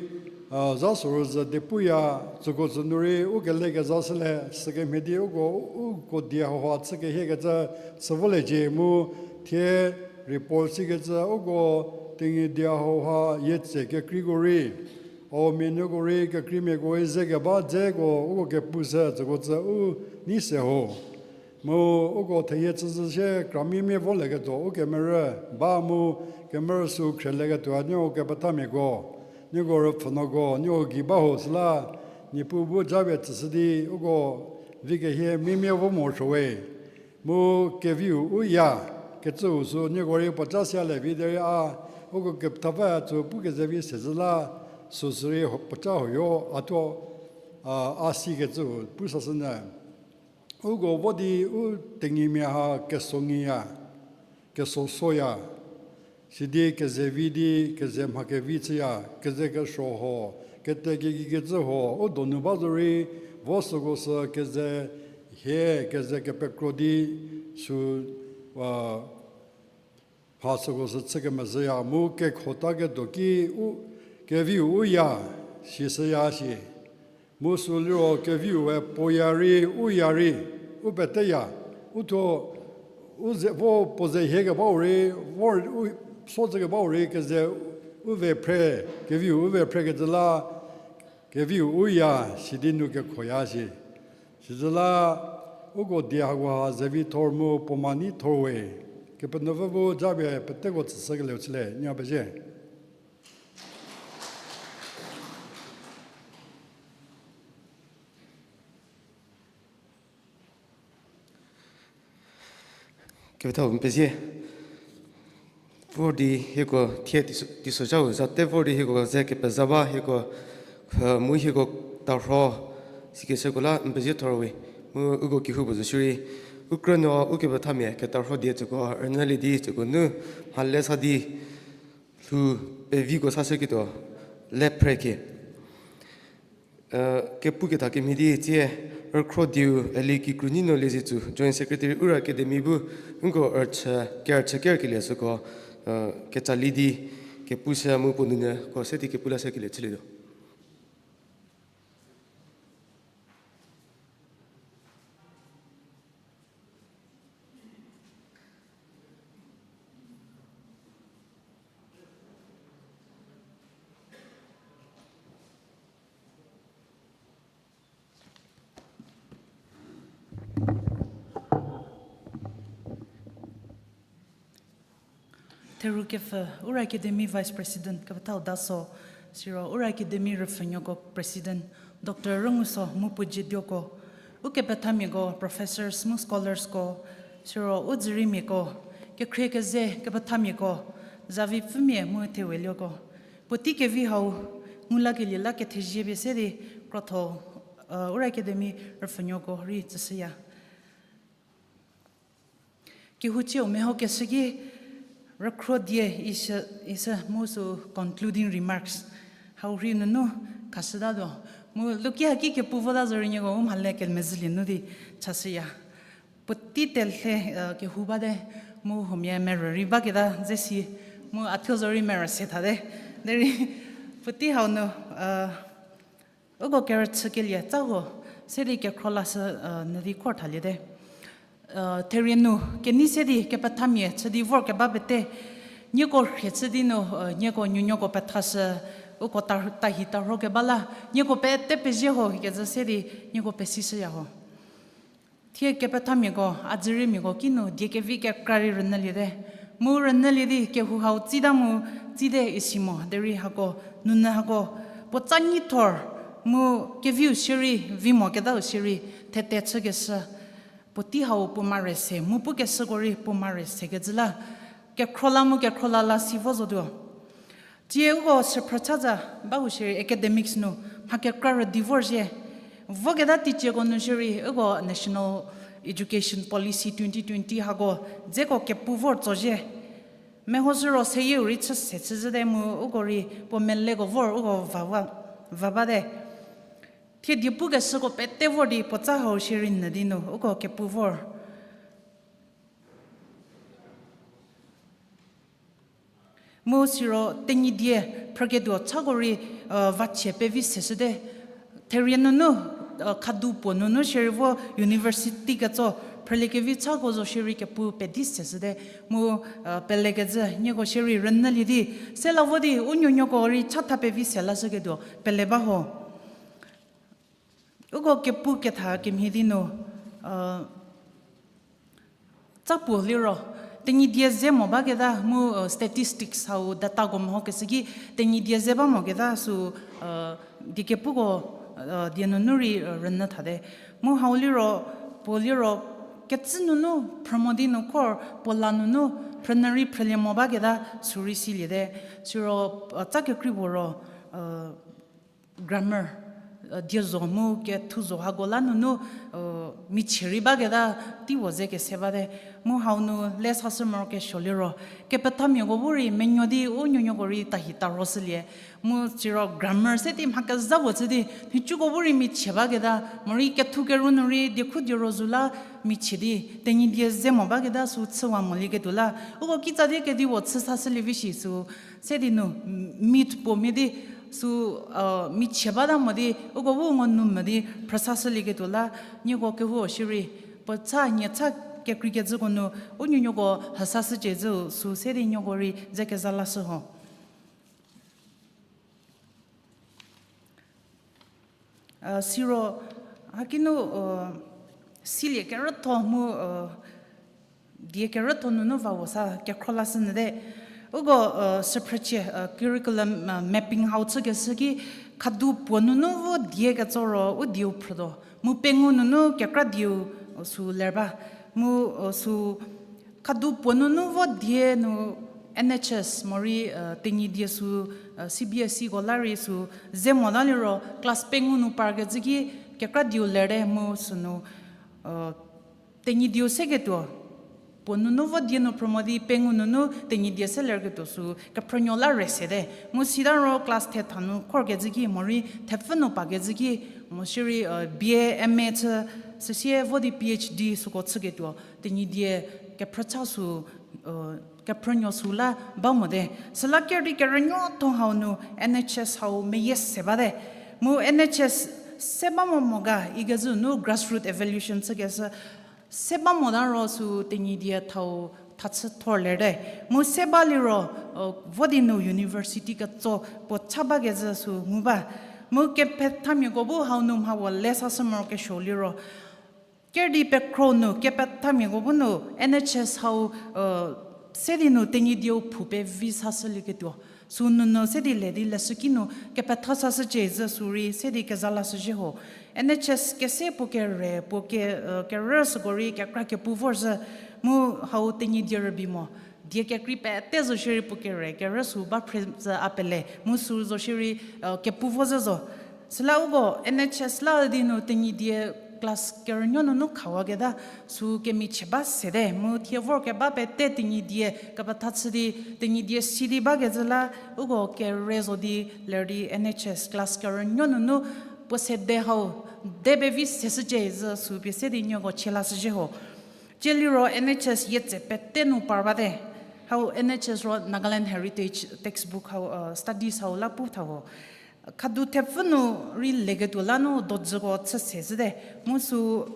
a, za sorou zhü di puya, tsüko tsü nu rei u kelekezhashülie, sükemhie di uko, uko die hauha chü kehiekecü chü voliecie mu, thie report sikecü uko Tenyidie hauha yietse kekreiko rei, a mia nuoko rei kekreimiako rei ze keba dzeko uko kepushü tsüko tsü u nei se ho. Mu uko thehie chüzhü sie kramimia volieketuo u kemerü ba mu kemerü sü khrelieketuo a nieko kepethamiako, nieko rüpfhünuoko, nieko gei ba ho süla, Niepuu bu japie tsüshü di uko vi kehie mimia vo morosuo we. Mu keviu u ya, kecüu sü nieko rei puoca sialie vi derei a, uko kepethapfü tsü pu kezevi sezhü la, süsü rei ho, puoca huoyo a thuo, a, a sikecüu pu sashünyü. Uko vo di u Tenyimia ha kesongiya, kesosoya, sidi kezevi di keze mha kevi chüya, keze kesuo ho, kete kegei kecü ho, u donu ba zorei, vo süko sü keze hie, keze kepekro di sü, a, mha süko sü chü kemezhüya mu kekhota kedo ki u, keviu u ya, sishüya shi. Mu sü liro keviu we puoya rei, u ya rei, u peteya, u thuo, u ze, vo puo ze hie kebau rei, vo u, so zhü kebau rei keze u ve phre, keviu u ve phrekecü la, keviu u ya, sidi nu kekhoya shi. Sizü la, uko die hakoha zevi thor mu puo ma nei thor we. Kepenuopfü bu japie peteko tsüshükelieu chülie, nia pezie. Kepethau pezie. Vor di hieko thie teiso-, teisozhau za te vor di hieko ze kepeza ba hieko, mu hieko tarho sikeshüko la n pezie thor we. Mu uko kehoupuo zo shierei, u krünuo ukepethamia ketarho die tsüko rünyülie di tsüko nu mhale sa di lhou peviko sashüketuo le phrekie. Kepu ketha kemhie di tsie rükhro dieu Eli Kikrunyino Liezitsu, Joint Secretary Ura Academy bu nko rüchü, kerüchü kerkelie süko, ketsali di kepushü mu puo nunyüko se di kepu lashükelie chülietuo. Therukepfü, Ura Academy Vice President Kepethau Daso, siro Ura Academy rüpfhünuoko President Doctor Rünguso mu puo jieduoko, ukepethamiako, professors mu scholarsko, siro u dzüriemiako, kekhrie keze kepethamiako, zavipfümia mu thewelioko, puotei kevi hau ngu lakelie la kethezie pie se di krotho, Ura Academy rüpfhünuoko rei tsüshüya. Kehouchieu mehokeshü ki rükhro die isü, isü mu sü concluding remarks hau rei nunu khashütatuo. Mu luki haki kepu vota zorei nieko u mhale kemezhülie nu di chashüya. Puotei telhe kehou bate, mu huomia merü rei baketa ze si, mu a thuo zorei merü se thate. Derei puotei hau nu uko kerüchükelie tsa huo se di kekhro lashü nyü di khor thaliete. Therie nu kenei se di kepethamia chü di vorkeba pete, nieko rhie chü di nu, nieko nuonuoko pethashü, uko ta, tahi tarhokeba la nieko pete pezie ho kecü se di nieko pesishüya ho. Thie kepethamiako, a dzüriemiako kinu die kevi kekra rei rünyüliete. Mu rünyülie di kehou hau tsita mu tsite isi mo, derei hako nunyü hako puotsa nyithor mu keviu shierei, vi moketau shierei thete chükeshü, puotei hau puo mare se mu pukeshüko rei puo mare sekecü la kekhro la mu kekhro la la si vo zotuo. Tie uko süphrü chaza ba u shierei academics nu mha kekra rüdi vorzhie. Voketa teacherko nu shierei uko National Education Policy twenty twenty hako dzeko kepu vor tsozhie. Mehoshü ro seyieu rei chü se chüzhüte mu uko rei puo meleko vor uko va, va bate. Thie die pukeshüko pete vor di puotsa hau shierei nyü di nu uko kepu vor. Mu siro Tenyidie phrüketuo chako rei vachie pevi seshüte. Therie nunu, khadu puo nunu shierei vo university ketso phrüliekevi chako zo shierei kepu pedi seshüte. Mu pelekecü nieko shierei rünyülie di, sela vo di u nuonuoko rei chatha pevi se lashüketuo pele ba ho. Uko kepu ketha kemhie di nu, tsa puo liro, Tenyidie ze mo baketa mu statistics hau datako mehokeshü ki Tenyidie ze ba moketa sü die kepuko die nunu rei rünyü thate. Mu hau liro, puo liro, kecü nunu phrü mo di nu khor puo la nunu phrünyü rei phrülie mo baketa sü rei siliete. Siro tsa kekrei puo ro, grammar, die zo mu kethu zo hako la nunu michie rei baketa teipuo ze kese bate. Mu hau nu le sashü morokesuo liro, kepethamiako bu rei menuo di u nuonuoko rei tahi tarhoshülie. Mu siro grammar se di mha kezha puo chü di nhicuko bu rei michie baketa morei kethu keru nu rei diekhu diero zo la michie di Tenyidie ze mo baketa sü chüwa molieketuo la uko kitsa di kedipuo chü sashülie vi shi sü se di nu, myth puo mhie di sü michie bata mo di uko bu ngo nu mo di phrü sashülieketuo la nieko kehou shierei puo cha nie cha kekreikecüko nu u nuonuoko hesashücie zü sü se di nieko rei ze keza lashü ho. Siro, hakinu silie kerütho mu die kerütho nunu va puo sa kekhro lashü nyüte. Uko süphrücie, curriculum mapping hau chükeshü ki khadu puo nunu vo die ketso ro u dieu phrütuo. Mu pengou nunu kekra dieu sü ler ba. Mu sü khadu puo nunu vo die nu N H S morei Tenyidie sü, C B S E ko la rei sü ze mota liro class pengou nu parkecü ki kekra dieu lerte mu sünu Tenyidieu seketuo Puo nunu vo die nu phrü mo di pengou nunu Tenyidie selerketuo sü kephrünuo la re sete. Mu sita ro class ten tha nu khorkecü ki morei thepfü nu pakecü ki mo shierei, bie M A chü, süsie vo di P H D süko chüketuo Tenyidie kephrücha sü, kephrünuo sü la ba mote. Süla ker di kerünuotho hau nu N H S hau meyie se bate. Mu N H S se ba mo mo ga ikecü nu grassroot evaluation chükeshü se ba mota ro sü Tenyidie thau thachü thorlerte. Mu se ba liro, vo di nu university ketso puo cha bakecü sü ngu ba. Mu kepethamiako bu hau nu mha puo le sashü morokesuo liro ker di pekhro nu kepethamiako bu nu N H S hau se di nu Tenyidieu phou pevi sashülieketuo sü nunu se di le di leshüki nu kepetha sashücie zhü sü rei se di keza lashüzhie ho. N H S kese puo kere, puo ke, kerü süko rei kekra kepu vorzhü, mu hau Tenyidie rübei mo. Die kekrei pete zo shierei puo kere, kerü sü ba phre zhü a pele, mu sü zo shierei kepu vozhü zo. Süla uko N H S la di nu Tenyidie class kerünuo nunu khawaketa sü kemichie ba sete, mu thie vorkeba pete Tenyidie kepetha chü di Tenyidie si di bakecü la uko kere zo di ler di N H S class kerünuo nunu puo sede hau de pevi seshücie zhü sü pie se di nieko chie lashüzhie ho. Tsie liro N H S yietse pete nu par bate. Hau N H S ro Nagaland Heritage textbook hau, studies hau la pu tha ho. Khadu thepfü nu rei leketuo la nu dojüko chü se zhüte. Mu sü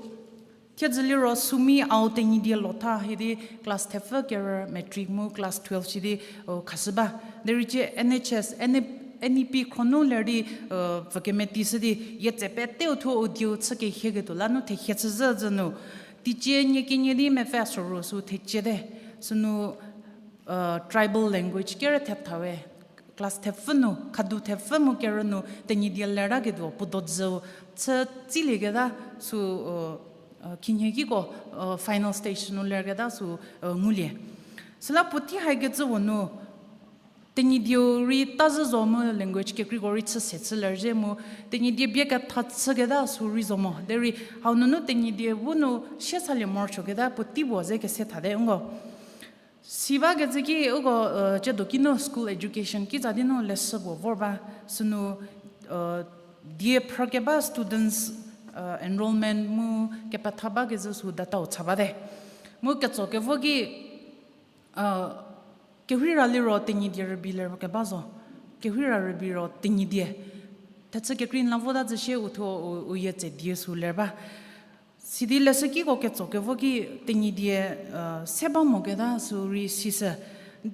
thiedzü liro Sumi Ao Tenyidie Lotha idi class thepfü kerü matric mu class twelve shi di khashü ba. Derei tsie N H S, N E P khro nu ler di pfü kemeti shü di yietse peteu thuo u dieu chü kehieketuo la nu thehie chü zhü zhü nu teicie nie kenie di mepfü soro sü theciete. Sünu tribal language kerü thetha we class thepfü nu, khadu thepfü mu kerü nu Tenyidie lertaketuo puo dojüu chü tsilieketa sü, khinhie kiko final stage nu lerketa sü ngulie. Süla puotei haikecü puo nu Tenyidieu rei ta zhü zo mu language kekreiko rei chü se chü lerzhie mu Tenyidie bie ketha chüketa sü rei zo mo. Derei hau nunu Tenyidie bu nu sie salie morosuoketa puotei puo ze kese thate nko. Si bakecü ki uko, tsiedo kinu school education kitsa di nu leshü puo vor ba, sünu die phrükeba students enrollment mu kepetha bakecü sü datau cha bate. Mu ketso kevo ki kerheira liro Tenyidie rübei ler keba zo. Kerheira rübei ro Tenyidie. Thechü kekrei n la vota zhü sie uthuo u, u yietse die sü ler ba. Sidi leshükiko ketso kevo ki Tenyidie se ba moketa sü rei sishü.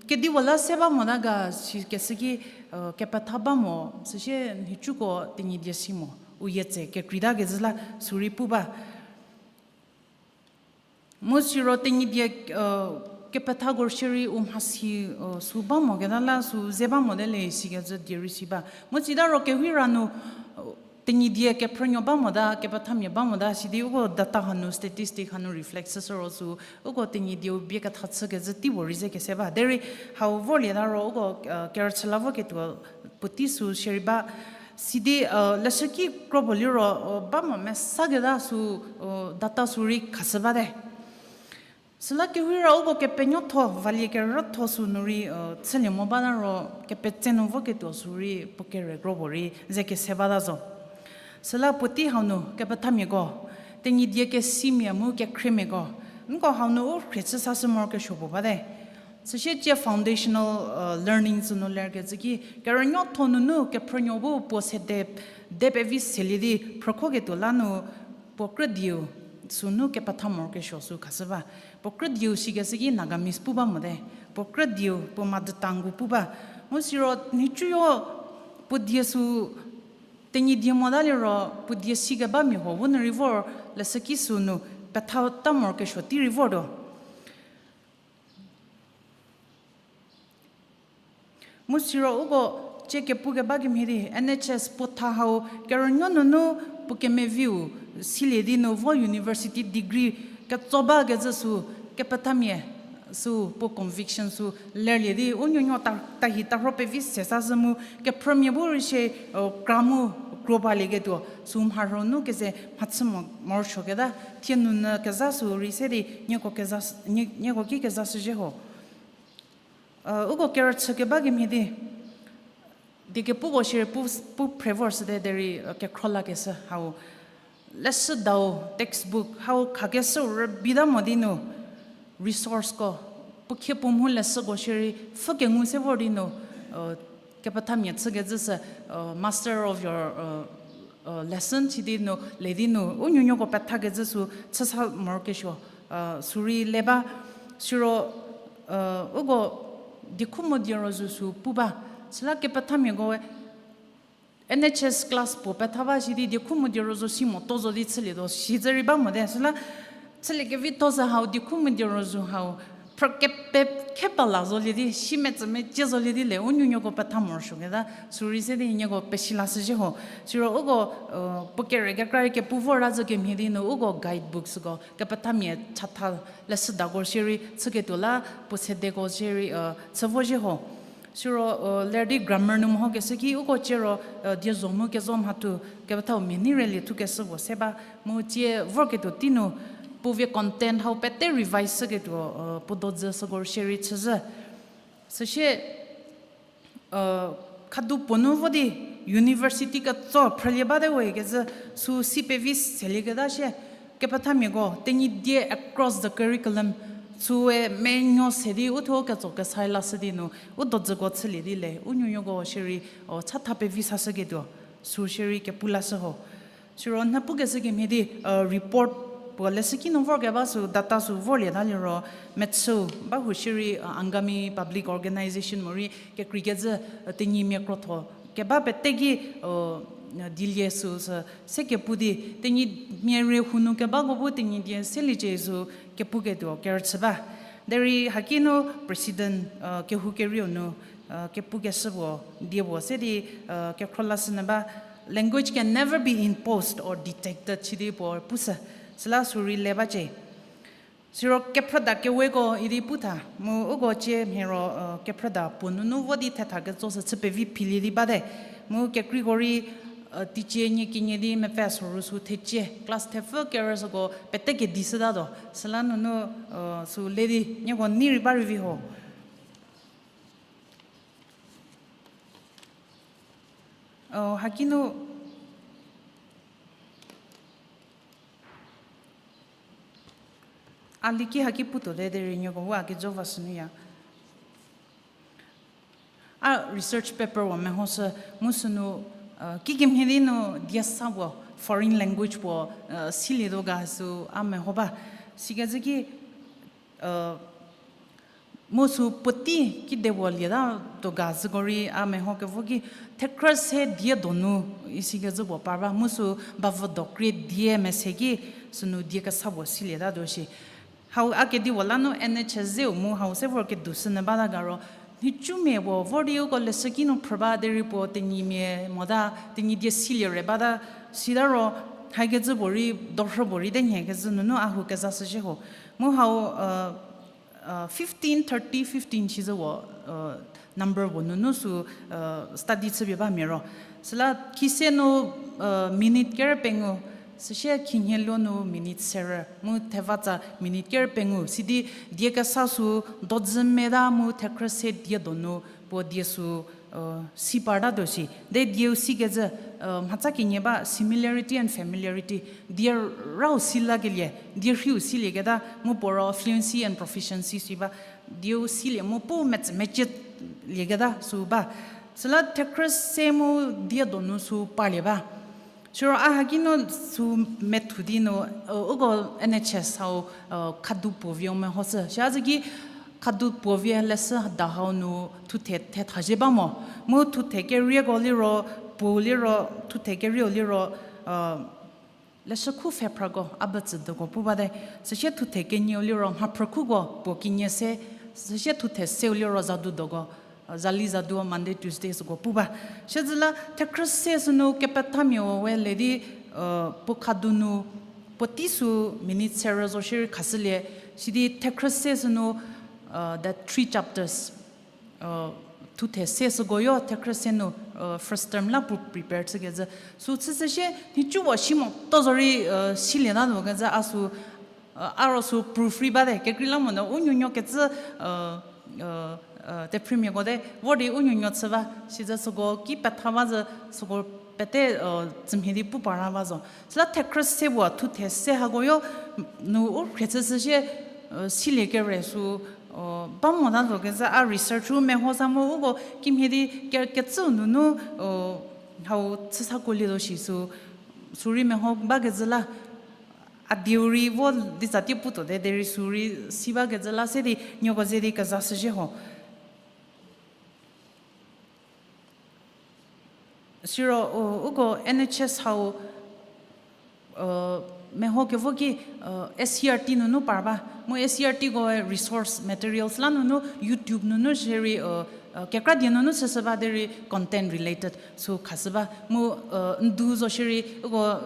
Kedipuo la se ba mota ga sikeshü ki kepetha ba mo, süsie nhicuko Tenyidie si mo. U yietse kekreitakecü la sü rei pu ba. Mu siro Tenyidie kepethako shierei u mhasi sü ba moketa la sü ze ba mote le sikecü die rei si ba. Mu sita ro kerheira nu Tenyidie kephrünuo ba mota, kepethamia ba mota, sidi uko data hanu, statistic hanu reflect chüshü ro sü, uko Tenyidieu bie ketha chükecü tei puo rei ze kese ba. Derei hau vorlieta ro uko kerüchü la voketuo puotei sü shierei ba. Sidi leshüki kro puo liro ba mo mesaketa sü data sü rei khashü bate. Süla kerheira uko kepenuotho, valie kerütho sü nu rei chülie mo bata ro kepetse nu voketuo sü rei puo kere kro puo rei ze kese bata zo. Süla puotei hau nu kepethamiako, Tenyidie kesimia mu kekhriemiako, nko hau nu u khrie chü sashü morokesuo puo bate. Süsie tsie foundational learning sü nu lerkecü ki kerünuotho nunu kephrünuo bu puo sede de pevi selie di phrükhoketuo la nu puo krü dieu sü nu kepetha morokesuo sü khashü ba. Puo krü dieu sikeshü ki Nagamese pu ba mote. Puo krü dieu puo mother tongue pu ba. Mu siro nhicuyo puo die sü Tenyidie mota liro puo die sikebamia huo bu nu rei vor leshüki sü nu petha ta morokesuo tei rei vortuo. Mu siro uko tsie kepukeba kemhie di N H S puo tha hau kerünuo nunu puo kemeviu silie di nu vo university degree ketso bakecü sü kepethamia Sü puo conviction sü lerlie di u nuonuo ta, tahi tarho pevi se sa zhü mu, kephrümia bu rei shie, kra mu kro balieketuo, sü mharhonu keze mhachü mo, morosuoketa, thie nunyü kezha sü rei se di, nieko keza, nie-, nieko ki kezashüzhie ho. Uko kerüchü keba kemhie di, die kepuko shierei pu, pu phre vor shüte derei, kekhro lakeshü hau. Leshüdau, textbook, hau khakeshü rübita mo di nu, resourceko, puo khie puo mhu leshüko shierei pfhü kengu se vor di nu, kepethamia chükecü sü, master of your lesson chü di nu, le di nu, u nuonuoko pethakecü sü chü sa morokesuo, sü rei le ba, siro, uko diekhu mu diero zo sü pu ba, süla kepethamiako we, N H S class puo petha ba shi di diekhu mu diero zo si moto zo di chülietuo, shi zü rei ba mote, süla chülie kevitho sü hau diekhu mu diero zo hau, phrü kepe, khe pala zolie di, si metsü mecie zolie di le, u nuonuoko petha morosuoketa, sü rei se di nieko pesi lashüzhie ho. Siro uko, puo kere kekra rei kepu vor ra zhü kemhie di nu, uko guidebooksüko, kepethamia chatha leshüdako shierei chüketuo la, puo sedeko shierei, chü vozhie ho. Siro, ler di grammar nu mehokeshü ki uko ciero, die zo mu kezo mhathu, kepethau mia nei rei lie thukeshü puo se ba, mu tsie vorketuo tei nu, puo vie content hau pete revise shüketuo, puo dodzü süko shierei chüzhü. Süsie, khadu puo nu vo di university ketso phrülie bate we kezhü sü si pevi selieketa shie, kepethamiako Tenyidie across the curriculum, süe menuo se di u thuo ketso kesai lashü di nu, u dodzüko chülie di le, u nuonuoko shierei, chatha pevi sashüketuo, sü shierei kepu lashü ho. Siro nhie pukeshü kemhie di, report puo leshüki nu vorkeba sü data sü vorlieta liro, mechüu ba hu shierei, Angami Public Organization morei kekreikecü, Tenyimia krotho keba pete ki, dilie sü sü se kepu di, Tenyimia rei hu nu kebako bu Tenyidie seliecie sü kepuketuo kerüchü ba. Derei haki nu president, kehou kerieu nu, kepukeshü puo, die puo se di, kekhro lashü nyü ba, language can never be imposed or dictated chü di puo pushü, süla sü rei le bacie. Siro kephrüda keweko idi putha, mu uko cie mhie ro, kephrüda puo nunu vo di thetha ketso sü chü pevi philie di bate. Mu kekreiko rei, teicie nie kenie di mepfü soru sü thecie, class thepfü kerü süko pete kedi shütatuo. Süla nunu, sü le di nieko nei rei ba rei vi ho. Haki nu, a liki haki putuo te derei nieko bu a kejo va sünuya. A research paper puo mehoshü, mu sünu, kikemhie di nu die sa puo, foreign language puo, silietuo ga sü a meho ba. Sikecü ki, mu sü puotei kide puo lietatuo ga süko rei a meho kevo ki, thekhrü se die donu, isikecü puo par ba, mu sü bavü dokrie die mese ki, sünu die kesa puo silietatuo shi. Hau a kedipuo la nu N H S zeu mu hau se vor kedushü nyü bata ga ro, nhicumia puo vor di uko leshüki nu phrü ba derei puo Tenyimia mota, Tenyidie silie re bata, sita ro, haikecü puorei, dorhü puorei te nhie kecü nunu a hu kezashüzhie ho. Mu hau, fifteen, thirty, fifteen sizü puo, number puo nunu sü, study chüpie ba mia ro. Süla khise nu, minute kerü pengou, süsie khinhie luo nu minute serü, mu thevatsa minute kerü pengou, sidi die kesa sü dodzü meta mu thekhrü se die donu puo die sü, si partatuo shi. De dieu sikecü, mhatsa kenie ba similarity and familiarity. Die rau si lakelie, die rhiu silieketa, mu puo ro fluency and proficiency si ba. Dieu silie mu pu metsü mecie lieketa sü ba. Süla thekhrü se mu die donu sü parlie ba. Siro a haki nu sü methu di nu, uko N H S hau, khadu puo vie mehoshü. Shia zü ki khadu puo vie leshüda hau nu thuthe thetha zhie ba mo. Mu thuthe kerieko liro, puo liro, thuthe kerieu liro, leshü khu pfhephrako, a betsüdoko pu bate. Süsie thuthe kenieu liro mhaphrükhuko puo kenie se, süsie thuthe seu liro zadudoko, zali zadu Monday, Tuesday süko pu ba. Siezüla thekhrü se sünu kepethamiau we le di, puo khadu nu, puotei sü minute serü zo shierei khashülie, sidi thekhrü se sünu, that three chapters, thuthe se süko yo thekhrü se nu first term la pu prepare chükezhü. Sü chüshü sie nhicuwa si moto zo rei silieta zo kezhü a sü, a ro sü proof rei bate, kekreilamonyü u nuonuo kecü, tephriemiako te vor di u nuonuo chü ba, sizü süko ki petha ba zü, süko pete tsümhie di pu para ba zo. Süla thekhrü se puo thuthe se hako yo nu u khrie chüshü sie, silie kere sü ba mota zo kezhü a research-u meho sa mu uko kimhie di ke- kecüu nunu hau chü sa kuolietuo shi sü, sü rei meho bakezhü la. A dieu rei vo di tsatie putuote derei sü rei si bakezhü la se di nieko ze di kezashüzhie ho. Siro uko N H S hau meho kevo ki S C R T nunu par ba. Mu S C R T koe resource materials la nunu YouTube nunu shierei kekra die nunu chüshü ba derei content related sü khashü ba. Mu ndu zo shierei uko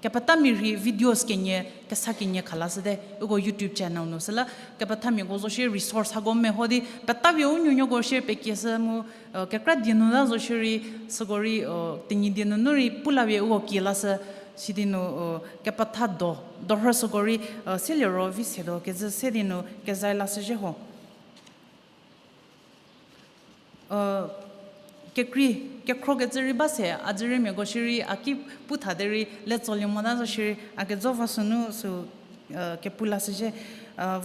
kepethami rei videos kenie, kesa kenie khalashüte uko YouTube channel nu. Süla kepethamiako zo shie resource hako meho di petapie u nuonuoko shie pekieshü mu kekra die nu la zo shierei süko rei Tenyidie nunu rei pu lapie uko kielashü. Sidi nu kepetha do, dorhü süko rei seliro vi setuo kezhü se di nu kezai lashüzhie ho. Kekrei, kekhrokecü rei ba se, a dzüriemiako shierei a ki pu tha derei le tsolie mota zo shierei a kejo va sünu sü kepu lashüzhie.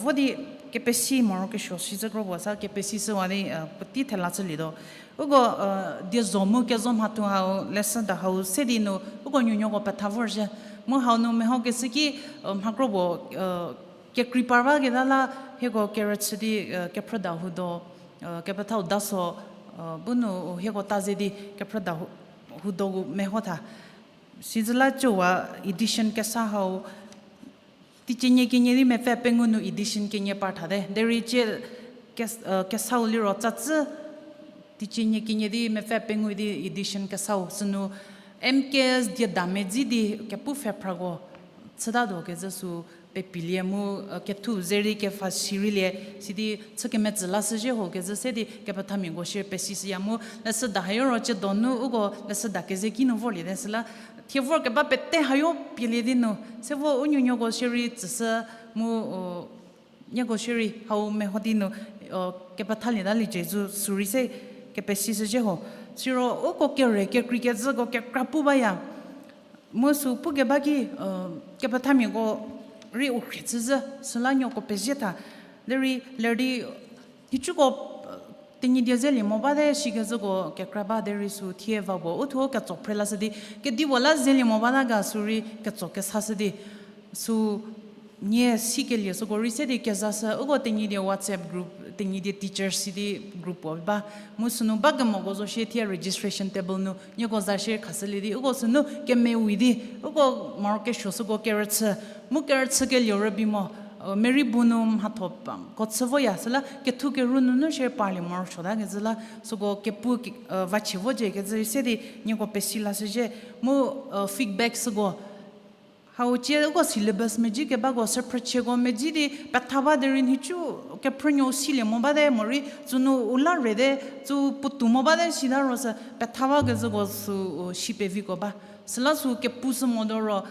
Vo di kepesi morokesuo shicü kro puo sa kepesi shüwa di puotei thela chülietuo. Uko die zo mu kezo mhatho hau leshüda hau se di nu uko nuonuoko petha vorzhie. Mu hau nu mehokeshü ki mha kro puo kekrei par baketa la hieko kerüchü di kephrüda hudo, kepethau daso bu nu hieko ta ze di kephrüda hudo meho tha. Sizü la cüwa edition kesa hau teicie nie kenie di mepfü pengou nu edition kenie par thate derei cie kesau liro tsatsü teicie nie kenie di mepfü pengou di edition kesau sünu M K S dieda medzi di kepu pfhephrako chütatuo kezhü sü pepilie mu kethu ze rei kefa si rei lie sidi chü kemetsü lashüzhie ho kezhü se di kepethamiako shie pesishüya mu leshüda hayo ro cie donu uko leshüda keze ki nu vorliete süla thie vorkeba pete hayo pielie di nu se vo u nuonuoko shierei tsüshü mu nieko shierei hau meho di nu kepethalieta liecie zo sü rei se kepesishüzhie ho. Siro uko kere kekreikecüko kekra pu baya. Mu sü pukeba ki kepethamiako rei u khrie chüzhü süla nieko pezie tha. Derei ler di nhicuko Tenyidie zelie mo bate shikezhüko kekra ba derei sü thie va puo u thuo ketso phre lashü di kedipuo la zelie mo bata ga sü rei ketso kesashü di sü nie sikelie süko rei se di kezashü uko Tenyidie WhatsApp group, Tenyidie teachers sidi group puo ba. Mu sünu bakemoko zo shie thie registration table nu nieko za shie khashülie di uko sünu kemewi di uko morokesuo süko kerüchü mu kerüchü kelie rübei mo, merei bu nu mhatho ko chü voya süla kethu keru nunu shie parlie morosuota kezhü la süko kepu vachie vocie kezhü se di nieko pesi lashüzhie mu feedback süko hau cie uko syllabus medzi kebako sü phrüchieko medzi di petha ba derei nhicu kephrünuou silie mo bate morei tsünu u la rete tsü puotou mo bate sita ro sü petha bakezhüko sü si peviko ba. Süla sü kepu sü mo do ro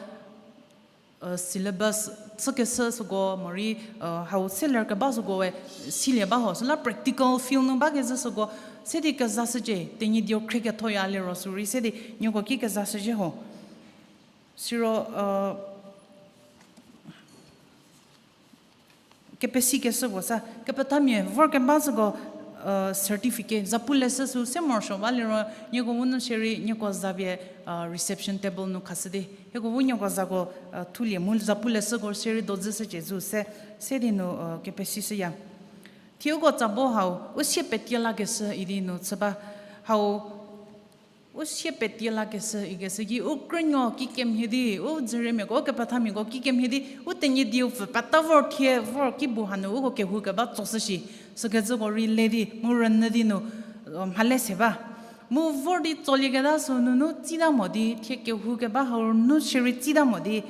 syllabus chükeshü süko morei hau se ler keba sükoe silie ba ho süla practical field nu bakezhü süko se di kezashücie Tenyidieu khriekethoya liro sü rei se di nieko ki kezashüzhie ho. Siro kepesikeshü puo sa kepethamia vorkeba süko certificate zapu leshü sü se morosuo ba liro nieko bu nu shierei nieko za pie reception table nu khashü di hieko bu nieko zako thulie mu zapu leshüko shierei dozüshücie zo se, se di nu kepesishüya. Thie uko tsabo hau u sie petie lakeshü idi nu chü ba hau u sie petie lakeshü ikeshü ki u krünuo kikemhie di u dzüriemiako u kepethamiako kikemhie di u Tenyidieu pfü peta vor thie vor ki bu hanu uko kehou keba tsoshü shi, sükecüko rei le di mu rünyü di nu mhale se ba. Mu vor di tsolieketa sü nunu tsita mo di thie kehou keba hau nu shierei tsita mo di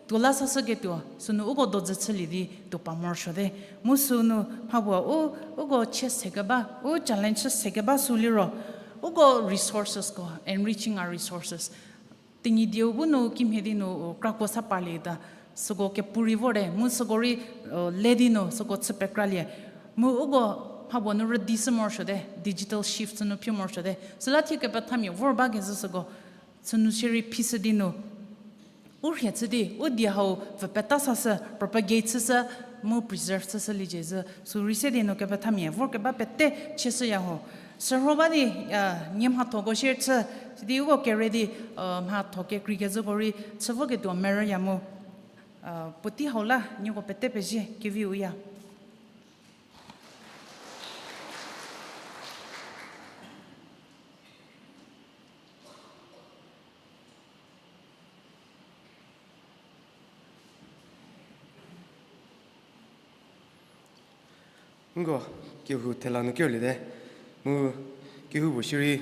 tuo la sashüketuo sünu uko dozü chülie di tuo pa morosuote. Mu sünu mhapuo u, uko chie sekeba, u challenge chü sekeba sü liro, uko resourcesko, enriching our resources. Tenyidie bu nu kimhie di nu, u, krakuo sa parlieta, süko kepu rei vorte, mu süko rei, u, le di nu, süko chü pekralie. Mu uko mhapuo nu rüdi shü morosuote, digital shift sünu phi morosuote. Süla thie kepethamia vor bakezhü süko, sünu shierei phishü di nu, u rhie chü di, u die hau pfü peta sashü, propagate chüshü, mu preserve chüshüliecie zhü, sü rei se di nu kepethamia vorkeba pete chieshüya ho. Sürho ba di, a, nie mhathoko share chü, sidi uko kere di, a, mhatho kekreikezhüko rei chü voketuo merüya mu, a, puotei hau la nieko pete pezie keviu ya. Nko, kehou thela nu kerlie te. Mu kehoupuo shierei,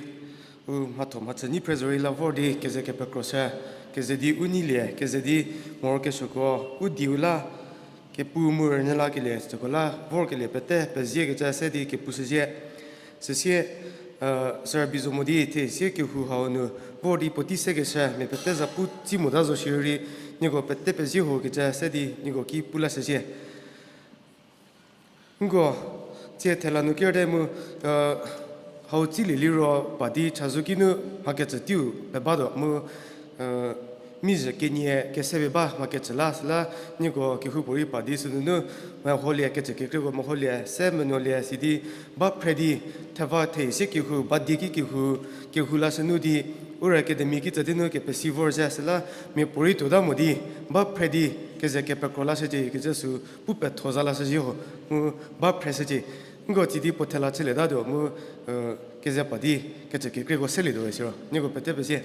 u mhatho mhachü nyi phre zorei la vor di keze kepekroshü, keze di u neilie, keze di morokesuoko, u dieu la kepu mu rünyü lakelie süko la vorkelie pete peziekecü se di kepushüzhie. Süsie, sir Bizomo di thie sie kehou hau nu vor di puotei sekeshü mia pete zapu tsi mota zo shierei, nieko pete pezie hokecü se di nieko ki pu lashüzhie. Nko, tsie thela nu kerte mu, hau tsilie liro pa di chazou kinu mhakecü teiu pebatuo mu, mizhü kenie kese pie ba mhakecü la süla, nieko kehoupuorei pa di sünunu, meholie kecü kekreiko meholie, se menuolie sidi, ba phre di, theva thie sie kehou, ba die ki kehou, kehou lashünu di, Ura Academy kitsa di nu kepesi vorzhie süla, miapuorei tuota mo di, ba phre di, keze kepekro lashücie kecü sü pu petho za lashüzhie ho, mu ba phreshücie. Nko tsie di puo thela chülietatuo mu, keze pa di, kecü kekreiko selietuo siro, nieko pete pezie.